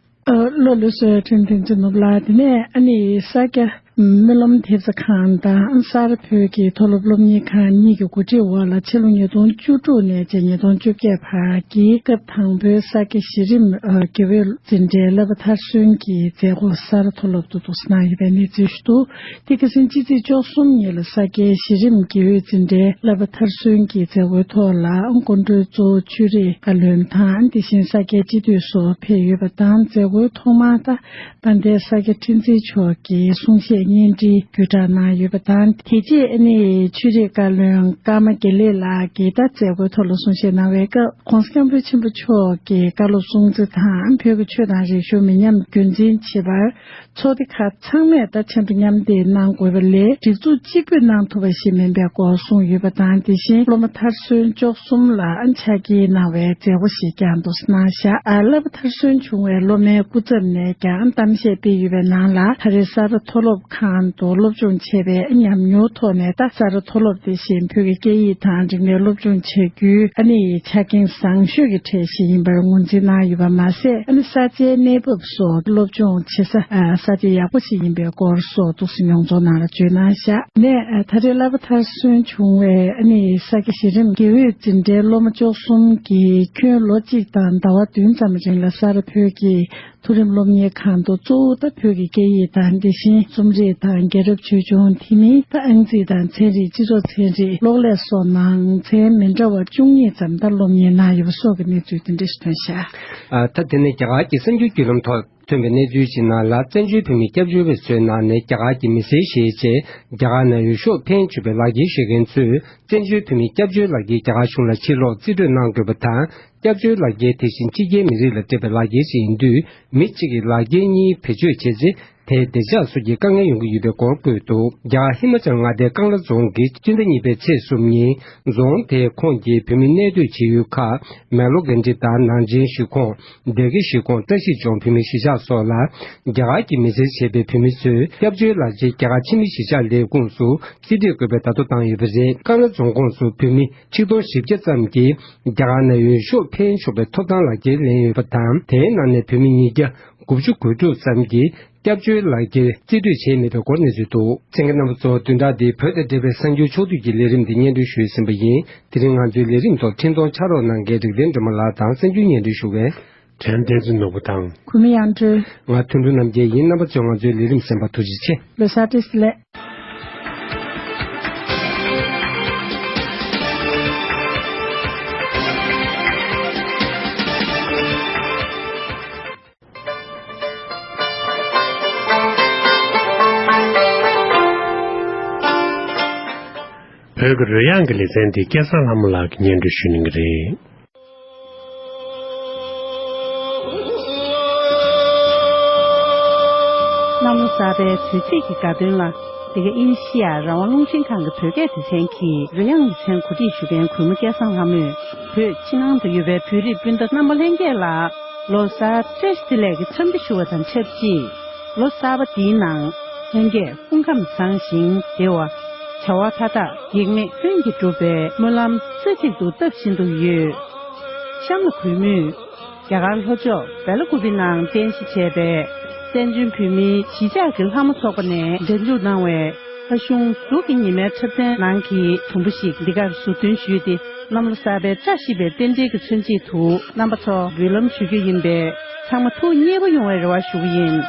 ཨ། ལགས་ལགས་སོ། ཁྲེན་བསྟན་འཛིན་ནོར་བུ་ལགས། དེ་ནས་ཨ་ནི་ས་སྐྱ་སྨོན་ལམ་ཐེབས་རྩ་ཁང་དང་གསར་བོད་ཀྱི་མཐོ་སློབ་སློབ་གཉེར་ཁང་གཉིས་ཀྱི་གོ་སྒྲིག་འོག་ལ་ཕྱི་ལོ་ཉིས་སྟོང་བཅུ་དྲུག་ནས་བཅས་ཉིས་སྟོང་བཅོ་བརྒྱད་བར་གྱི་སྐབས་དང་པོའི་ས་སྐྱ་གཞི་རིམ་ཨ་དགེ་འོས་འཛིན་གྲྭའི་བསླབ་པ་མཐར་སོན་གྱི་མཛད་སྒོ་གསར་མཐོ་སློབ་ཏུ་འདུག་སེ་གནང་ཡོད་པའི་གནས་ཚུལ་ཞིག་འདུག། འདི་ཁ་སང་ཕྱི་ཚེས་བཅུ་གསུམ་ཉིན་ལ་ས་སྐྱའི་གཞི་རིམ་དགེ་འོས་འཛིན་གྲྭའི་བསླབ་པ་མཐར་སོན་གྱི་མཛད་སྒོའི་ཐོག་ལ་སྐུ་མགྲོན་གཙོ་བོ་ཆོས་རིག་བཀའ་བློན་དང་། དེ་བཞིན་ས་སྐྱའི་སྤྱི་འཐུས་སོགས་ཕེབས་ཡོད་པ་དང་། མཛད་སྒོའི་ཐོག་མར་ད་དཔལ་ལྡན་ས་སྐྱ་ཁྲི་འཛིན་མཆོག་གིས་གསུང་བཤད་སྙན་སྒྲིག་བརྒྱུད་བསྒྲགས་གནང་ཡོད་པ་དང་། དེ་རྗེས་ཨ་ནི་ཆོས་རིག་བཀའ་བློན་ཀརྨ་དགེ་ལེགས་ལགས་ཀྱིས་ད་མཛད་སྒོའི་ཐོག་ལ་གསུང་བཤད་གནང་བའི་སྐབས་༸གོང་ས་༸སྐྱབས་མགོན་ཆེན་པོ་མཆོག་གི་བཀའ་སློབ་སྲུང་བརྩི་དང་། བོད་ཀྱི་ཆོས་དང་རིག་གཞུང་མི་ཉམས་རྒྱུན་འཛིན་བྱེད་པར། ཚོགས་སྡེ་ཁག་ཚང་མས་ད་ཆེད་དུ་མཉམ་འདེགས་གནང་དགོས་པ་ལས་སྒྲིག་འཛུགས་གཅིག་པུས་གནང་ཐུབ་པ་ཞིག་མིན་པའི་སྐོར་གསུངས་ཡོད་པ་དང་། དེ་བཞིན་སློབ་མ་མཐར་སོན་བཅུ་གསུམ་ལ་ཕྱག་འཁྱེར་གནང་བའི་མཛད་སྒོ་ཞིག་ཀྱང་འདུག་སེ་གནང་བཞག། ཨ། བསླབ་པ་མཐར་སོན་བྱུང་བའི་སློབ་མའི་སྐུ་ཚབ་ནས་ཀྱང་གཏམ་བཤད་སྤེལ་ཡོད་པའི་ནང་ལ། ད་རེས་གསར་པ་མཐོ་སློབ་ཁང་དུ་སློབ་སྦྱོང་བྱས་པའི་ཉམས་མྱོང་ཐོག་ནས། ད་གསར་པ་མཐོ་སློབ་དེ་བཞིན་བོད་ཀྱི་སྐད་ཡིག་དང་རིག་གནས་སློབ་སྦྱོང་བྱ་རྒྱུའི་ཨ་ནི་ཆ་རྐྱེན་བཟང་ཤོས་ཀྱི་གྲས་ཤིག་ཡིན་པར་ངོས་འཛིན་གནང་ཡོད་པ་མ་ཟད། ཨ་ནི་ས་ཆའི་གནས་བབ་སོགས་སློབ་སྦྱོང་བྱེད་ས་ཨ་ས་ཆ་ཡག་པོ་ཞིག་ཡིན་པའི་སྐོར་སོགས་འདུག་སེ་མྱོང་ཚོར་ནང་ལ་བརྗོད་གནང་བཞག། ནས་ཨ་ད་རེས་བསླབ་པ་མཐར་སོན་བྱུང་བའི་ཨ་ནི་ས་སྐྱ་གཞི་རིམ་དགེ་འོས་འཛིན་གྲྭའི་སློབ་མ་བཅུ་གསུམ་གྱིས་ཁྱོན་ལོ་གཅིག་དང་ཟླ་བ་བདུན་ཙམ་རིང་ལ་གསར་བོད་ཀྱི་མཐོ་རིམ་སློབ་གཉེར་ཁང་དུ་གཙོ་བོ་ད་བོད་ཀྱི་སྐད་ཡིག་དང་། དེ་བཞིན་རྩོམ་རིག་དང་། རྒྱལ་རབས་ཆོས་འབྱུང་། དེ་མིན་ད་ཨང་རྩིས་དང་ཚན་རིག་སྤྱི་ཚོགས་ཚན་རིག་སློབ་ལས་སོགས་ནང་ཚན་མི་འདྲ་བ་བཅུ་གཉིས་ཙམ་ད་སློབ་གཉེར་གནང་ཡོད་པ་སོགས་ཀྱི་གནས་ཚུལ་དེ་འདྲ་ཞིག་ཐོན་ཤག། ཨ། ད་དེ་ནས་རྒྱ་གར་གྱི་གསར་འགྱུར་བརྒྱུད་ལམ་ཐོག་ཐོན་པའི་གནས་ཚུལ་ཞིག་ནང་ལ། བཙན་བྱོལ་བོད་མིའི་སྐྱབས་བཅོལ་བའི་ཚོའི་ནང་ནས་རྒྱ་གར་གྱི་མི་སེར་ཞེས་བྱས་རྒྱ་གར་ནང་འོས་ཤོག་འཕེན་བཅུག་པའི་ལག་འཁྱེར་བཞེས་མཁན་ཚོས། བཙན་བྱོལ་བོད་མིའི་སྐྱབས་བཅོལ་ལག་འཁྱེར་རྒྱ་གར་གཞུང་ལ་ཕྱིར་སློག་རྩིས་སྤྲོད་གནང་དགོས་པ་དང་། སྐྱབས་བཅོལ་ལག་འཁྱེར་དེ་བཞིན་ཕྱི་རྒྱལ་མི་རིགས་ལ་སྤྲད་པའི་ལག་འཁྱེར་ཞིག་ཡིན་དུས། མི་གཅིག་གིས་ལག་འཁྱེར་གཉིས་བེད་སྤྱོད་བྱས་ཚེ། དེས་བདེ་འཇགས་སོགས་ཀྱི་དཀའ་ངལ་ཡོང་གི་ཡོད་པའི་སྐོར་བཀོད་འདུག། རྒྱ་གར་ཧི་མ་ཅལ་མངའ་སྡེའི་ཀང་ལ་རྫོང་གིས་སྤྱི་ཟླ་གཉིས་པའི་ཚེས་གསུམ་ཉིན། རྫོང་དེའི་ཁོངས་ཀྱི་བོད་མི་གནས་སྡོད་བྱེད་ཡུལ་ཁག་མེ་ལོ་གྷན་ཌི་དང་ནང་ཆེན་གཞིས་ཁོངས། སྡེ་དགེ་གཞིས་ཁོངས། བཀྲ་ཤིས་ལྗོངས་བོད་མིའི་གཞིས་ཆགས་སོགས་ལ། རྒྱ་གར་གྱི་མི་སེར་བྱས་པའི་བོད་མི་ཚོས་སྐྱབས་བཅོལ་ལག་འཁྱེར་རྒྱ་གར་ཕྱི་མི་གཞིས་ཆགས་ལས་ཁུངས་སུ་རྩིས་སྤྲོད་དགོས་པའི་བརྡ་ཐོ་བཏང་ཡོད་པ་རེད། ཀང་ལ་རྫོང་ཁོངས་སུ་བོད་མི་ཆིག་སྟོང་བཞི་བརྒྱ་ཙམ་གྱིས་རྒྱ་གར་ནང་འོས་ཤོག་འཕེན་ཆོག་པའི་ཐོབ་ཐང་ལག་འཁྱེར་ལེན་ཡོད་པ་དང་། དེའི་ནང་ནས་བོད་མི་ཉིས་བརྒྱ་དགུ་བཅུ་གོ་དྲུག་ཙམ་གྱིས་སྐྱབས་བཅོལ་ལག་འཁྱེར་རྩིས་སྤྲོད་བྱས་མེད་པའི་སྐོར་གནས་ཚུལ་འདུག། གསན་མཁན་རྣམ་པ་ཚོ། བདུན་ཕྲག་འདིའི་བོད་དང་འབྲེལ་བའི་གསར་འགྱུར་ཕྱོགས་བསྡུས་ཀྱི་ལས་རིམ་འདི་སྙན་སྒྲོན་ཞུས་ཟིན་པ་ཡིན། དེ་རིང་ང་ཚོའི་ལས་རིམ་ཐོག་འཕྲིན་གཏོང་ཕྱག་རོགས་གནང་མཁན་རིག་ལྡན་སྒྲོལ་མ་ལགས་དང་གསར་འགྱུར་སྙན་སྒྲོན་ཞུ་མཁན། དྲན་བདེན་ཚེ་ནོར་བུ་དང་། གུས་མོ་དབྱངས་སྒྲོལ། ང་དོན་གྲུབ་རྣམ་རྒྱལ་ཡིན། རྣམ་པ་ཚོས་ང་ཚོའི་ལས་རིམ་གསན་པར་ཐུགས་རྗེ་ཆེ། ལོ་གསར་བཀྲ་ཤིས་བདེ་ལེགས། བོད་ཀྱི་རོལ་དབྱངས་ཀྱི་ལེ་ཚན་འདི་སྐལ་བཟང་ལྷ་མོ་ལགས་ཀྱིས་སྙན་སྒྲོན་ཞུ་གནང་གི་རེད། གནམ་ལོ་གསར་པའི་དུས་ཚིགས་ཀྱི་དགའ་སྟོན་ལ། འདི་ག་ཨེ་ཤི་ཡ་རང་དབང་རླུང་འཕྲིན་ཁང་གི་བོད་སྐད་སྡེ་ཚན་གྱི་རོལ་དབྱངས་ལེ་ཚན་གོ་སྒྲིག་ཞུ་མཁན་གུས་མོ་སྐལ་བཟང་ལྷ་མོས། བོད་ཕྱི་ནང་དུ་ཡོད་པའི་བོད་རིགས་སྤུན་ཟླ་རྣམ་པ་ལྷན་རྒྱས་ལ། ལོ་གསར་བཀྲ་ཤིས་བདེ་ལེགས་ཀྱི་འཚམས་འདྲི་ཞུ་བ་དང་ཆབས་ཅིག། ལོ་གསར་པ་འདིའི་ནང་། ལྷན་རྒྱས་སྐུ་ཁམས་བཟང་ཞིང་བདེ་བ། བྱ་བ་མཐའ་དག་གེགས་མེད་ལྷུན་གྱིས་འགྲུབ་པའི་སྨོན་ལམ་རྩེ་གཅིག་ཏུ་བཏབ་བཞིན་དུ་ཡོད། གཤམ་ལ་གུས་མོས། རྒྱ་གར་ལྷོ་ཕྱོགས་བེ་ལ་ཀུ་པེ་ནང་རྟེན་གཞི་བྱས་པའི་བཙན་བྱོལ་བོད་མིའི་གཞིས་ཆགས་ཀྱི་ལྷ་མོ་ཚོགས་པ་ནས་སྒྲ་འཇུག་གནང་བའི་ལྷ་གཞུང་གཟུགས་ཀྱི་ཉི་མའི་འཁྲབ་ཚན་ནང་གི་དུམ་བུ་ཞིག་འདི་གར་ཟུར་འདོན་ཞུས་ཏེ། གནམ་ལོ་གསར་པའི་བཀྲ་ཤིས་པའི་རྟེན་འབྲེལ་གྱི་མཚོན་བྱེད་དུ་རྣམ་པ་ཚོར་འབུལ་ལམ་ཞུ་རྒྱུ་ཡིན་པས། ཚང་མ་ཐུགས་མཉེས་པོ་ཡོང་བའི་རེ་བ་ཞུ་གི་ཡིན།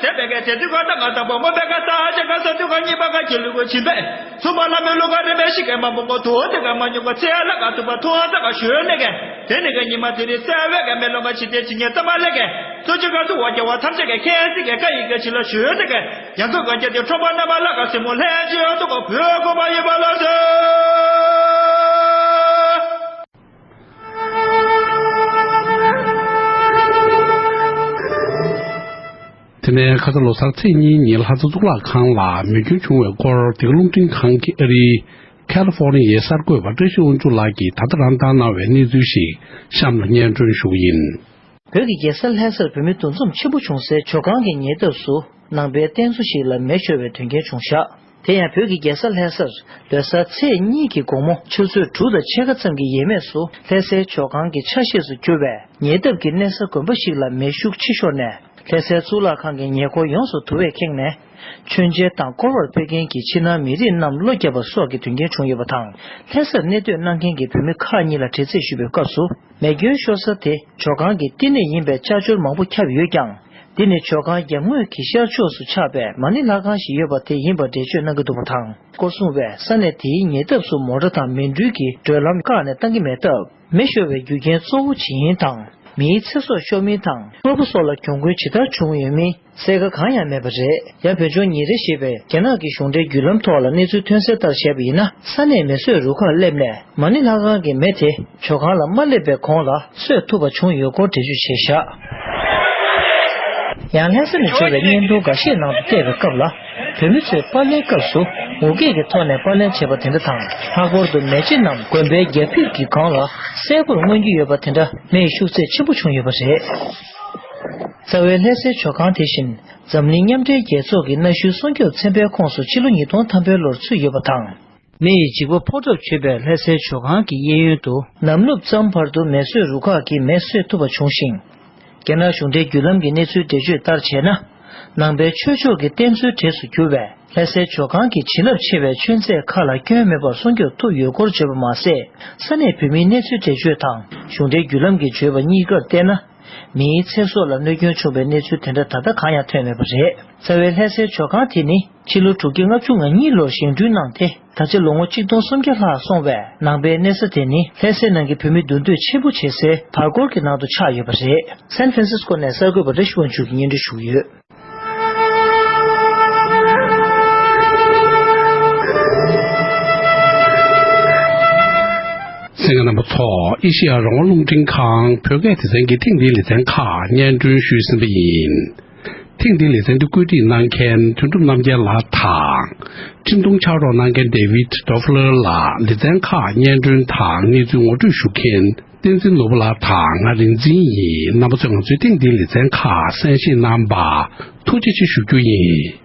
དེ་བས་ཀྱི་དེ་དུས་ཀ་ད་ང་དང་པོ་མོ་བས་ཀ་ས་ཅག་ག་ས་དུས་ཀ་གཉིས་པ་ཀ་ཁྱི་ལུ་གོ་ཕྱིན་པས། ཚུ་མ་ལ་མེ་ལུ་ག་རེ་མེ་ཤི་ཀ་མ་མོ་གོ་དོ་དེ་ཀ་མ་ཉུ་ག་ཚེ་ལ་ཀ་ཐུ་པ་ཐོ་ཨ་ད་ཀ་ཞོ་ནེ་ཀ་དེ་ནེ་ཀ་ཉི་མ་དེ་རི་ས་བས་ཀ་མེ་ལོ་མ་ཤི་དེ་ཅི་ཉེ་ད་མ་ལེ་ཀ་ཚུ་ཅི་ཀ་ཚུ་བ་ཀྱ་བ་ཐམས་ཅད་ཀ་ཁྱེད་སི་ཀ་ཀ་ཡི་ཀ་ཤི་ལ་ཞོ་ནེ་ཀ་ཡང་ཁ་ག་ཀྱ་དེ་ཁྲོ་པ་ན་མ་ལ་ཀ་སེ་མོ་ལྷན་ཅི་ཡོ་དུ་ཀ་བོ་གོ་མ་ཡི་པ་ལ་ཟེ། དེ་ནས་ཁ་ས་ལོ་གསར་ཚེས་གཉིས་ཉིན་ལྷ་ས་གཙུག་ལག་ཁང་ལ་མེ་སྐྱོན་བྱུང་བའི་སྐོར་འདི་ག་རླུང་འཕྲིན་ཁང་གི་ཨ་རིའི་ཁ་ལི་ཧྥོ་ནི་ཡའི་གསར་འགོད་པ་བཀྲ་ཤིས་དབང་ཕྱུག་ལགས་ཀྱིས་ད་ལྟ་རང་བཏང་གནང་བའི་གནས་ཚུལ་ཞིག་གཤམ་ལ་སྙན་སྒྲོན་ཞུ་གི་ཡིན། བོད་ཀྱི་རྒྱལ་ས་ལྷ་སར་བོད་མི་འདུ་འཛོམས་ཆེན་པོ་བྱུང་སའི་ཇོ་ཁང་གི་ཉེ་འདབས་སུ་ནང་པའི་རྟེན་གཙོ་ཞིག་ལ་མེ་ཤོར་བའི་དོན་རྐྱེན་བྱུང་བཞག་དེ་ཡང་བོད་ཀྱི་རྒྱལ་ས་ལྷ་སར་ལོ་གསར་ཚེས་གཉིས་ཀྱི་དགོང་མོ་ཆུ་ཚོད་དྲུག་དང་ཕྱེད་ཀ་ཙམ་གྱི་ཡས་མས་སུ་ལྷ་སའི་ཇོ་ཁང་གི་ཆ་ཤས་སུ་གྱུར་བའི་ཉེ་འདབས་ཀྱི་གནས་ས་དགོན་པ་ཞིག་ལ་མེ་ཤུགས་ཆེ་ཤོར་ནས་ལྷ་སའི་གཙུག་ལག་ཁང་གི་ཉེ་འཁོར་ཡོངས་སུ་དུ་བས་ཁེངས་ནས། མཆོད་མཇལ་དང་སྐོར་བར་ཕེབས་མཁན་གྱི་ཕྱི་ནང་མི་རིགས་རྣམས་བློ་བརྒྱབ་པ་སོགས་ཀྱི་དོན་རྐྱེན་བྱུང་ཡོད་པ་དང་། ལྷ་སར་གནས་སྡོད་གནང་མཁན་གྱི་བོད་མི་ཁག་གཉིས་ལ་དྲི་རྩད་ཞུས་པའི་སྐབས་སུ། མེ་སྐྱོན་ཤོར་ས་དེ་ཇོ་ཁང་གི་བསྟི་གནས་ཡིན་པའི་ཅ་ཅོར་མང་པོ་ཁྱབ་ཡོད་ཀྱང་། འདི་ནི་ཇོ་ཁང་རྒྱབ་ངོས་ཀྱི་ཤར་ཕྱོགས་སུ་ཆགས་པའི་མ་ཎི་ལྷ་ཁང་ཞིག་ཡོད་པ་དེ་ཡིན་པར་འགྲེལ་བརྗོད་གནང་གི་འདུག་པ་དང་། སྐོར་སྲུང་བས་ས་གནས་དེའི་ཉེ་འདབས་སུ་མོ་ཊ་དང་མེ་འགྲུལ་གྱི་བགྲོད་ལམ་བཀག་ནས་བཏང་གི་མེད་སྟབས། མེ་ཤོར་བའི་རྒྱུ་རྐྱེན་གཙོ་བོ་ཇི་ཡིན་དང་། མིའི་ཚེ་སྲོག་ཤོར་མིན་དང་། གློ་བུར་སོགས་ལ་གྱོང་གུན་ཇི་ལྟར་བྱུང་ཡོད་མིན། གསལ་ཁ་གང་ཡང་མེད་པ་རེད། ཡང་བོད་ལྗོངས་ཉིན་རེ་ཞེས་པའི་རྒྱ་ནག་གི་གཞུང་འབྲེལ་བརྒྱུད་ལམ་ཐོག་ལ་གནས་ཚུལ་ཐོན་གསལ་ལྟར་བྱས་པ་ཡིན་ན། ས་གནས་མེ་གསོད་རུ་ཁག་སླེབས་ནས་མ་ཎི་ལྷ་ཁང་གི་མེ་དེ་ཇོ་ཁང་ལ་མ་སླེབས་པའི་གོང་ལ་གསོད་ཐུབ་པ་བྱུང་ཡོད་སྐོར་འགྲེལ་བརྗོད་བྱས་བཞག་ཡང་ལྷ་ས་ནས་བྱོན་པའི་བརྙན་ཐུང་འགའ་ཤས་ནང་དུ་བལྟས་པའི་སྐབས་ལ། བོད་མི་ཚོས་པར་ལེན་སྐབས་སུ་འུར་སྐད་ཀྱི་ཐོག་ནས་པར་ལེན་བྱས་པ་དེ་འདྲ་དང་། ལྷག་པར་དུ་མེ་ལྕེ་རྣམས་དགོན་པའི་རྒྱ་ཕིབས་ཀྱི་སྒང་ལ་གསལ་པོར་མངོན་གྱི་ཡོད་པ་དེ་འདྲ་མེ་ཡི་ཤུགས་ཚད་ཆེན་པོ་བྱུང་ཡོད་པ་རེད། རྩ་བའི་ལྷ་སའི་ཇོ་ཁང་དེ་བཞིན་འཛམ་གླིང་མཉམ་འབྲེལ་རྒྱལ་ཚོགས་ཀྱི་གནའ་ཤུལ་སྲུང་སྐྱོབ་ཚན་པའི་ཁོངས་སུ་ཕྱི་ལོ་ཉིས་སྟོང་ཐམ་པའི་ལོར་ཚུད་ཡོད་པ་དང་། མེ་ཡི་འཇིགས་པ་ཕོག་གྲབས་བྱུང་བའི་ལྷ་སའི་ཇོ་ཁང་གི་གཡས་གཡོན་དུ། ནམ་ནུབ་ཙམ་བར་དུ་མེ་གསོད་རུ་ཁག་གིས་མེ་གསོད་ཐུབ་པ་བྱུང་ཞིང་། རྒྱ་ནག་གཞུང་འབྲེལ་བརྒྱུད་ལམ་གྱི་གནས་ཚུལ་འགྲེལ་བརྗོད་ལྟར་བྱས་ན། ནང་པའི་ཆོས་ཕྱོགས་ཀྱི་རྟེན་གཙོའི་གྲས་སུ་གྱུར་བའི་ལྷ་སའི་ཇོ་ཁང་གི་བྱིན་རླབས་ཆེ་བའི་མཆོད་རྫས་ཁག་ལ་སྐྱོན་མེད་པར་སྲུང་སྐྱོབ་ཐུབ་ཡོད་སྐོར་བརྗོད་པ་མ་ཟད། ས་གནས་བོད་མིའི་གནས་ཚུལ་འགྲེལ་བརྗོད་དང་གཞུང་འབྲེལ་བརྒྱུད་ལམ་གྱིས་བརྗོད་པ་གཉིས་ཀར་བལྟས་ན། མིའི་ཚེ་སྲོག་ལ་གནོད་སྐྱོན་བྱུང་བའི་གནས་ཚུལ་དེ་འདྲ་ད་ལྟ་གང་ཡང་ཐོན་མེད་པ་རེད། རྩ་བའི་ལྷ་སའི་ཇོ་ཁང་དེ་ནི་ཕྱི་ལོ་དྲུག་བརྒྱ་ལྔ་བཅུ་ང་གཉིས་ལོར་བཞེངས་སྐྲུན་གནང་སྟེ། ད་ཆ་ལོ་ངོ་གཅིག་སྟོང་སུམ་བརྒྱ་ལྷག་སོང་བས། ནང་པའི་གནས་ས་དེ་ནི་ལྷ་སའི་ནང་གི་བོད་མི་འདུས་སྡོད་ཆེན་པོ་བྱེད་སའི་བར་སྐོར་གྱི་ནང་དུ་ཆགས་ཡོད་པ་རེད། སན་ཧྥ་རན་སིས་ཀོ་ནས་གསར་འགོད་པ་བཀྲ་ཤིས་དབང་ཕྱུག་གིས་སྙན་སྒྲོན་ཞུ་གི་ཡོད། གསན་མཁན་རྣམ་པ་ཚོ། ཨེ་ཤེ་ཡ་རང་དབང་རླུང་འཕྲིན་ཁང་བོད་སྐད་སྡེ་ཚན་གྱི་ཐེངས་འདིའི་ལེ་ཚན་ཁག་སྙན་སྒྲོན་ཞུས་ཟིན་པ་ཡིན། ཐེངས་འདིའི་ལེ་ཚན་འདི་བཀོད་སྒྲིག་གནང་མཁན་དོན་གྲུབ་རྣམ་རྒྱལ་ལགས་དང་། འཕྲིན་གཏོང་ཕྱག་རོགས་གནང་མཁན་David Toffler་ལགས། ལེ་ཚན་ཁག་སྙན་སྒྲོན་དང་གནས་ཚུལ་ངོ་སྤྲོད་ཞུ་མཁན་བསྟན་འཛིན་ནོར་བུ་ལགས་དང་ང་རིག་འཛིན་ཡིན། རྣམ་པ་ཚོས་ང་ཚོའི་ཐེངས་འདིའི་ལེ་ཚན་ཁག་གསན་བཞེས་གནང་བར་ཐུགས་རྗེ་ཆེ་ཞུ་རྒྱུ་ཡིན།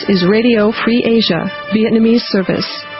is Radio Free Asia, Vietnamese service.